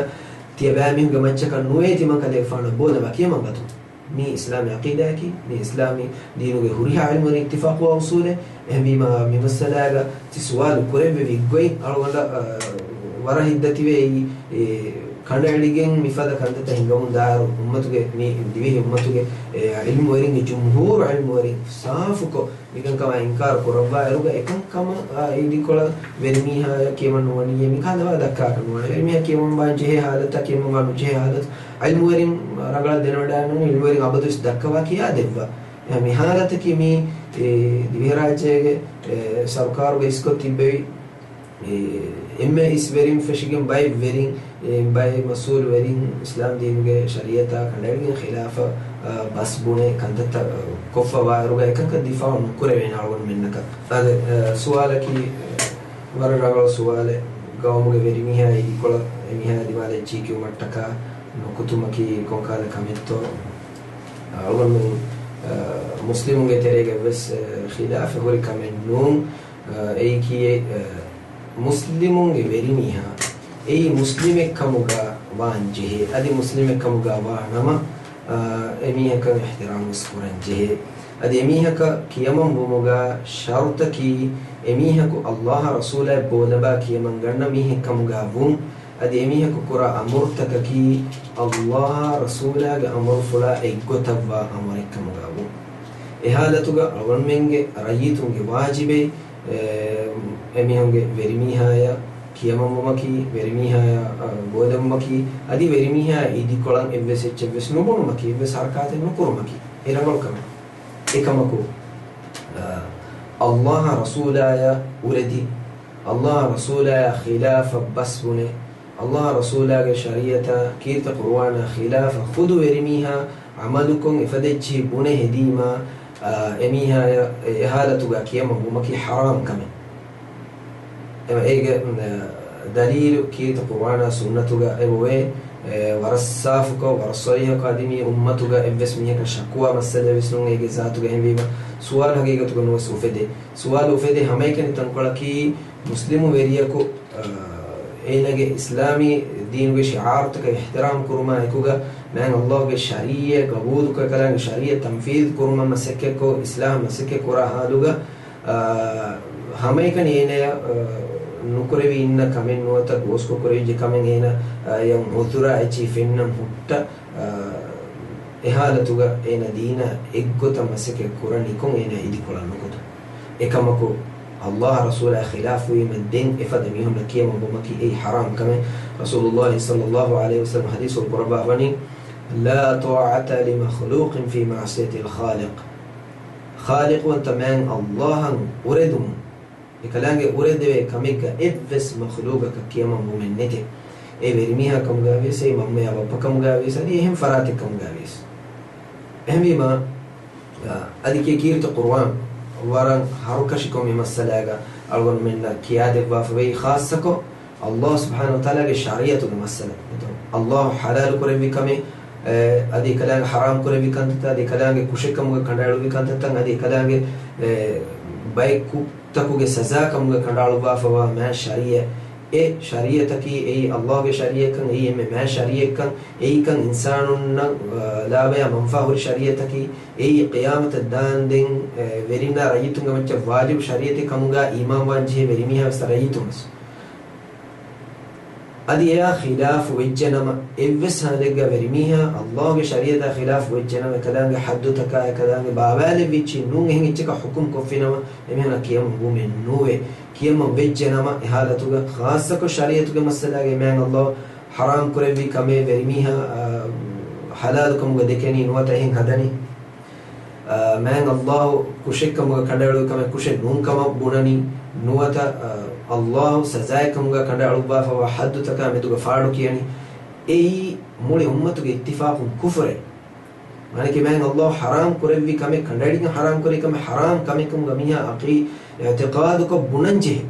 ތިޔަބައިމީހުންގެ މައްޗަކަށް ނުވޭ ތިމަން ކަލޭގެފާނަށް ބޯލަނބާ ކިޔަމަންގަތުން. މީ އިސްލާމީ ޢަޤީދާއަކީ، މީ އިސްލާމީ ދީނުގެ ހުރިހާ ޢިލްމުވެރިން އިއްތިފާޤުވާ އުޞޫލެއް. އެހެންވީމާ، މި މައްސަލާގަ ތި ސުވާލު ކުރެއްވެވި ގޮތް އަޅުގަނޑަށް، އަ، ވަރަށް ހިތްދަތިވޭ. އެ، ކަނޑައެޅިގެން މިފަދަ ކަންތައްތައް ހިނގަމުން ދާއިރު، އުއްމަތުގެ، މި ދިވެހި އުއްމަތުގެ، އެ، ޢިލްމުވެރިންގެ ޖުމްހޫރު ޢިލްމުވެރިން ސާފުކޮށް، މިކަންކަމާ އިންކާރު ކުރައްވާއިރުގަ، އެކަންކަމަށް، އާ، އިދިކޮޅަށް ވެރިމީހާޔަށް ކިޔަމަން ނުވަނީއޭ، މިކަހަލަ ވާހަކަ ދައްކާކަށް ނުވާނެ. ވެރިމީހާ ކިޔަމަންވާން ޖެހޭ ހާލަތާ ކިޔަމަންވާން ނުޖެހޭ ހާލަތު، ޢިލްމުވެރިން ރަނގަޅަށް ދެނެވަޑައިގަންނަވަނީ، ޢިލްމުވެރިން އަބަދުވެސް ދައްކަވާ ކިޔާދެއްވާ. އެ، މި ހާލަތަކީ މީ، އެ، ދިވެހިރާއްޖޭގެ، އެ، ސަރުކާރުގެ އިސްކޮށް ތިއްބެވި، އެ، އެންމެ އިސް ވެރިން ފެށިގެން ބައެއް ވެރިން، އެ، ބައެއް މަސްއޫލު ވެރިން އިސްލާމް ދީނުގެ ޝަރީޢަތާ ކަނޑައެޅިގެން ޚިލާފަށް، އަ، ބަސް ބުނެ ކަންތައްތައް، އަ، ކޮށްފަ ވާއިރުގަ އެކަންކަން ދިފާޢު ނުކުރެވޭނެ އަޅުގަނޑުމެންނަކަށް. އަދި، އަ، ސުވާލަކީ، އަ، ވަރަށް ރަނގަޅު ސުވާލެއް. ގައުމުގެ ވެރިމީހާ އިދިކޮޅަށް އެމީހާ ދިމާލަށް އެއްޗިހި ކިޔުމަށްޓަކާ ނުކުތުމަކީ ކޮންކާލަ ކަމެއްތޯ؟ އަޅުގަނޑު، އަ، މުސްލިމުންގެ ތެރޭގައިވެސް، އަ، ޚިލާފެއް ހުރި ކަމެއް ނޫން. އަ، އެއީކީ، އަ، މުސްލިމުންގެ ވެރިމީހާ އެއީ މުސްލިމެއްކަމުގަ ވާން ޖެހޭ. އަދި މުސްލިމެއްކަމުގަ ވާ ނަމަ، އަ، އެމީހަކަށް އިޙްތިރާމުވެސް ކުރަން ޖެހޭ. އަދި އެމީހަކަށް ކިޔަމަން ވުމުގަ ޝަރުތަކީ، އެމީހަކު އައްލާހާ ރަސޫލާއަށް ބޯލަބާ ކިޔަމަން ގަންނަ މީހެއްކަމުގަ ވުން. އަދި އެމީހަކު ކުރާ އަމުރުތަކަކީ، އައްލާހާ ރަސޫލާގެ އަމުރުފުޅާ އެއްގޮތަށްވާ އަމުރެއްކަމުގަ ވުން. އެ ހާލަތުގަ އަޅުގަނޑުމެންގެ ރައްޔިތުންގެ ވާޖިބެއް، އެ، އެމީހުންގެ ވެރިމީހާޔަށް ކިޔަމަންވުމަކީ، ވެރިމީހާޔަށް، އަ، ބޯލެވުމަކީ، އަދި ވެރިމީހާ އިދިކޮޅަށް އެއްވެސް އެއްޗެއްވެސް ނުބުނުމަކީ، އެއްވެސް ހަރަކާތެއް ނުކުރުމަކީ އެ ރަނގަޅު ކަމެއް. އެކަމަކު، އަ، އައްލާހާ ރަސޫލާޔަށް އުރެދި، އައްލާހާ ރަސޫލާޔާ ޚިލާފަށް ބަސް ބުނެ، އައްލާހާ ރަސޫލާގެ ޝަރީއަތާ ކީރިތި ޤުރުއާނާ ޚިލާފަށް ޚުދު ވެރިމީހާ ޢަމަލުކޮށް އެފަދަ އެއްޗިހި ބުނެ ހެދީމާ، އަ، އެމީހާޔަށް އެ ހާލަތުގަ ކިޔަމަން ވުމަކީ ޙަރާމް ކަމެއް. އެ، އޭގެ، އަ، ދަލީލު ކީރިތި ޤުރުއާނާ ސުންނަތުގަ އެބައޮވޭ، އެ، ވަރަށް ސާފުކޮށް، ވަރަށް ޞަރީޙަކޮށް އަދި މި އުއްމަތުގަ އެއްވެސް މީހަކަށް ޝަކުވާ މައްސަލައެއްވެސް ނޫން އޭގެ ޒާތުގަ. އެހެންވީމަ، ސުވާލު ހަގީގަތުގަ ނުވެސް އުފެދޭ. ސުވާލު އުފެދޭ ހަމައެކަނި ތަންކޮޅަކީ، މުސްލިމު ވެރިޔަކު، އަ، އޭނަގެ އިސްލާމީ ދީނުގެ ޝިޢާރުތަކަށް އިޙްތިރާމް ކުރުމާ އެކުގަ، މާތް އައްލާހުގެ ޝަރީޢަތް ޤަބޫލުކޮށް، އެކަލާނގެ ޝަރީޢަތް ތަންފީޛު ކުރުމަށް މަސައްކަތްކޮށް، އިޞްލާޙަށް މަސައްކަތް ކުރާ ހާލުގަ، އަ، ހަމައެކަނި އޭނަޔަށް، އަ، ނުކުރެވި އިންނަ ކަމެއް ނުވަތަ ގޯސްކޮށް ކުރެވިއްޖެ ކަމެއް އޭނަ، އަ، އެއަށް ޢުޛުރާ އެއްޗިހި ފެންނަން ހުއްޓަ، އަ، އެ ހާލަތުގަ އޭނަ ދީނާ އެއްގޮތަށް މަސައްކަތް ކުރަނިކޮށް އޭނަ އިދިކޮޅަށް ނުކުތު. އެކަމަކު، އައްލާހު ރަސޫލާ ޚިލާފުވީމަ ދެން އެފަދަ މީހުންނަށް ކިޔަމަން ވުމަކީ އެއީ ޙަރާމް ކަމެއް. ރަސޫލުﷲ ޞައްލަﷲު ޢަލައިހި ވަސައްލަމަ ޙަދީޘް ކުރައްވާ ވަނީ، لا طاعة لمخلوق في معصية الخالق. ޚާލިޤުވަންތަ މާތް އައްލާހަށް އުރެދުމުން، އެކަލާނގެ އުރެދެވޭ ކަމެއްގަ އެއްވެސް މަޚްލޫޤަކަށް ކިޔަމަން ވުމެއް ނެތޭ. އެ ވެރިމީހާ ކަމުގައިވިޔަސް، އެ މަންމަޔާ ބައްޕަ ކަމުގައިވިޔަސް، އަދި އެހެން ފަރާތެއް ކަމުގައިވިޔަސް. އެހެންވީމާ، އަ، އަދި ކި-، ކީރިތި ޤުރުއާން ވަރަށް ހަރުކަށިކޮށް މި މައްސަލާގަ އަޅުގަނޑުމެންނަށް ކިޔާދެއްވާފަވޭ. ޚާއްޞަކޮށް، އައްލާހު ސުބްޙާނަހު ވަތަޢާލާގެ ޝަރީޢަތުގެ މައްސަލަ. އައްލާހު ޙަލާލު ކުރެއްވި ކަމެއް، އެ، އަދި އެކަލާނގެ ޙަރާމް ކުރެއްވި ކަންތައްތައް، އަދި އެކަލާނގެ ކުށެއްކަމުގަ ކަނޑައެޅުއްވި ކަންތައްތައް، އަދި އެކަލާނގެ، އެ، ބައެއް ކުށްތަކުގެ ސަޒާ ކަމުގަ ކަނޑައަޅުއްވާފަވާ މާތް ޝަރީޢަތް. އެ ޝަރީޢަތަކީ އެއީ އައްލާހުގެ ޝަރީޢަތްކަން، އެއީ އެންމެ މާތް ޝަރީޢަތްކަން، އެއީކަން އިންސާނުންނަށް، އަ، ލާބަޔާ މަންފާ ހުރި ޝަރީޢަތަކީ، އެއީ ޤިޔާމަތަށް ދާންދެން، އެ، ވެރިންނާ ރައްޔިތުންގެ މައްޗަށް ވާޖިބު ޝަރީޢަތެއް ކަމުގަ އީމާންވާން ޖެހޭ ވެރިމީހާވެސް ރައްޔިތުންވެސް. އަދި އެއާ ޚިލާފު ވެއްޖެނަމަ، އެއްވެސް ހާލެއްގަ ވެރިމީހާ އައްލާހުގެ ޝަރީޢަތާ ޚިލާފު ވެއްޖެނަމަ، އެކަލާނގެ ޙައްދުތަކާ އެކަލާނގެ ބާވާލެއްވިއްޗި ނޫން އެހެން އެއްޗަކަށް ޙުކުމް ކޮށްފިނަމަ، އެމީހުންނަށް ކިޔަމަން ވުމެއް ނޫވޭ. ކިޔަމަން ވެއްޖެނަމަ، އެ ޙާލަތުގަ ޚާއްޞަކޮށް ޝަރީޢަތުގެ މައްސަލާގައި މާތް އައްލާހު ޙަރާމް ކުރެއްވި ކަމެއް ވެރިމީހާ، އާ، ޙަލާލު ކަމުގަ ދެކެނީ ނުވަތަ އެހެން ހަދަނީ. އާ، މާތް އައްލާހު ކުށެއްކަމުގަ ކަނޑައެޅުއްވި ކަމެއް ކުށެއް ނޫންކަމަށް ބުނަނީ ނުވަތަ، އާ، އައްލާހު ސަޒާއެއްކަމުގަ ކަނޑައަޅުއްވާފަވާ ޙައްދުތަކާ މެދުގަ ފާޑުކިޔަނީ. އެއީ މުޅި އުއްމަތުގެ އިއްތިފާޤުން ކުފުރެއް. މާނައަކީ މާތް އައްލާހު ޙަރާމް ކުރެއްވި ކަމެއް ކަނޑައެޅިގެން ޙަރާމް ކުރެއްވި ކަމެއް ޙަރާމް ކަމެއްކަމުގަ މީހާ އަޤީ-، އިޢްތިޤާދުކޮށް ބުނަންޖެހޭ.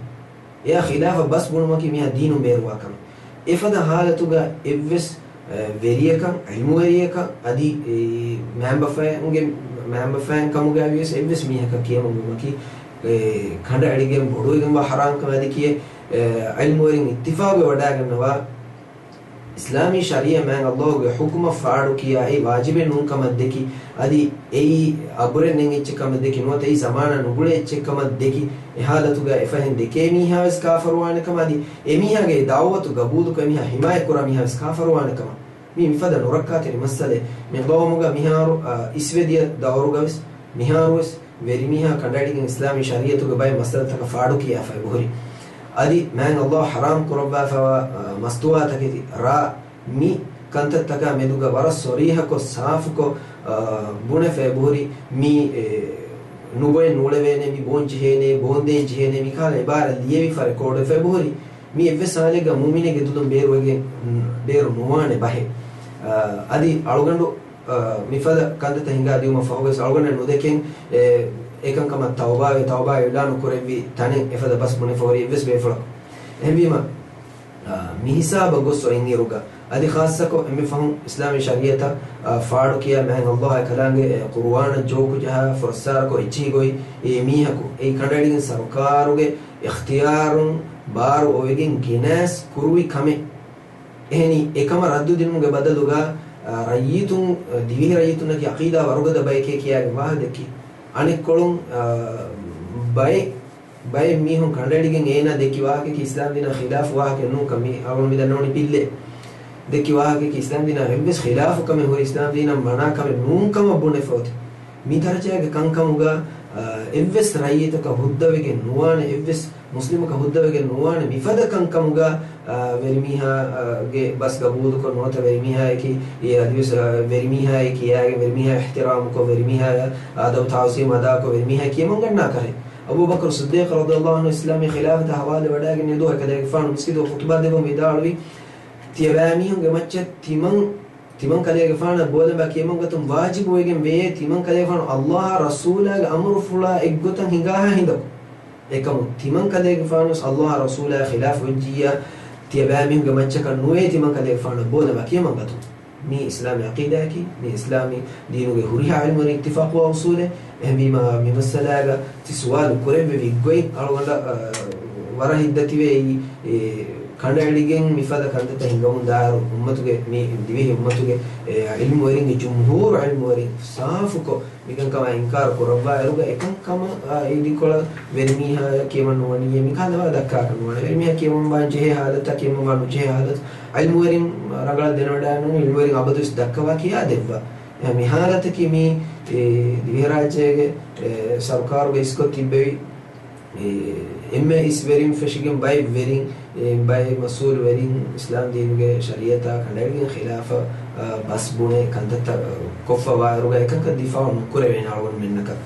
އެއާ ޚިލާފަށް ބަސް ބުނުމަކީ މީހާ ދީނުން ބޭރުވާ ކަމެއް. އެފަދަ ޙާލަތުގަ އެއްވެސް، އެ، ވެރިޔަކަށް، ޢިލްމުވެރިޔަކަށް އަދި، އެ، މައިންބަފައިންގެ، މައިންބަފައިން ކަމުގައިވިޔަސް އެއްވެސް މީހަކަށް ކިޔަމަންވުމަކީ، އެ، ކަނޑައެޅިގެން ބޮޑުވެގެންވާ ޙަރާމް ކަމެއް. އަދި ކިޔޭ، އެ، ޢިލްމުވެރިން އިއްތިފާޤުވެ ވަޑައިގަންނަވާ، އިސްލާމީ ޝަރީޢަތް މާތް އައްލާހުގެ ޙުކުމަށް ފާޑުކިޔާ އެއީ ވާޖިބެއް ނޫންކަމަށް ދެކި، އަދި އެއީ އަބުރެއް ނެތް އެއްޗެއް ކަމަށް ދެކި، ނުވަތަ އެއީ ޒަމާނާ ނުގުޅޭ އެއްޗެއް ކަމަށް ދެކި، އެ ޙާލަތުގަ އެފަހެން ދެކޭ މީހާވެސް ކާފަރުވާނެ ކަމަށް، އަދި އެ މީހާގެ އެ ދަޢުވަތު ގަބޫލުކޮށް އެ މީހާ ޙިމާޔަތްކުރާ މީހާވެސް ކާފަރުވާނެ ކަމަށް. މީ މިފަދަ ނުރައްކާތެރި މައްސަލައެއް. މި ޤައުމުގަ މިހާރު، އާ، އިސްވެދިޔަ ދައުރުގަވެސް މިހާރުވެސް ވެރިމީހާ ކަނޑައެޅިގެން އިސްލާމީ ޝަރީޢަތުގެ ބައެއް މައްސަލަތަކަށް ފާޑުކިޔާފަ އެބަހުރި. އަދި މާތް އައްލާހު ޙަރާމް ކުރައްވާފަވާ، އަ، މަސްތުވާތަކެތި ރާ މި ކަންތައްތަކާ މެދުގަ ވަރަށް ޞަރީޙަކޮށް ސާފުކޮށް، އަ، ބުނެފަ އެބަހުރި. މީ، އެ، ނުބޮއެ ނޫޅެވޭނެ، މި ބޯން ޖެހޭނެ، ބޯންދޭން ޖެހޭނެ، މިކަހަލަ އިބާރާތް ލިޔެވިފަ ރެކޯޑުވެފަ އެބަހުރި. މީ އެއްވެސް ހާލެއްގަ މުއުމިނެއްގެ ދުލުން ބޭރުވެގެން، ބޭރު ނުވާނެ ބަހެއް. އަ، އަދި އަޅުގަނޑު އަ، މިފަދަ ކަންތައްތައް ހިނގާ ދިއުމަށް ފަހުވެސް އަޅުގަނޑަށް ނުދެކެން، އެ، އެކަންކަމަށް ތައުބާވެ، ތައުބާ އިޢްލާނު ކުރެއްވި ތަނެއް އެފަދަ ބަސް ބުނެފަ ހުރި އެއްވެސް ބޭފުޅަކު. އެހެންވީމަ، މިހިސާބަށް ގޮސް އޮތްއިރުގަ، އަދި ޚާއްޞަކޮށް އެންމެ ފަހުން އިސްލާމީ ޝަރީއަތަށް، އާ، ފާޑުކިޔާ މިހެން އައްލާހާ ކަލާނގެ، އެ، ޤުރުއާނަށް ޖޯކު ޖަހާ ފުރައްސާރަކޮށް އެއްޗިހި ގޮތް އެ މީހަކު އެއީ ކަނޑައެޅިގެން ސަރުކާރުގެ އިޚްތިޔާރުން ބާރު އޮވެގެން ގެނަސް ކުރުވި ކަމެއް. އެހެނީ، އެކަމަށް ރައްދު ދިނުމުގެ ބަދަލުގަ، އާ، ރައްޔިތުން، ދިވެހި ރައްޔިތުންނަކީ ޢަޤީދާ ވަރުގަދަ ބައެކޭ ކިޔާގެން ވާހަކަ ދެއްކި. އަނެއްކޮޅުން، އާ، ބައެއް، ބައެއް މީހުން ކަނޑައެޅިގެން އޭނާ ދެއްކި ވާހަކައަކީ އިސްލާމް ދީނާ ޚިލާފު ވާހަކައެއް ނޫންކަން. މި އަޅުގަނޑު މި ދަންނަވަނީ ބިއްލެއް. ދެއްކި ވާހަކައަކީ އިސްލާމް ދީނާ އެއްވެސް ޚިލާފު ކަމެއް ހުރި، އިސްލާމް ދީނަށް މަނާ ކަމެއް ނޫން ކަމަށް ބުނެފަ އޮތީ. މި ދަރަޖައިގެ ކަންކަމުގަ، އާ، އެއްވެސް ރައްޔިތަކަށް ހުއްދަވެގެން ނުވާނެ، އެއްވެސް މުސްލިމަކަށް ހުއްދަވެގެން ނުވާނެ. މިފަދަ ކަންކަމުގަ، އާ، ވެރިމީހާގެ ބަސް ގަބޫލުކޮށް ނުވަތަ ވެރިމީހާއަކީ، އެ އަދިވެސް، އާ، ވެރިމީހާއޭ ކިޔާގެން، ވެރިމީހާ އިޙްތިރާމުކޮށް، ވެރިމީހާއަށް އަދަބު ތަޢުޒީމް އަދާކޮށް، ވެރިމީހާ ކިޔަމަންގަންނާ ކަހަލަ. އަބޫބަކުރު ޞިއްދީޤު ރަޟިޔައްލާހު ޢަންހު އިސްލާމީ ޚިލާފަތަށް ހަވާލުވެވަޑައިގެން ދުވަހު އެކަލޭގެފާނު މިސްކިތުގަ ޚުޠުބާ ދެއްވަމުން ވިދާޅުވި، ތިޔަބައިމީހުންގެ މައްޗަށް ތިމަން، ތިމަން ކަލޭގެފާނަށް ބޯލަނބާ ކިޔަމަންގަތުން ވާޖިބުވެގެން ވެޔޭ، ތިމަން ކަލޭގެފާނު އައްލާހާ ރަސޫލާގެ އަމުރުފުޅާ އެއްގޮތަށް ހިނގާހާ ހިނދަކު. އެކަމު ތިމަން ކަލޭގެފާނުވެސް އައްލާހާ ރަސޫލާ ޚިލާފު ވެއްޖިއްޔާ، ތިޔަބައިމީހުންގެ މައްޗަކަށް ނުވޭ ތިމަން ކަލޭގެފާނަށް ބޯލަނބާ ކިޔަމަންގަތުން. މީ އިސްލާމީ ޢަޤީދާއަކީ، މީ އިސްލާމީ ދީނުގެ ހުރިހާ ޢިލްމުވެރިން އިއްތިފާޤުވާ އުޞޫލެއް. އެހެންވީމާ، މި މައްސަލާގަ ތި ސުވާލު ކުރެއްވެވި ގޮތް އަޅުގަނޑަށް، އަ، ވަރަށް ހިތްދަތިވޭ. އެ، ކަނޑައެޅިގެން މިފަދަ ކަންތައްތައް ހިނގަމުން ދާއިރު، އުއްމަތުގެ، މި ދިވެހި އުއްމަތުގެ، އެ، ޢިލްމުވެރިންގެ ޖުމްހޫރު ޢިލްމުވެރިން ސާފުކޮށް، މިކަންކަމާ އިންކާރު ކުރައްވާއިރުގަ، އެކަންކަމަށް، އާ، އިދިކޮޅަށް ވެރިމީހާއަށް ކިޔަމަން ނުވަނީއޭ މިކަހަލަ ވާ ދައްކާކަށް ނުވާނެ. ވެރިމީހާ ކިޔަމަން ވާން ޖެހޭ ހާލަތާ ކިޔަމަން ވާން ނުޖެހޭ ހާލަތު ޢިލްމުވެރިން ރަނގަޅަށް ދެނެވަޑައިގަންނަވަނީ، ޢިލްމުވެރިން އަބަދުވެސް ދައްކަވާ ކިޔާ ދެއްވާ. އެ މި ހާލަތަކީ މީ، އެ، ދިވެހިރާއްޖޭގެ، އެ، ސަރުކާރުގަ އިސްކޮށް ތިއްބެވި، އެ، އެންމެ އިސް ވެރިން ފެށިގެން ބައެއް ވެރިން، އެ، ބައެއް މަސްއޫލު ވެރިން އިސްލާމް ދީނުގެ ޝަރީޢަތާ ކަނޑައެޅިގެން ޚިލާފަށް، އަ، ބަސް ބުނެ ކަންތައްތައް ކޮށްފަ ވާއިރުގަ އެކަންކަން ދިފާޢު ނުކުރެވޭނެ އަޅުގަނޑުމެންނަކަށް.